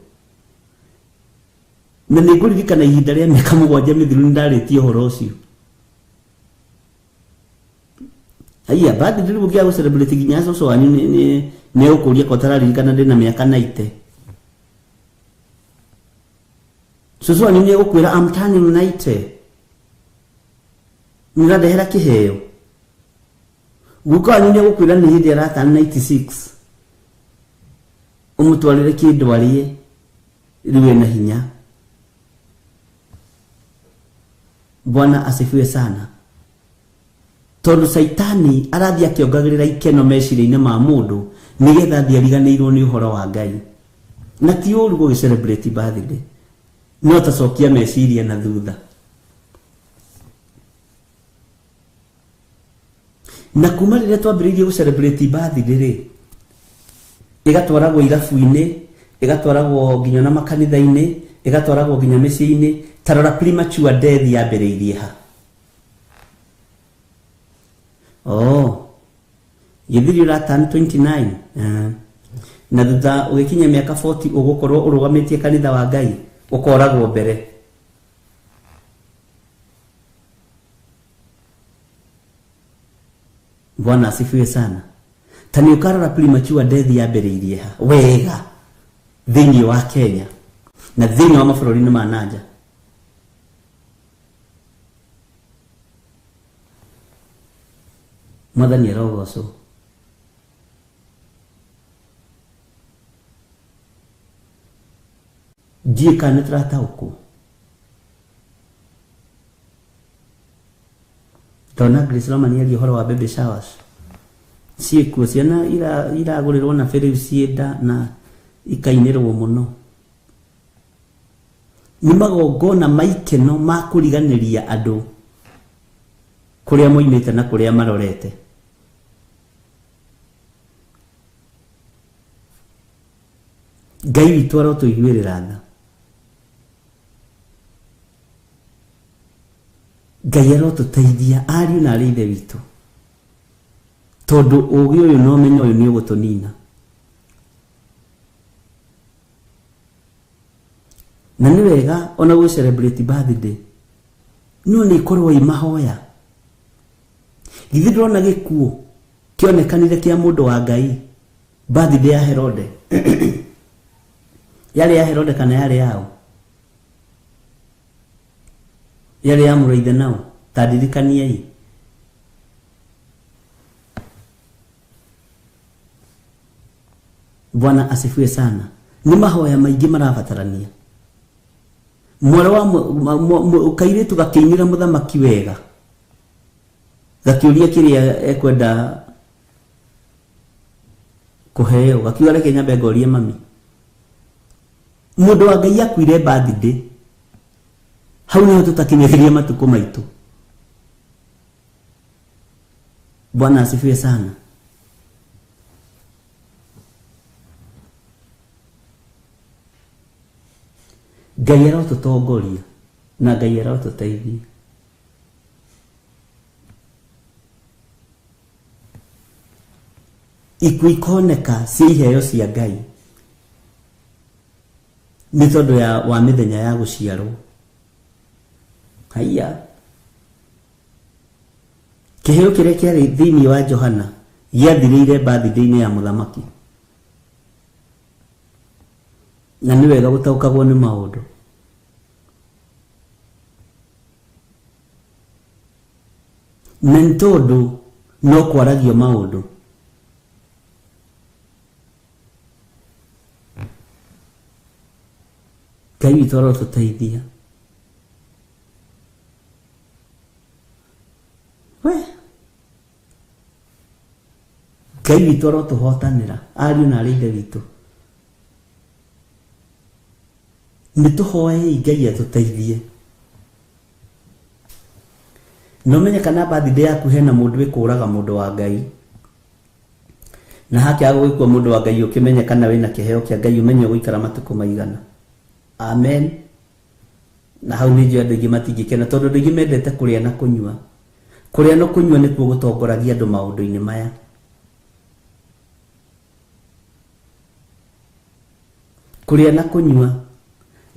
Na nĩ ngũririkana ihinda rĩa mĩaka 7 mĩthiru nĩ ndarĩtie ũhoro ũcio. Haiya, birthday rĩu ũngĩaga gũ celebrate nginya cũcũ wanyu nĩ egũkũria ko ũtararirikana ndĩna mĩaka 90. Cũcũ wanyu nĩ egũkwĩra I'm turning 90. Nĩ ũrandehera kĩheo. Guka wanyu nĩ egũkwĩra nĩ hĩndĩ araturn 96. Ũmũtwarĩre kĩndũ arĩe rĩu ena hinya. Bwana asifiwe sana. Tondũ Caitani arathiĩ akĩongagĩrĩra ikeno meciria-inĩ ma mũndũ nĩgetha athiĩ ariganĩirwo nĩ ũhoro wa Ngai. Na ti ũru gũgĩ celebrate birthday, no tacokia meciria na thutha. Na kuma rĩrĩa twambĩrĩirie gũ celebrate birthday rĩ, ĩgatwaragwo irabu-inĩ, ĩgatwaragwo nginya na makanitha-inĩ, ĩgatwaragwo nginya mĩciĩ-inĩ. Ta rora premature death yambĩrĩirie ha. Oh, gĩthiri ũraturn 29. Na thutha ũgĩkinya mĩaka 40 ũgũkorwo ũrũgamĩtie kanitha wa Ngai, ũkoragwo mbere. Bwana asifiwe sana. Ta nĩ ũkarora premature death yambĩrĩirie ha wega thĩinĩ wa Kenya na thĩinĩ wa mabũrũri-inĩ ma nanja. Mwathani arogocwo. Ndiũĩ kana nĩ tũrataũkwo. Ndona Grace Roma nĩaria ũhoro wa baby showers. Ciĩkuo ciana iragũrĩrwo na rĩu ciĩ nda na ikainĩrwo mũno. Nĩ magongona ma ikeno ma kũriganĩria andũ kũrĩa moimĩte na kũrĩa marorete. Ngai witũ arotũiguĩrĩra tha. Ngai arotũteithia ariũ na arĩ ithe witũ. Tondũ ũgĩ ũyũ na ũmenyo ũyũ nĩ ũgũtũnina. Na nĩ wega ona gũ celebrate birthday, no nĩ ikorwo i mahoya. Githĩ ndũrona gĩkuũ kĩonekanire kĩa mũndũ wa Ngai birthday ya Herode. Yarĩ ya Herode kana yarĩ yao? Yarĩ ya mũrũ nao? Ta ndirikaniei. Bwana asifiwe sana. Nĩ mahoya maingĩ marabatarania. Mwarĩ wa kairĩtu gakĩinĩra mũthamaki wega, gakĩũria kĩrĩa ekwenda kũheo, gakiuga reke nyambe ngorie mami. Mũndũ wa Ngai akuire birthday. Hau niho tũtakinyĩrĩria matukũ maitũ. Bwana asifiwe sana. Ngai arotũtongoria na Ngai arotũteithia. Ikuũ ikoneka cia iheo cia Ngai. Nĩ tondũ ya wa mĩthenya ya gũciarwo. Haiya. Kĩheo kĩrĩa kĩarĩ thĩinĩ wa Johana gĩathirĩire birthday-inĩ ya mũthamaki. Na nĩ wega gũtaũkagwo nĩ maũndũ. Na nĩ tondũ no kwaragio maũndũ. Ngai witũ arotũteithia. We Ngai witũ arotũhotanĩra ariũ na arĩ ithe witũ. Nĩ tũhoei Ngai atũteithie. Na ũmenye kana birthday yaku hena mũndũ ĩkũraga mũndũ wa Ngai. Na hakĩaga gũgĩkua mũndũ wa Ngai ũkĩmenye kana wĩna kĩheo kĩa Ngai ũmenye ũgũikara matukũ maigana. Amen. Na hau nĩ njũĩ andũ aingĩ matingĩkena tondũ andũ aingĩ mendete kũrĩa na kũnyua. Kũrĩa na kũnyua nĩkuo gũtongoragia andũ maũndũ-inĩ maya. Kũrĩa na kũnyua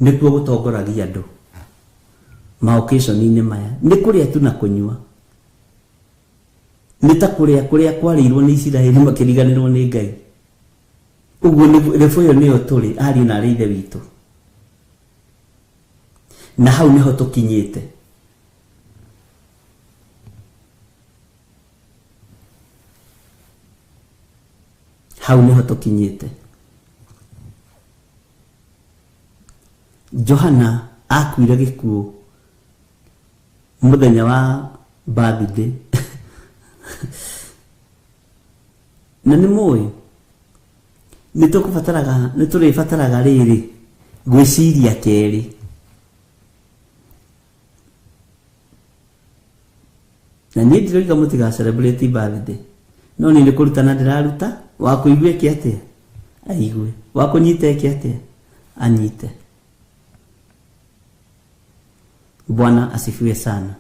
nĩkuo gũtongoragia andũ ma occasion-inĩ maya. Nĩ kũrĩa tu na kũnyua. Nĩ ta kũrĩa kũrĩa kwarĩirwo nĩ Isiraeli makĩriganĩrwo nĩ Ngai. Ũguo nĩguo level ĩyo nĩyo tũrĩ ariũ na arĩ ithe witũ. Na hau nĩho tũkinyĩte. Hau nĩho tũkinyĩte. Johana akuire gĩkuũ mũthenya wa birthday. Na nĩ mũĩ nĩ tũkũbataraga nĩ tũrĩbataraga rĩrĩ gwĩciria kerĩ. Na niĩ ndiroiga mũtiga celebrate birthday, no niĩ nĩ kũrutana ndĩraruta, wa kũigua eke atĩa aigue, wa kũnyita eke atĩa anyite. Bwana asifiwe sana.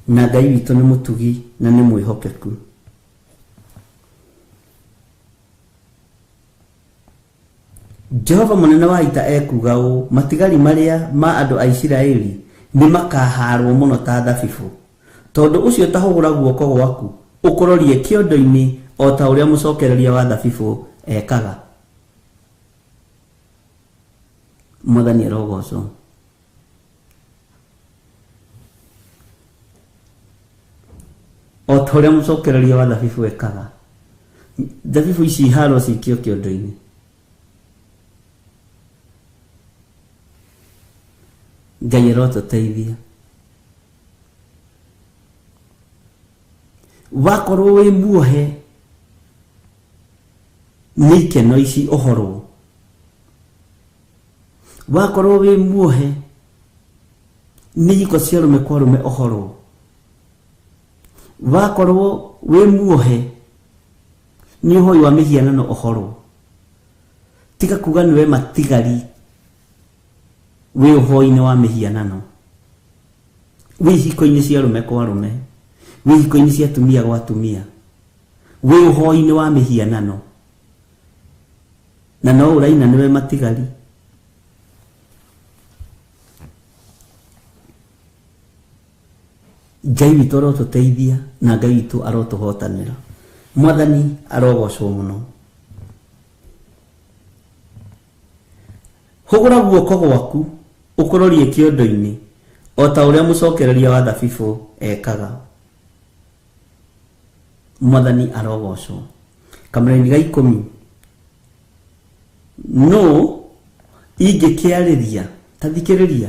Na Ngai witũ nĩ mũtugi na nĩ mwĩhokeku. Jehova mũnene wa ita ekuuga ũũ, Matigari marĩa ma andũ a Isiraeli nĩmakahaarwo mũno ta thabibũ. Tondũ ũcio ta hũgũra guoko gwaku ũkũrorie kĩondo-inĩ o ta ũrĩa mũcokereria wa thabibũ ekaga. Mwathani arogoocwo. O ta ũrĩa mũcokereria wa thabibũ ekaga. Thabibũ ici iharwo cikio kĩondo-inĩ. Ngai arotũteithia. Wakorwo wĩ muohe nĩ ikeno ici ũhorwo. Wakorwo wĩ muohe nĩ ihiko cia arũme kwa arũme ũhorwo. Wakorwo wĩ muohe nĩ ũhoi wa mĩhianano ũhorwo. Tiga kuga nĩwe matigari wĩ ũhoi-inĩ wa mĩhianano, wĩ ihiko-inĩ cia arũme kwa arũme, wĩ ihiko-inĩ cia atumia gwa atumia, wĩ ũhoi-inĩ wa mĩhianano, na no ũraina nĩwe matigari. Ngai witũ arotũteithia na Ngai witũ arotũhotanĩra. Mwathani arogocwo mũno. Hũgũra guoko gwaku ũkũrorie kĩondo-inĩ, o ta ũrĩa mũcokereria wa thabibũ ekaga. Mwathani arogocwo. Kamũraini ga ikũmi. Nũ ingĩkĩarĩria? Ta thikĩrĩria.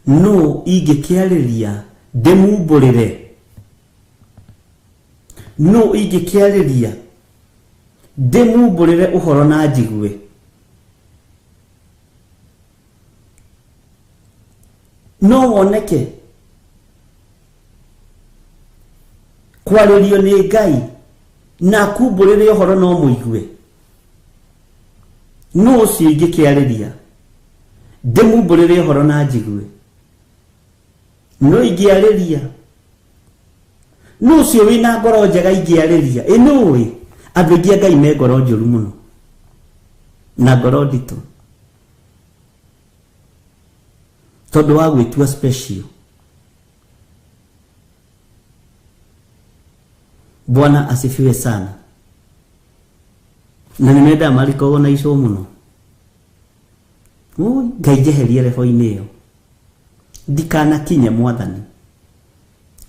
Nũ ingĩkĩarĩria ndĩmumbũrĩre? Nũ ingĩkĩarĩria ndĩmumbũrĩre ũhoro na njigue? No woneke kwarĩrio nĩ Ngai na akumbũrĩre ũhoro no mũigue? Nũ ũcio ingĩkĩarĩria ndĩmumbũrĩre ũhoro na njigue? No ingĩarĩria nũ ũcio wĩna ngoro njega ingĩarĩria? Ĩ nũĩ andũ aingĩ a Ngai me ngoro njũru mũno. Na ngoro nditũ tondũ wa gwĩtua special. Bwana asifiwe sana. Na nĩ mendaga marikogwo na icũ mũno. Ui, Ngai njeherie rebo-inĩ ĩyo, ndikanakinye mwathani,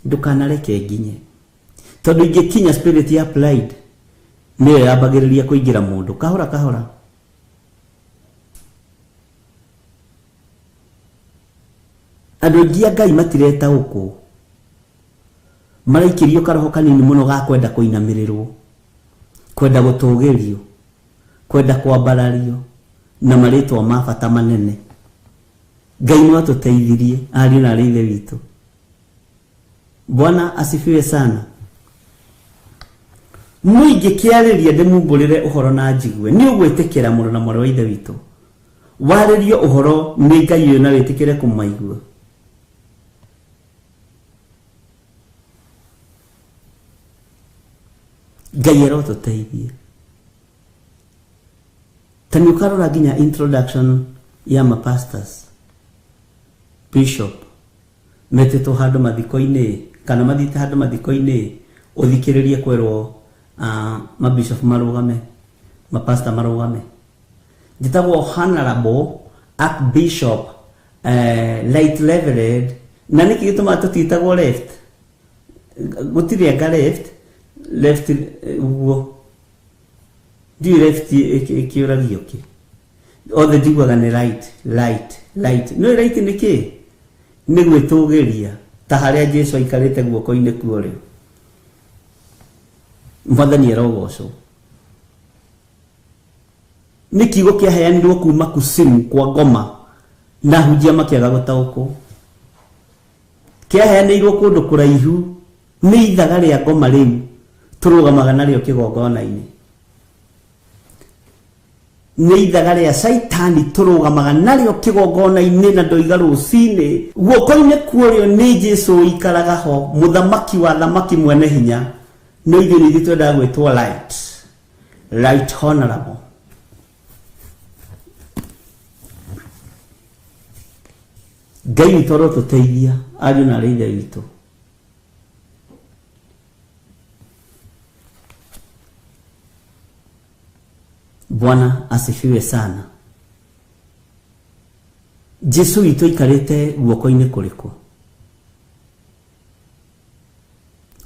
ndukanareke nginye, tondũ ingĩkinya spirit ya pride nĩyo yambagĩrĩria kũingĩra mũndũ kahora kahora. Andũ aingĩ a Ngai matiretaũkwo, maraikĩrio karoho kanini mũno ga kwenda kũinamĩrĩrwo, kwenda gũtũgĩrio, kwenda kwambarario na marĩtwa ma bata manene. Ngai no atũteithirie ariũ na arĩ ithe witũ. Bwana asifiwe sana. No ingĩkĩarĩria ndĩmumbũrĩre ũhoro na njigue, nĩ ũgwĩtĩkĩra mũrũ na mwarĩ wa ithe witũ. Warĩrio ũhoro nĩ Ngai ũyũ na wĩtĩkĩre kũmaigua. Ngai arotũteithie. Ta nĩ ũkarora nginya introduction ya mapastors, bishop metĩtwo handũ mathiko-inĩ kana mathiĩte handũ mathiko-inĩ, ũthikĩrĩrie kwĩrwo mabishop marũgame, mapastor marũgame. Njĩtagwo honorable archbishop light reverend. Na nĩkĩ gĩtũmaga tũtiĩtagwo left? Gũtirĩ anga left, left ũguo ndiũĩ left ĩkĩũragio kĩ. Othe njiguaga nĩ right, right, right. Nĩũĩ right nĩ kĩ? Nĩ gwĩtũgĩria ta harĩa Jesu aikarĩte guoko-inĩ kwa ũrĩo. Mwathani arogocwo. Nĩ kiugo kĩaheanirwo kuma kusimu kwa ngoma na hunjia makĩaga gũtaũkwo. Kĩaheanĩirwo kũndũ kũraihu nĩ ithaga rĩa ngoma rĩu tũrũgamaga narĩo kĩgongona-inĩ. Nĩ ithaga rĩa Caitani tũrũgamaga narĩo kĩgongona-inĩ na ndoiga rũcinĩ. Guoko-inĩ kwa ũrĩo nĩ Jesu ũikaraga ho, mũthamaki wa thamaki mwene hinya. No ithuĩ nĩ ithuĩ twendaga gwĩtwo light, right honorable. Ngai witũ arotũteithia ariũ na arĩ ithe witũ. Bwana asifiwe sana. Jesu witũ aikarĩte guoko-inĩ kũrĩkũ?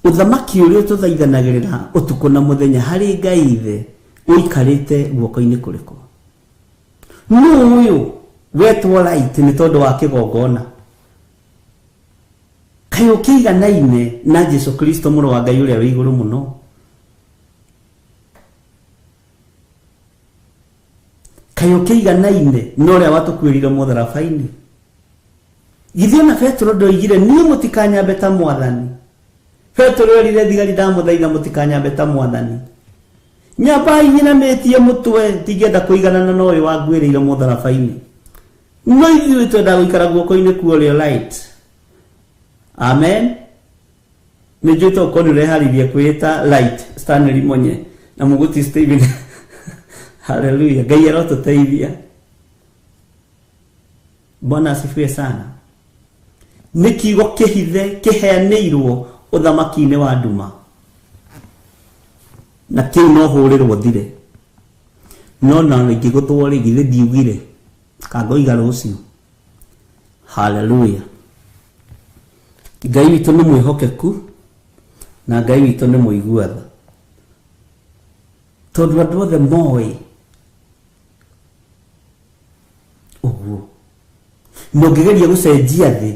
Ũthamaki ũrĩa tũthaithanagĩrĩra ũtukũ na mũthenya harĩ Ngai ithe ũikarĩte guoko-inĩ kũrĩkũ? Nũ ũyũ wetwo light nĩ tondũ wa kĩgongona? Kaĩ ũkĩiganaine na Jesu Kristo mũrũ wa Ngai ũrĩa wĩ igũrũ mũno? Kaĩ ũkĩiganaine na ũrĩa watũkuĩrire mũtharaba-inĩ? Githĩ ona Petero ndoigire niĩ mũtikanyambe ta mwathani? Petero erire thigari ndamũthaitha mũtikanyambe ta mwathani. Nyambai nyinamĩtie mũtwe, ndingĩenda kũiganana na ũyũ wanguĩrĩire mũtharaba-inĩ. No ithuĩ twendaga gũikara guoko-inĩ kwa ũrĩo light. Amen. Nĩ njũĩ to ũkorwo nĩ ũreharĩirie kwĩĩta light Stanley Monye na Mũgũti Stephen. Hallelujah. Ngai arotũteithia. Bwana asifiwe sana. Nĩ kiugo kĩhithe kĩheanĩirwo ũthamaki-inĩ wa nduma, na kĩu no hũrĩrwo thire. No na ingĩgũthwo rĩ, githĩ ndiugire kangoiga rũciũ. Hallelujah. Ngai witũ nĩ mwĩhokeku na Ngai witũ nĩ mũigua tha, tondũ andũ othe moĩ ũguo. Na ũngĩgeria gũcenjia thĩ,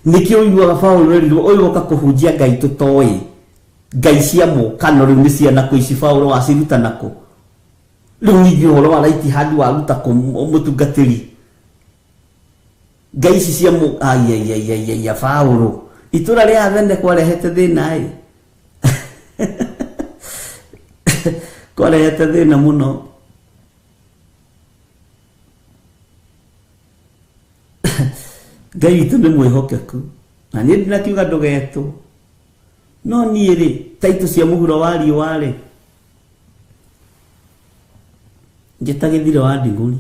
nĩkĩo ũiguaga Paũlũ erirwo ũyũ oka kũhunjia Ngai tũtoĩ, Ngai cia mũkano rĩu nĩ ciana kũ ici Paũlũ waciruta nakũ? Rĩu ningĩ ũhoro wa right hand waruta kũ mũtungatĩri? Ngai ici cia mũ, ai, ai, ai, ai, ai, Paũlũ itũra rĩa Athene kwarehete thĩna ĩ. Kwarehete thĩna mũno. Ngai witũ nĩ mwĩhokeku na niĩ ndinakiuga ndũgetwo, no niĩ rĩ taitũ cia mũhuro wa riũa rĩ Njĩta gĩthiro wa ndigũri.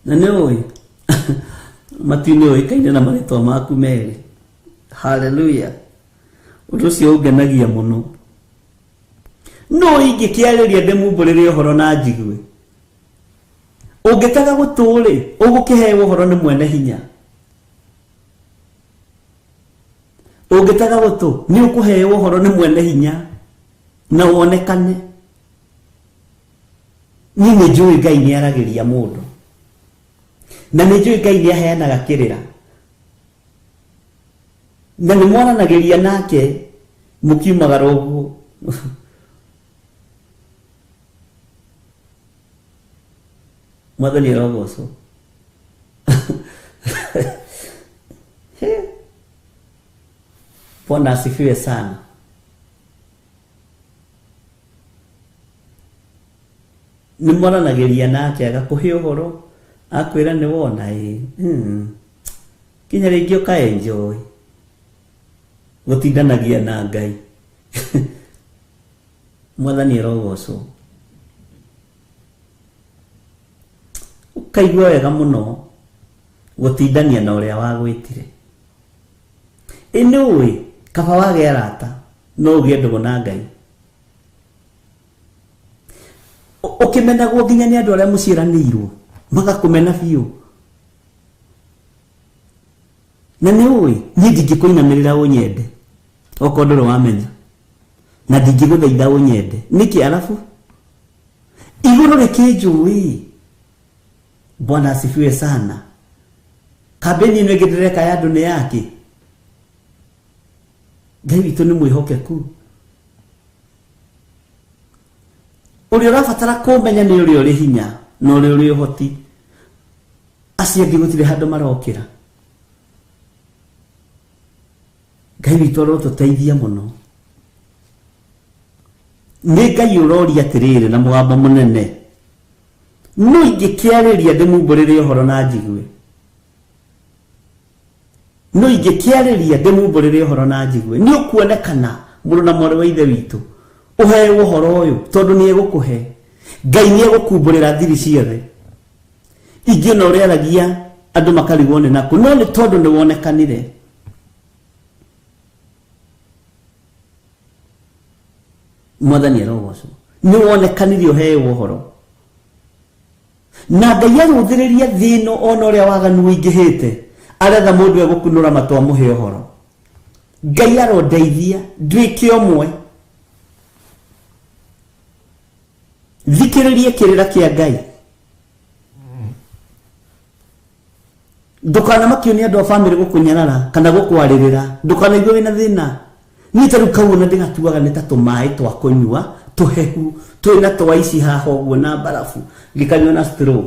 Na nĩ ũĩ matu-inĩ ũĩkaine na marĩtwa maku merĩ. Haleluya. Ũndũ ũcio ũngenagia mũno. No ingĩkĩarĩria ndĩmumbũrĩre ũhoro na njigue. Ũngĩtega gũtũ-rĩ, ũgũkĩheo ũhoro nĩ mwene hinya. Ũngĩtega gũtũ, nĩ ũkũheo ũhoro nĩ mwene hinya na wonekane. Niĩ nĩ njũĩ Ngai nĩ aragĩria mũndũ. Na nĩ njũĩ Ngai nĩ aheanaga kĩrĩra. Na nĩ mwaranagĩria nake mũkiumagara ũguo. Mwathani arogocwo. Bwana asifiwe sana. Nĩ mwaranagĩria nake agakũhe ũhoro akwĩra nĩ wona ĩ kinya rĩngĩ ũka enjoy gũtindanagia na Ngai. Mwathani arogocwo. Ũkaigua wega mũno gũtindania na ũrĩa wagwĩtire. Ĩ nĩ ũĩ kaba wage arata no ũgĩe ndũgũ na Ngai. Ũkĩmenagwo nginya nĩ andũ arĩa mũciaranĩirwo magakũmena biũ. Na nĩ ũĩ niĩ ndingĩkũinamĩrĩra ũnyende okorwo ndũrĩ wamenya, na ndingĩgũthaitha ũnyende nĩkĩ? Arabu igũrũ rĩkĩnjũĩ. Bwana asifiwe sana. Kambĩni ĩno ĩngĩ ndĩreka ya andũ nĩ yake. Ngai witũ nĩ mwĩhokeku. Ũrĩa ũrabatara kũmenya nĩ ũrĩa ũrĩ hinya na ũrĩa ũrĩ ũhoti. Acio angĩ gũtirĩ handũ marokĩra. Ngai witũ arotũteithia mũno. Nĩ Ngai ũroria atĩrĩrĩ na mũgambo mũnene, no ingĩkĩarĩria ndĩmumbũrĩre ũhoro na njigue. No ingĩkĩarĩria ndĩmumbũrĩre ũhoro na njigue. Nĩ ũkuonekana mũrũ na mwarĩ wa ithe witũ ũheo ũhoro ũyũ, tondũ nĩ egũkũhe. Ngai nĩ egũkumbũrĩra thiri ciothe. Ingĩona ũrĩa aragia andũ makarigwo nĩ nakũ, no nĩ tondũ nĩ wonekanire. Mwathani arogocwo. Nĩ wonekanire ũheo ũhoro. Na Ngai arũthĩrĩria thĩ ĩno ona ũrĩa waganu ũingĩhĩte, aretha mũndũ egũkunũra matũ amũhe ũhoro. Ngai arondeithia nduĩke ũmwe. Thikĩrĩrie kĩrĩra kĩa Ngai. Ndũkanamakio nĩ andũ a bamĩrĩ gũkũnyarara kana gũkwarĩrĩra. Ndũkanaigue wĩna thĩna. Niĩ ta rĩu kau ona ndĩgatuaga nĩ ta tũmaĩ twa kũnyua tũhehu twĩna twa ici haha ũguo na mbarabu, ngĩkanyua na straw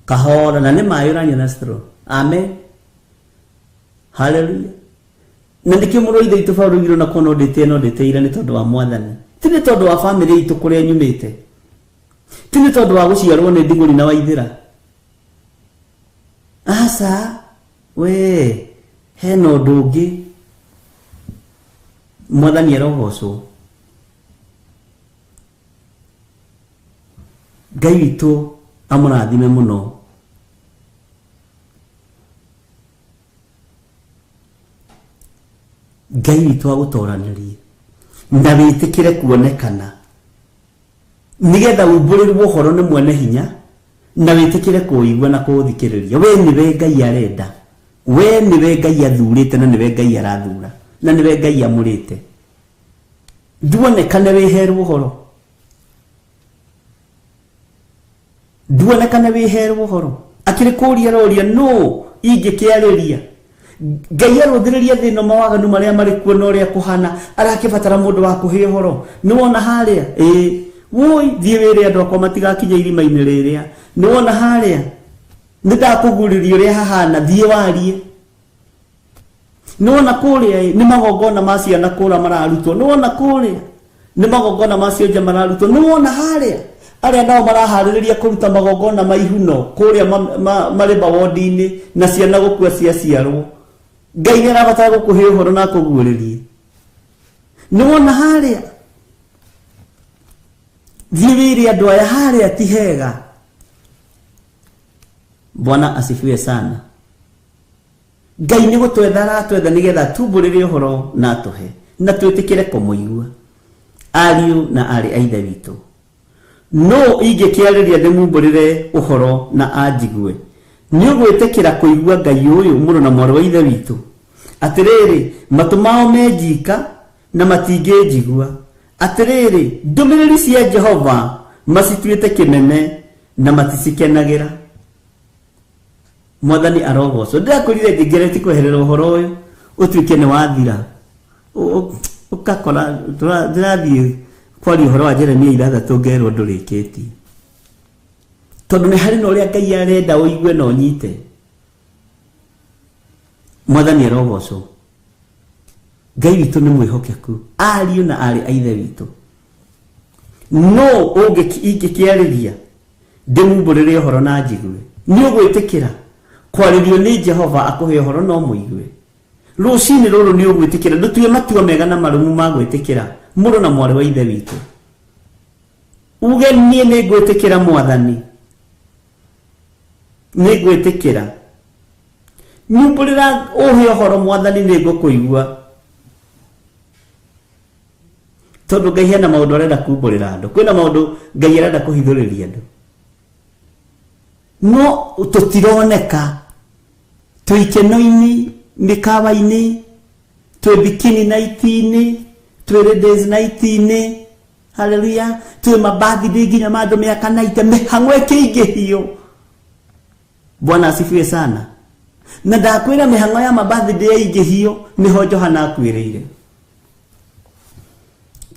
kahora, na nĩ maĩ ũranyua na straw. Amen, haleluya. Na nĩkĩo mũrũ wa ithe witũ Paũlũ oigire ona korwo no ndĩtĩe, no ndĩtĩire nĩ tondũ wa Mwathani, ti nĩ tondũ wa bamĩrĩ itũ kũrĩa nyumĩte, ti nĩ tondũ wa gũciarwo nĩ ndigũri na waithĩra. Aca, we hena ũndũ ũngĩ. Mwathani arogocwo. Ngai witũ amũrathime mũno. Ngai witũ agũtoranĩrie na wĩtĩkĩre kuonekana, nĩgetha umbũrĩrwo ũhoro nĩ mwene hinya na wĩtĩkĩre kũũigua na kũũthikĩrĩria. We nĩwe Ngai arenda, we nĩwe Ngai athurĩte, na nĩwe Ngai arathura, na nĩwe Ngai amũrĩte. Nduonekane wĩherwo ũhoro, nduonekane wĩherwo ũhoro. Akĩrĩ kũũria aroria nũ ingĩkĩarĩria. Ngai arũthĩrĩria thĩ ĩno mawaganu marĩa marĩ kuo na ũrĩa kũhana, arakĩbatara mũndũ wa kũhe ũhoro. Nĩ wona harĩa? Ĩĩ. Woi, thiĩ wĩre andũ akwa matigakinye irima-inĩ rĩrĩa. Nĩ wona harĩa? Nĩ ndakũgurĩria ũrĩa hahana, thiĩ warie. Nĩ wona kũrĩa ĩ, nĩ magongona ma ciana kũra mararutwo. Nĩ wona kũrĩa? Nĩ magongona ma cionje mararutwo. Nĩ wona harĩa? Arĩa nao maraharĩrĩria kũruta magongona ma ihuno kũrĩa marĩ mawodi-inĩ na ciana gũkua ciaciarwo. Ngai nĩ arabatara gũkũhe ũhoro na akũguũrĩrie. Nĩ wona harĩa? Thiĩ wĩre andũ aya harĩa ti hega. Bwana asifiwe sana. Ngai nĩ gũtwetha aratwetha nĩgetha tumbũrĩre ũhoro na atũhe na twĩtĩkĩre kũmũigua. Ariũ na aarĩ a Ithe witũ, no ingĩkĩarĩria ndĩmumbũrĩre ũhoro na anjigue, nĩ ũgwĩtĩkĩra kũigua Ngai ũyũ mũrũ na mwarĩ wa Ithe witũ? Atĩrĩrĩ, matũ mao me njika na matingĩnjigua. Atĩrĩrĩ, ndũmĩrĩri cia Jehova macituĩte kĩmene na maticikenagĩra. Mwathani arogocwo. Ndĩrakwĩrire ngĩgeretie kweherera ũhoro ũyũ ũtuĩke nĩ wathira. Ũgakora ndĩrathiĩ kwaria ũhoro wa Jeremia 6 ngerwo ndũrĩkĩtie, tondũ nĩ harĩ na ũrĩa Ngai arenda ũigue na ũnyite. Mwathani arogocwo. Ngai witũ nĩ mwĩhokeku, ariũ na aarĩ a Ithe witũ. No ingĩkĩarĩria ndĩmumbũrĩre ũhoro na njigue, nĩ ũgwĩtĩkĩra kwarĩrio nĩ Jehova akũhe ũhoro no mũigue. Rũcinĩ rũrũ nĩ ũgwĩtĩkĩra, ndũtue matua mega na marũmu ma gwĩtĩkĩra mũrũ na mwarĩ wa Ithe witũ. Uge niĩ nĩ ngwĩtĩkĩra Mwathani, nĩ ngwĩtĩkĩra. Nyumbũrĩra ũhe ũhoro Mwathani, nĩ ngũkũigua. Tondũ Ngai hena maũndũ arenda kumbũrĩra andũ, kwĩna maũndũ Ngai arenda kũhithũrĩria andũ, no tũtironeka. Twĩ ikeno-inĩ, mĩkawa-inĩ, twĩ bikini night-inĩ, twĩ ladies night-inĩ, haleluya, twĩ mabirthday nginya ma andũ mĩaka 90, mĩhang'o ĩkĩingĩhio. Bwana asifiwe sana. Na ndakwĩra mĩhang'o ya mabirthday yaingĩhio nĩho Johana akwĩrĩire.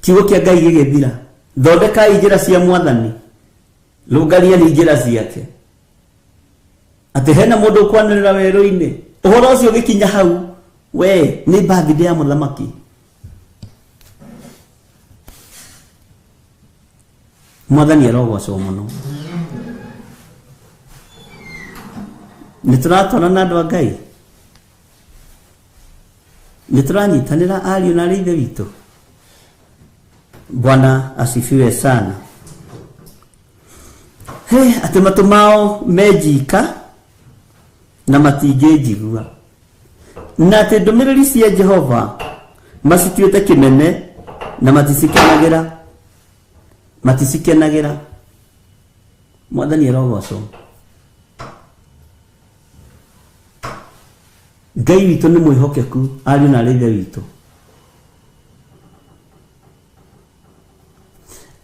Kiugo kĩa Ngai gĩgĩthira. Thondekai njĩra cia Mwathani, rũngariai njĩra ciake. Atĩ hena mũndũ ũkwanĩrĩra werũ-inĩ, ũhoro ũcio ũgĩkinya hau, we nĩ birthday ya mũthamaki. Mwathani arogocwo mũno. Nĩ tũratwarana na andũ a Ngai, nĩ tũranyitanĩra ariũ na aarĩ a Ithe witũ. Bwana asifiwe sana. He, atĩ matũ mao me njika na matingĩnjigua, na atĩ ndũmĩrĩri cia Jehova macituĩte kĩmene na maticikenagĩra, maticikenagĩra. Mwathani arogocwo. Ngai witũ nĩ mwĩhokeku, ariũ na aarĩ a Ithe witũ.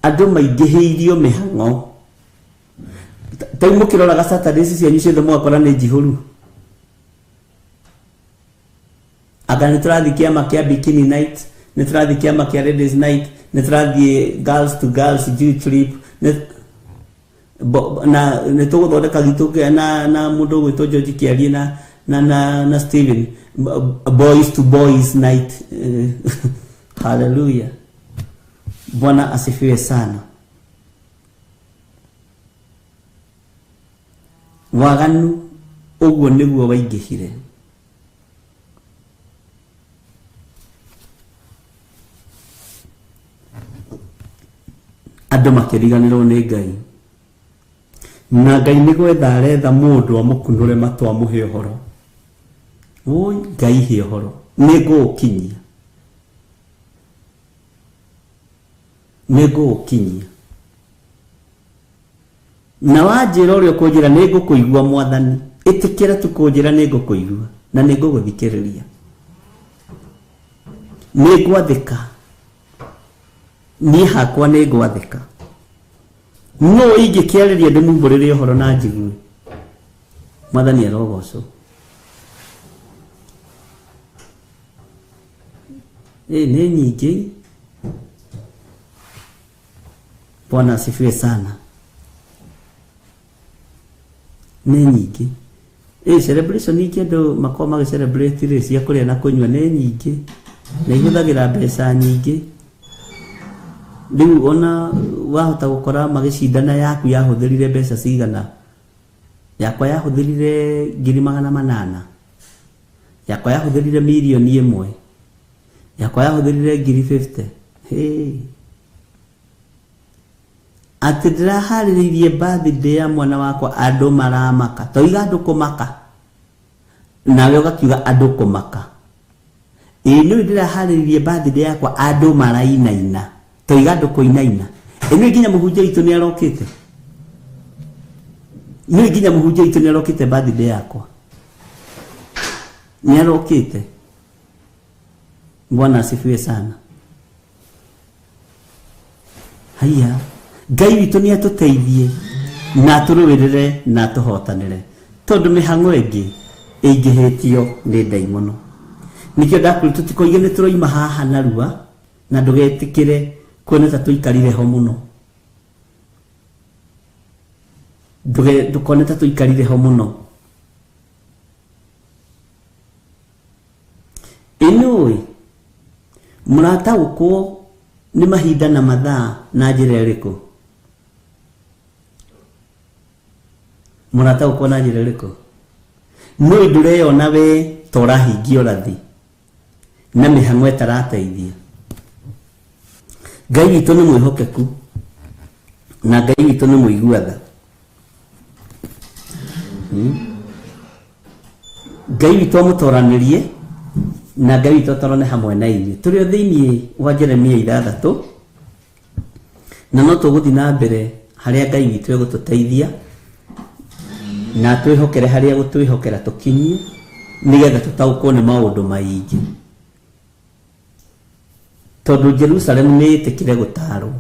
Andũ maingĩhĩirio mĩhang'o. Ta rĩu mũkĩroraga Saturdays cianyu ciothe mũgakora nĩ njihũru. Anga nĩ tũrathiĩ kĩama kĩa bikini night, nĩ tũrathiĩ kĩama kĩa ladies night, nĩ tũrathiĩ girls to girls Jew trip, na nĩ tũgũthondeka gitũ na mũndũ ũgwĩtwo George Kĩarie na Steven, boys to boys night. Hallelujah. Bwana asifiwe sana. Waganu ũguo nĩguo waingĩhire. Andũ makĩriganĩrwo nĩ Ngai. Na Ngai nĩ gwetha aretha mũndũ amũkunũre matũ amũhe ũhoro. Woi, Ngai he ũhoro, nĩ ngũũkinyia, nĩ ngũũkinyia. Na wanjĩra ũrĩa ũkũnjĩra nĩ ngũkũigua Mwathani. Ĩtĩkĩra tu kũnjĩra nĩ ngũkũigua na nĩ ngũgũthikĩrĩria. Nĩ ngwathĩka. Niĩ hakwa nĩ ngwathĩka. No ingĩkĩarĩria ndĩmumbũrĩre ũhoro na njigue. Mwathani arogocwo. Nĩ nyingĩ. Bwana asifiwe sana. Nĩ nyingĩ. Celebration ingĩ andũ makoragwo magĩ celebrate rĩ, cia kũrĩa na kũnyua nĩ nyingĩ. Na ihũthagĩra mbeca nyingĩ. Rĩu ona wahota gũkora magĩcindana yaku yahũthĩrire mbeca cigana. Yakwa yahũthĩrire 800,000. Yakwa yahũthĩrire 1,000,000. Yakwa yahũthĩrire 50,000. Hey. Atĩ ndĩraharĩrĩirie birthday ya mwana wakwa andũ maramaka. Toiga andũ kũmaka. Nawe ũgakiuga andũ kũmaka. Ĩĩ nĩũĩ ndĩraharĩrĩirie birthday yakwa andũ marainaina. Toiga andũ kũinaina. Ĩ nĩũĩ nginya mũhunjia witũ nĩarokĩte. Nĩũĩ nginya mũhunjia witũ nĩarokĩte birthday yakwa. Nĩarokĩte. Bwana asifiwe sana. Haiya, Ngai witũ nĩ atũteithie na atũrũĩrĩre na atũhotanĩre tondũ mĩhang'o ĩngĩ ĩingĩhĩtio nĩ ndaimono. Nĩkĩo ndakwĩra tũtikoige nĩ tũroima haha narua na ndũgetĩkĩre kuona ta tũikarire ho mũno. Ndũkone ta tũikarire ho mũno. Ĩ nĩũĩ mũrataũkwo nĩ mahinda na mathaa na njĩra ĩrĩkũ? Mũrataũkwo na njĩra ĩrĩkũ? Nĩũĩ ndũreyona we ta ũrahingia ũrathi na mĩhang'o ĩtarateithia. Ngai witũ nĩ mwĩhokeku na Ngai witũ nĩ mũigua tha. Ngai witũ amũtoranĩrie na Ngai witũ atorane hamwe na inyuĩ. Tũrĩ o thĩinĩ wa Jeremia 6 na no tũgũthiĩ na mbere harĩa Ngai witũ egũtũteithia na atwĩhokere harĩa egũtwĩhokera tũkinyie nĩgetha tũtaũkwo nĩ maũndũ maingĩ. Tondũ Jerusalemu nĩ ĩtĩkire gũtarwo.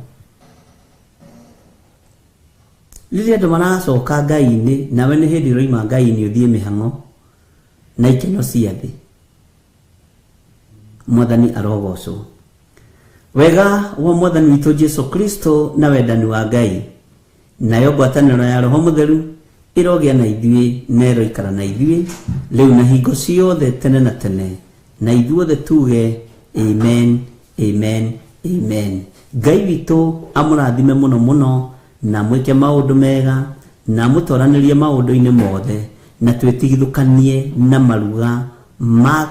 Rĩrĩa andũ maracoka Ngai-inĩ, nawe nĩ hĩndĩ ũroima Ngai-inĩ ũthiĩ mĩhang'o na ikeno cia thĩ. Mwathani arogocwo. Wega wa Mwathani witũ Jesu Kristo na wendani wa Ngai nayo ngwatanĩro ya Roho Mũtheru ĩrogĩa na ithuĩ na ĩroikara na ithuĩ rĩu na hingo ciothe tene na tene, na ithuothe tuge amen, amen, amen. Ngai witũ amũrathime mũno mũno na mwĩke maũndũ mega na amũtoranĩrie maũndũ-inĩ mothe na twĩtigithũkanie na maruga ma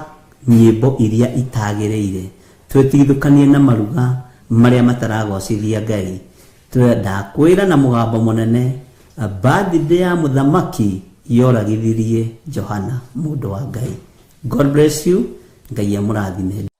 nyĩmbo iria itagĩrĩire, twĩtigithũkanie na maruga marĩa mataragocithia Ngai. Ndakwĩra na mũgambo mũnene, birthday ya mũthamaki yoragithirie Johana mũndũ wa Ngai. God bless you. Ngai amũrathime.